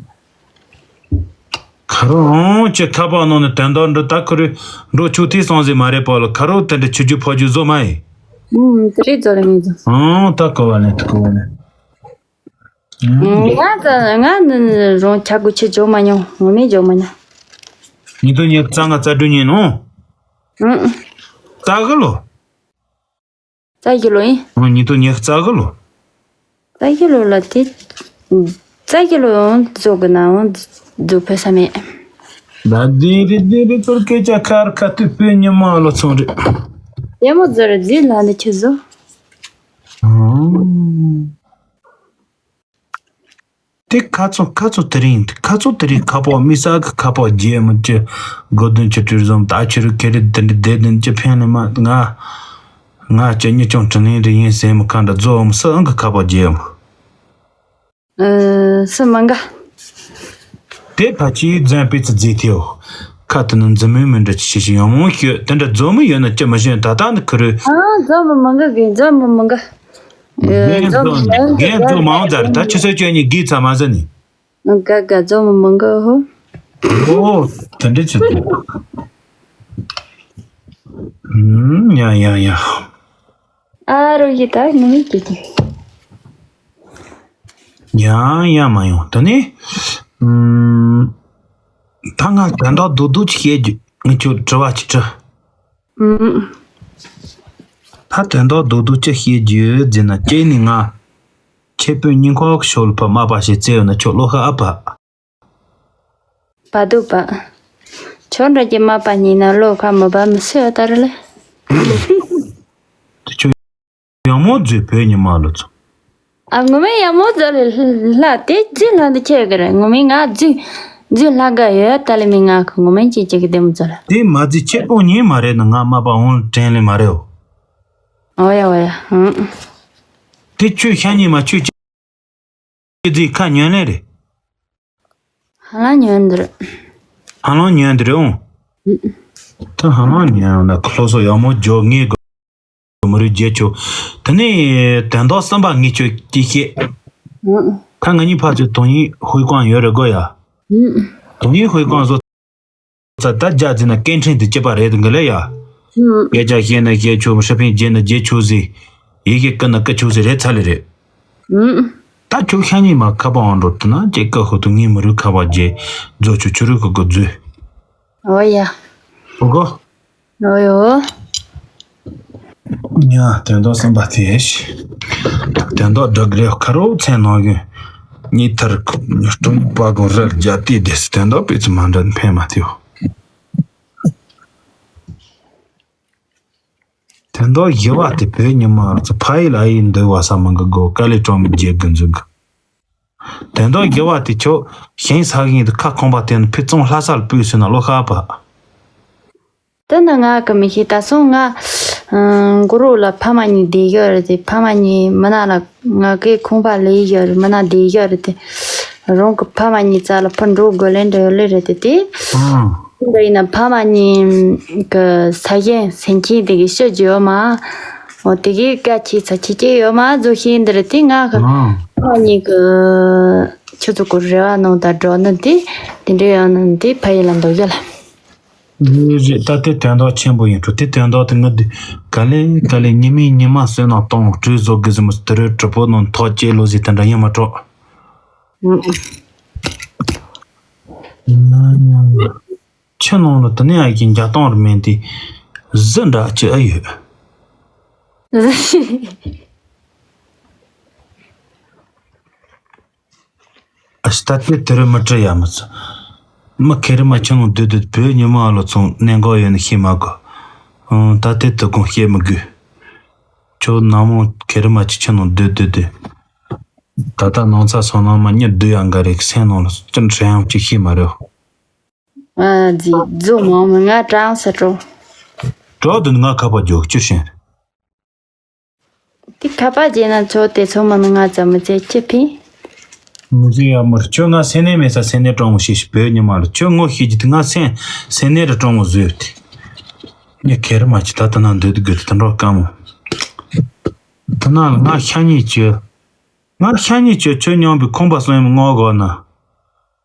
ཁ་རོག་ཨང་ཅི་ཁ་པར་ནང་ནས་དོན་དག་འདྲི་ད་ཁུ་རུ་འགྲོ་ཆུ་ཐིག་སོང་ཟིག་མ་རེད་པ་ལ། ཁ་རོག་དེ་འདྲ་ཆུ་རྒྱུ་ཕོ་རྒྱུ་བཟོ་མ་ཡིན། ཨང་། དེ་རེད་བཟོ་རེད་ངས་བཟོ། ཨང་། ད་གོ་བ་ནས་ད་གོ་བ་ནས། ང་ད་ང་ནི་རང་ཆ་གུ་ཆེ་འཇོག་མ་མྱོང་། ངོ་མས་འཇོག་མ་མྱོང་། ཉིས་སྟོང་ཉི་ཤུ་རྩ་ལྔ་རྩ་དྲུག་ཉིན་ནོ། ཨང་། རྩ་གི་ལོ། རྩ་བཞི་ལོ་ཡིན། ཨང་། ཉིས་སྟོང་ཉི་ཤུ་རྩ་དགུ་ལོ། རྩ་བཞི་ལོ་ལ་དེ། རྩ་བཞི་ལོ་ཡང་བཟོ་གི་ན་ཡང་བཟོ་ཕོད་ས་མེད། ད་དེ་རེད་དེ་རེད། དོར་སྐད་ཆ་ཁར་ཁ་ཐུག་བོད་ཉི་མ་ལོ་ཚོང་རེད། ལྟད་མོ་བཟོ་རེད་རྫི་ལ་འདི་ཁྱེད་བཟོ། ཨང་། དེ་ཁ་ཚོ་ཁ་ཚོ་དེ་རིང་ཁ་ཚོ་དེ་རིང་ཁ་པོ་མི་ས་གི་ཁ་པོ་རྒྱལ་མི་ཅི་དགོ་དོན་ཅི་བྲིས་བཟུང་ད་ཆི་རུ་ཁེ་རི་དེ་འདྲི་དེ་དོན་ཅི་ཕན་ལེ་མ་ང་ང་ཅི་ཉི་ཆུང་དྲིན་ལན་རེ་ཡིན་ཟེར་མི་ཁ་འདྲ་རྫོགས་མི་ས་ཨང་གི་ཁ་པོ་རྒྱལ་མི། ཨ། སུ་མང་ག་དེ་ཕ་ཆི་རྫན་པི་ཙི་རྫི་ཐེའོ། ཁ་དེ་ནི་འཛི་མོའི་མི་འདྲ་ཆི་ཤི་ཤི་ཡང་མོ་ཤི་དེ་འདྲ་རྫོ་མི་ཡོད་ན་ཅི་མི་ཤེས་ད་ལྟ་འདི་ཁུ་རུ། ཨ། རྫོ་མི་མང་ག་གི་རྫོ་མི་མང་ག་ཨ། རྫོ་མི་མང་ག་རྒན་རྫོ་མང་ཙར་ད་ཆི་སོ་ཅོ་ཉི་གི་ཚ་མ་ཟ་ནི། ག་ག་རྫོ་མི་མང་ག་ཧོ། ཨོ། དེ་འདྲ་ཆི་དེ། ཡ་ཡ་ཡ། ཨ་རོ་ཡི་ད་ངུ་མི་སྐྱེ་གི། ཡང་ཡང་མ་ཡོང་། ད་ནི། ཨུམ། ད་ང་དོན་དག་རྡོག་རྡོག་ཅིག་བཤད་རྒྱུ། ངས་ཁྱོད་དྲི་བ་ཅིག་དྲི། ཨུམ། ད་དོན་དག་རྡོག་རྡོག་ཅིག་བཤད་རྒྱུ་ཟེར་ན་ཁྱེད་ནི་ང་། ཁྱེད་པོའི་སྙིང་ཁོག་གི་ཕྱོགས་ལ་ཕར་མ་པ་ཞིག་བཙལ་ཡོད་ན་ཁྱོད་བློ་ཁ་ཨ་ཕ། བ་དུ་བ། ཁྱོད་འདྲ་གྱི་མ་པ་ཉིད་ན་བློ་ཁ་མི་བབ་མི་སྲིད་ཨ་ད་རེ་ལེ། དེ་ཁྱོད་ཡག་མོ་རྫུས་བོད་ཉི་མ་ལོ་ཚོ། ཨ་ངོ་མའི་ཡག་མོ་རྫུས་ལེ་ལྷ་དེ་རྫུས་ལྷ་འདི་ཁྱེད་གི་རེད། ངོ་མའི་ང་རྫུས་རྫུས་ལྷ་ག་ཡོད་ད་ལེ་མི་ང་གི་ངོ་མའི་ཅི་ཅི་གི་བདེ་མོ་རྫུས་ལེ། དེ་མ་རྫུས་ཁྱེད་པོ་ཉིད་མ་རེད་ན་ང་མ་པ་འོང་དྲན་ལེ་མ་རེད་འོ། འོ་ཡ་འོ་ཡ། ཧུང་། དེ་ཁྱོད་ཤ་ཉེ་མ་ཁྱོད་ཅི། ཁྱེད་ཚོའི་ཁ་ཉོན་ལེ་རེད། ཧ་ལམ་ཉོན་འདི་རེད། ཧ་ལམ་ཉོན་འདི་རེད་འོང་། ད་ཧ་ལམ་ཉོན་ཡང་ན་ཁ་ལྷོ་སོ་ཡག་མོ་འཇོག་ངེས་དགོས་མི་རུ་རྒྱལ་ཆོག་དེ་ནས་དོན་དག་གསུམ་པ་ངས་ཁྱོད་ཀྱིས་བཤད། ད་ང་གཉིས་ཕར་ཚུར་དོན་ཡིན་ཧུའི་ཀང་ཡོད་རེད་གོ་ཡ། དོན་ཡིན་ཧུའི་ཀང་བཟོ། ཙ་ད་རྒྱ་རྫི་ན་སྐད་འཕྲིན་དུ་སྐྱེས་པ་རེད་འདི་ལ་ཡ། སྐད་ཆ་བཤད་ན་བཤད་ཆོག་ཧྲི་ཕིང་བརྗེད་ན་བརྗེད་ཆོག་ཟེར། ཡི་གེ་ཀི་ན་ཀི་ཆོག་ཟེར་རེད་ཚ་ལེ་རེད། ད་ཁྱོད་ཤ་ཉེ་མ་ཁ་པ་འང་འགྲོ་དུ་ན་ཅེ་ཀ་ཧོ་དུ་ངའི་མི་རུ་ཁ་པ་རྗེ་རྫོ་ཆུ་ཆུ་རུ་ཁུ་ཁུ་རྫུ། འོ་ཡ། ཧོ་གོ། འོ་ཡོ། ཉ་དོན་དག་གསུམ་པ་དེ་ཤི། དོན་དག་སྒྲ་གི་རེ་ཁ་རོ་ཚན་ནང་གི་ཉི་ཐར་ཁུ་ཉི་སྟོང་པ་གོ་ར་རྒྱ་ཏི་དེ་སི་དོན་དག་པེ་ཚུ་མ་འདྲ་ཕན་མ་ཐེའོ། དོན་དག་བཞི་བ་དེ་བོད་ཉི་མ་རུ་ཚོ་ཕ་ཡི་ལ་ཡི་འདོད་བ་ས་མང་གི་སྒོ་ཀ་ལི་ཀྲོང་མི་རྒྱལ་དགུ་འཛུགས་གི། དོན་དག་བཞི་བ་དེ་ཁྱོད་ཞིང་ས་གིན་དུ་ཁ་ཁོང་པ་དེ་ནི་ཕི་ཙོང་ལྷ་སར་སྤོས་ཟེར་ན་བློ་ཁ་པ། དེ་ནི་ང་གི་མི་ཤེས་ད་སོང་ང་། ཨང་། གུ་རུ་ལ་ཕ་མ་གཉིས་བསྡད་ཡོད་རེད་དེ་ཕ་མ་གཉིས་མི་ན་ལ་ང་གི་ཁོང་པ་ལས་ཡོད་རེད་མི་ན་བསྡད་ཡོད་རེད་དེ། རང་གི་ཕ་མ་གཉིས་རྩ་ལ་ཕུ་འགྲོ་དགོས་ལེ་འདྲ་ཡོད་ལེ་རེད་དེ་དེ། ཨང་། འདི་ཡིན་ན་ཕ་མ་གཉིས་ཀྱི་ས་གཞན་སེམས་ཅན་དེ་གི་ཤི་རྒྱུ་ཡོད་མ། འོ་དེ་གི་སྐད་ཆ་ཚ་ཁྱི་སྐྱེ་ཡོད་མ་བཟོ་ཤེས་འདི་རེད་དེ་ང་གི་ཨང་། ཕ་མ་གཉིས་ཀྱི་ཆུ་ཚོད་དགུ་རེ་བ་ནང་དང་འགྲོ་ནི་དེ་དེ་འདྲ་ཡོད་ནི་དེ་ཕ་ཡུལ་ལ་འདུག་ཡ་ལ། ལོས་རེད་ད་དེ་དོན་དག་ཆེན་པོ་ཡིན་འགྲོ་དེ་དོན་དག་དེ་ང་དུ་ག་ལེ་ག་ལེ་ཉི་མའི་ཉི་མ་བསོད་ནམས་གཏོང་གྲོས་བཟོ་དགོས་ཟིན་མོ་དེ་རུ་གྲུབ་པོ་ནང་ཐོག་ཅེས་ལོ་ཟིག་དེ་འདྲ་ཡིན་མ་གྲོགས། ཆུ་ནང་ལ་དེ་ནས་ཨ་ཀྱི་འཇའ་སྟོང་རུ་མེད་དེ་གཟི་འདྲ་ཅི་ཨ་ཡོད། ཨ་ཤི་ད་ལྟའི་དེ་རུ་མི་བྲི་ཡ་མི་ཚོ། མི་ཁེ་རི་མ་ཆུ་ནང་སྡོད་སྡོད་བོད་ཉི་མ་ལོ་ཚོང་གནད་འགག་ཡོད་ནི་ཤེས་མ་དགོས། ཨང་ད་ལྟའི་དུ་དགོང་བཤད་མི་དགོས། ཁྱོད་ནང་མོ་ཁེ་རི་མ་ཆུ་ཆུ་ནང་སྡོད་སྡོད་སྡོད། ད་ལྟ་ནང་ཚ་སོང་ནང་མ་གཉིད་སྡོད་ཡ་འགའ་རེ་སེམས་ནང་ལ་ཅི་འདྲ་ཡང་ཅི་ཤེས་མ་རེད། ཨ་ཛི་རྫོགས་མང་མི་ང་གྲང་ས་འགྲོ། གྲོགས་དུ་ང་ཁ་པ་རྒྱོག་ཅི་ཤེས། དེ་ཁ་པར་བརྗེས་ན་ཚོ་དེ་ཚོ་མ་ནི་ང་ཙམ་མི་ཚེ་ཅི་ཕན། མི་ཚེ་ཡག་མོར་ཁྱོད་ང་སེ་ནས་མེད་ས་སེ་ནས་གྲོང་མོ་ཤེས་ཤིག་བོད་ཉི་མ་ལ་ཁྱོད་ངོ་ཤེས་ཀྱི་དེ་ང་སེ་སེ་ནས་ར་གྲོང་མོ་བཟོས་ཏེ། ངས་ཁེ་རི་མ་ཅི་ད་ལྟ་ན་འདོད་དགོས་དེ་འགྲོ་དཀའ་མོ། དེ་ན་ལ་ང་ཤ་ཉེས་ཅི། ང་ཤ་ཉེས་ཅི་ཁྱོད་མཉམ་པའི་ཁང་པ་གསོན་མི་ངོ་གོ་ན།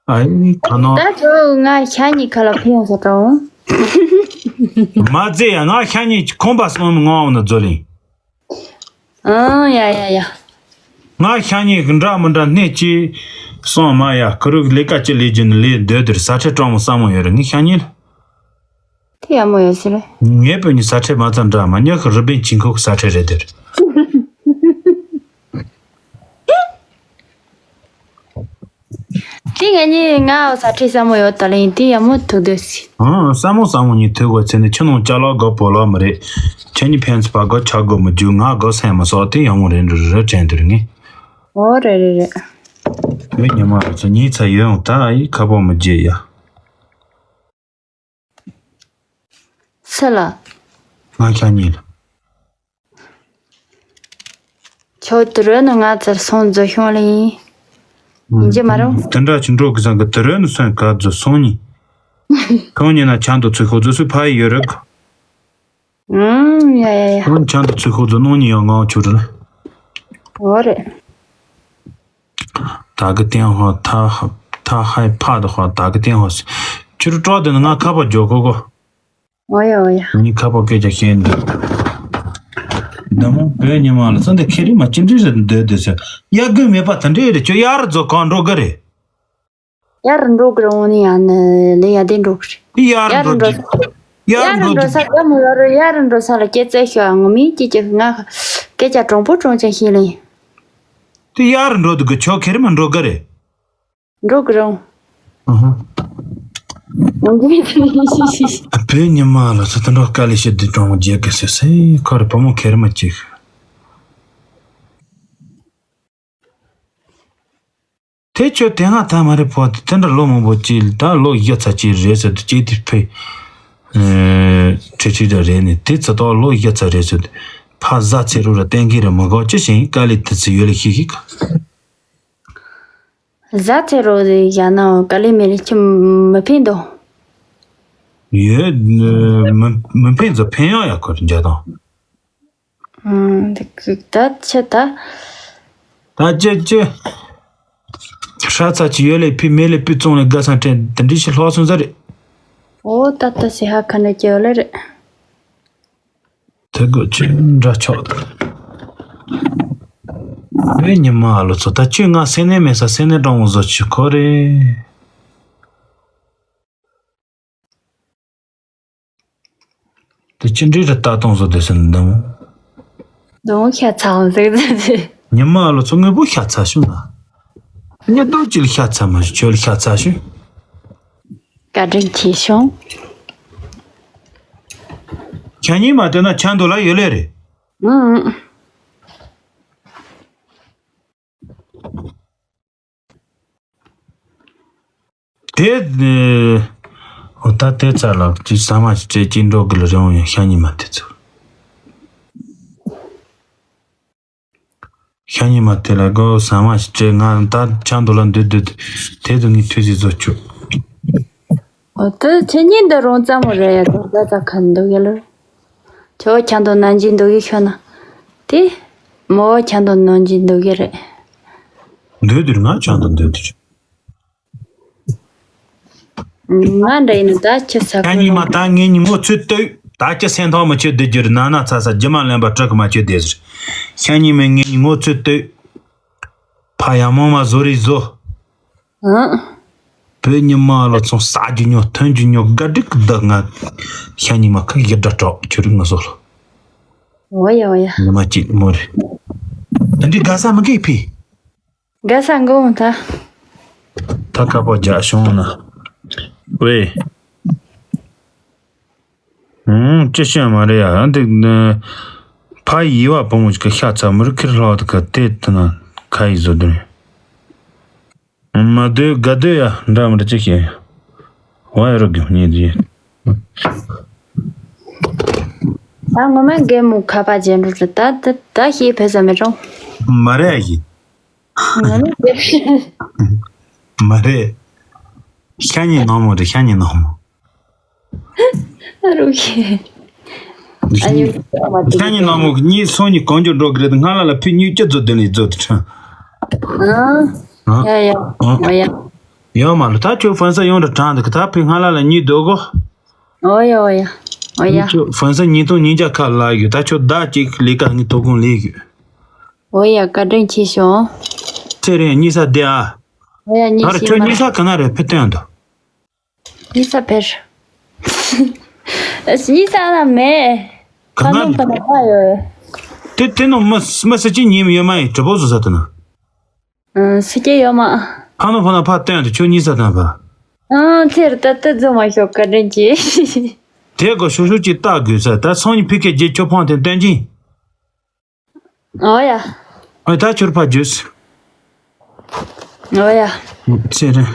ཨ་ཡི་ཁ་ནོ། ད་ཁྱོད་ང་ཤ་ཉེས་ཁ་ལ་ཕན་ཡོང་ས་གྲོང་། མ་ཚེ་ཡ་ང་ཤ་ཉེས་ཁང་པ་གསོན་མི་ངོ་འོང་ན་འཛོལ་ཡིན། ཨང་ཡ་ཡ་ཡ། ང་ཤ་ཉེ་གི་འདྲ་མི་འདྲ་སྣེ་གཅིག་སོང་མ་ཡ་ཁུ་རུ་གི་ལས་ཀ་ཅི་ལས་རྒྱུ་ནི་ལས་འདོད་དེར་ས་ཁྲལ་སྤྲང་མོ་ས་མོ་ཡོད་རེད་ངས་ཤ་ཉེ་ལ། དེ་ཡ་མོ་ཡོད་ཟེར་རེད། ངས་བོད་ཉིད་ས་ཁྲལ་མ་ཚང་འདྲ་མ་ཉག་གི་རི་པིན་ཆིང་ཁུག་ས་ཁྲལ་རེད་དེར། དེ་ང་གཉིས་ང་ས་ཁྲལ་ས་མོ་ཡོད་ད་ལེན་དེ་ཡ་མོ་ཐུག་འདོད་སི། ཨང་ས་མོ་ས་མོ་གཉིས་ཐུག་གོ་ཚེ་ནི་ཁྱི་ནང་ཅ་ལག་དགོ་པོ་ལོ་མི་རེད། ཁྱེད་གཉིས་ཕན་ཚུན་ཕ་དགོ་ཆ་དགོ་མི་རྒྱུ་ང་དགོ་སེམས་མི་སོགས་དེ་ཡ་མོ་རེད་འགྲོ་རེ་དྲན་དུ་རེད་ངས། ཨོ་རེད་རེད་རེད། བའི་ཉི་མ་རུ་ཚོ་ཉིས་ཚ་ཡོད་ཡོང་ད་ཨི་ཁ་པོ་མི་བརྗེད་ཡ། སུ་ལ། ང་ཁྱ་ཉིན་ལ། ཁྱོད་དུ་རོ་ནི་ང་ཚར་སོང་རྫོ་ཤོང་ལ་ཡིན། འཇི་མ་རུང་། དེ་འདྲ་ཅིག་འགྲོ་གི་བཟང་གི་དུ་རོ་ནི་སོན་ག་རྫོ་སོང་ཉིན། ཁྱོད་ཉིན་ན་ཆང་དུ་ཚུད་ཤོག་རྫོ་སུ་ཕ་ཡི་ཡོད་རེད་གི། ཨང་ཡ་ཡ་ཡ། ཁྱོད་ཆང་དུ་ཚུད་ཤོག་རྫོ་ནོ་ཉིན་ཡང་ངའོ་ཆུ་རུ་ལ། འོ་རེད། ད་གི་ཏན་ཧོ་ཐ་ཐ་ཧའི་ཕ་དུ་ཧོ་ད་གི་ཏན་ཧོ་སི། ཁྱོད་སྤྲོ་དེ་ནི་ང་ཁ་པར་འཇོག་གོ་གོ། ཨོ་ཡ་ཨོ་ཡ། ངའི་ཁ་པར་སྐད་ཆ་བཤད་འདུག་འདི་མོ་བོད་ཉི་མ་ལ་ཚོ་འདི་ཁེ་རི་མ་ཅི་འདྲི་རེད་འདོད་འདོད་ཟེར། ཡ་དགོས་མེད་པ་དེ་འདྲས་རེད། ཁྱོད་ཡར་རྫོ་གང་འགྲོ་གི་རེད། ཡར་འགྲོ་གི་རེད་འོང་ནི་ཡ་ནི་ལི་ཡ་དེ་འགྲོ་གི་རེད། དེ་ཡར་ཡར་འགྲོ་འགྲོ་གི་ཡར་ཡར་འགྲོ་འགྲོ་ས་གི་ག་མོ་ཡོད་རེད། ཡར་འགྲོ་ས་ལ་སྐད་ཚད་ཤོད་ཨ་ངོ་མི་སྐད་ཆ་ང་སྐད་ཆ་དྲང་པོ་དྲང་ཅན་ཤེས་ལེ། དེ་ཡར་འགྲོ་འདུག་གི་ཁྱོད་ཁེ་རི་མ་འགྲོ་གི་རེད། འགྲོ་གི་རུང་། ཨ་ཧ། འོང་གི་མེད་ཚུལ་ཤི་ཤི་ཤི། བོད་ཉི་མ་ལ་ཚོ་དེ་འདྲ་དཀའ་ལས་ཤི་དུས་གྲོང་རྒྱལ་གི་ཟེར་སེ་ཁོ་རེ་བུ་མོ་ཁེ་རི་མ་གཅིག་དེ་ཁྱོད་དེ་སྔ་ཐ་མ་རེ་ཕོ་དེ་དེ་འདྲ་ལོ་མང་པོ་གཅིག་ད་ལོ་བཞི་ཚ་གཅིག་རེད་ཟེར་དུས་གཅིག་དེ་ཕེ། ཁྲི་ཁྲི་འདྲ་རེད་ནི་དེ་ཚ་ཏོག་ལོ་བཞི་ཚ་རེད་ཟེར་དུས་ཕ་བཟའ་ཚེ་རུ་ར་བསྟན་གི་རེད་མི་གོ་ཅི་ཞིག་དཀའ་ལས་དེ་ཚོ་ཡོད་ལ་ཤི་ཤི་ག་བཟའ་ཚེ་རོགས་ཟེར་བཞག་ན་དཀའ་ལས་མེད་ལས་ཁྱི་མི་ཕན་དོ། ཡོད། མི་མི་ཕན་ཚོ་ཕན་ཡོང་ཡ་ཁོ་རེ་འཇག་དང་། ཨང་། འདི་ད་ཆེ་ད། ད་ཅེ་ཅེ། ཧྲ་ཚ་ཅི་ཡོད་ལས་ཕི་མེད་ལས་པི་བཙོང་ལས་དགའ་སང་དྲན་དེ་འདྲི་ཞིག་ལྷོག་སོང་ས་རེད། ཨོ་ད་ད་སི་ཧ་ཁ་ནས་སྐྱེ་བ་ལེ་རེད། དེ་དགོས་ཆེ་འདྲ་ཆོག་བོད་ཉི་མ་ཨ་ལོ་ཚོ་ད་ཁྱོད་ང་སེ་ནས་མེད་ས་སེ་ནས་འགྲོ་འོང་བཟོ་ཆི་ཁོ་རེད། དེ་ཅི་འདྲའི་རི་ལྟ་སྟངས་བཟོ་དེ་སེ་ནས་འདམ། འདམ་ཤ་ཚ་འོང་ཟེར་ཟེར་ཟེར། ཉི་མ་ཨ་ལོ་ཚོ་དངོས་པོ་ཤ་ཚ་ཤུ་ན། ཉི་ལྡོག་ཅི་ལ་ཤ་ཚ་མ་ཤུ་ཁྱོད་ལ་ཤ་ཚ་ཤུ། བཀའ་དྲིན་ཆེ་ཞུ། ཁྱེད་གཉིས་མ་བལྟས་ན་ཆང་འདོད་ལ་ཡོད་ལེ་རེད། ཨང་། དེ། འོ་ད་དེ་ཚ་ལ་ཅི་ཟ་མ་ཞིག་སྤྲད་ཅི་འགྲོ་གི་ལ་རེ་འོང་ཡང་ཤ་ཉི་མ་དེ་ཚོ། ཤ་ཉི་མ་དེ་ལ་སྒོ་ཟ་མ་ཞིག་སྤྲད་ང་ད་ཆང་འདོད་ལ་འདུད་འདུད་དེ་དུ་ངའི་ཐུགས་རྗེ་བཟོ་ཆོག་ཨོ་དེ་ཁྱེད་གཉིས་འདི་རོང་ཙམ་མོ་རེད་ཡ་དོ་ད་ད་ཁ་འདུག་ཡ་ལོ། ཁྱོད་ཆང་དུ་ནང་གི་འདུག་གི་ཤོད་ན། དེ། མོ་ཆང་དུ་ནང་གི་འདུག་གི་རེད། འདོད་དུ་ང་ཆང་དུ་འདོད་དུ། ང་འདྲ་ཡིན་ན་ད་ཁྱི་ས་ཁྱེད་གཉིས་མ་ད་ངེད་གཉིས་ངོ་ཚོད་ལྟོས་ད་ཁྱི་སེམས་ཐག་མི་ཆོད་བསྡད་རྒྱུ་རེད་ན་ན་ཚ་ཚ་རྒྱུ་མ་ལེན་པ་སྤྲུལ་གི་མ་ཆོད་བསྡད་ཟེར། ཁྱེད་གཉིས་མ་ངེད་གཉིས་ངོ་ཚོད་ལྟོས། ཕ་ཡ་མོ་མ་བཟོ་རེ་བཟོ། ཨང་། བོད་ཉི་མ་ལོ་ཚོང་ཟ་རྒྱུ་ཉོ་ཐོན་རྒྱུ་ཉོ་དགའ་སྒྲིག་གི་བདག་ང་། ཤ་ཉི་མ་ཁ་ཡི་སྒྲ་གྲོགས་ཁྱོད་རིག་ང་བཟོ་ལོ། འོ་ཡ་འོ་ཡ། ཉི་མ་གཅིག་མོ་རེ། ད་འདི་དགའ་ས་མི་དགའི་ཕི། དགའ་ས་མགོ་མ་ཐ། ད་ཁ་པོ་རྒྱག་བྱུང་ན། ཝེ། ཨང་ཅི་ཤེས་མ་རེད་ཡ་འདི། ཕ་ཡི་བ་བུ་མོ་ཅིག་གི་ཤ་ཚ་མི་རིགས་ཁིར་ལྷག་ཏུ་ག་དེ་དུ་ན་ཁ་ཡི་བཟོ་དུ་ནི། མ་སྡོད་དགའ་སྡོད་ཡ་འདྲ་མི་འདྲ་ཅི་ཤེས། བ་ཡ་རོ་གི་ཉེ་དུ་ཡིན། ད་ངོ་མ་རྒན་མོ་ཁ་པ་ཅན་འགྲོ་རུ་ད་ད་ད་ཤེས་ཕེ་ས་མི་རུང་། མ་རེད་ཡ་ཡིན། ང་ནི་རྒན། མ་རེད། ཤ་ཉེ་ནང་མོ་རེད་ཤ་ཉེ་ནང་མོ། ཨ་རུ་ཤེས། ཨ་ཡུ། ཤ་ཉེ་ནང་མོ་གི་གཉིས་སོང་གཉིས་གང་ཅོ་འགྲོ་གི་རེད་སྔ་ལ་ལ་ཕི་གཉིས་ཅི་བཟོ་དེ་ལས་བཟོ་དུ་ཁྲ། ཨ། ཡ་ཡ། ཨ་ཡ། ཡོད་མ་ལ་ད་ཁྱོད་ཕན་ས་ཡོང་དུ་དྲང་དུ་གི་ད་ཕི་སྔ་ལ་ལ་གཉིས་སྡོད་གོ། ཨོ་ཡ་ཨོ་ཡ། ཨོ་ཡ། ཁྱོད་ཕན་ས་ཉིས་སྟོང་ཉིས་བརྒྱ་ཁ་ལ་ཡོད་ད་ཁྱོད་ཟླ་གཅིག་ལས་ཀ་ངའི་ཐོ་ཁུངས་ལས་ཡོད། ཨོ་ཡ་བཀའ་དྲིན་ཆེ་ཞུ། ཚེ་རིང་གཉིས་ས་བསྡད་ཨ། ཨོ་ཡ་གཉིས་ད་ར་ཤེས་ཁྱོད་མ། གཉིས་ས་ག་ན་རེད་ཕི་སྟོན་དུ། གཉིས་ས་ཕེར། གཉིས་ས་ན་མེད། ག་ཁ་ན་ནང་ཕ་ན་ཕ་ཡོད། དེ་དེ་ནང་མི་མི་སི་ཅི་ཉིམ་ཡོད་མ་ཡིན་གྲི་པོ་བཟོ་ས་དེ་ན། ཨང་སི་ཅི་ཡོད་མ། ཁ་ནང་ཕ་ན་ཕ་སྟོན་དུ་ཁྱོད་གཉིས་ས་དང་ཕ། ཨང་ཚེར་ད་ལྟ་རྫོང་མ་ཤོག་བཀའ་དྲིན་ཆེ། དེ་གོ་ཤུ་ཤུ་ཅིག་ལྟ་དགོས་ས་ད་སང་ཉིན་ཕི་ཀའི་རྗེས་ཁྱོད་ཕང་དེ་སྟོན་གྱིན། ཨོ་ཡ། ཨོ་ད་ཁྱོད་ཕ་རྒྱུས། ཨོ་ཡ། ཚེ་རིང་།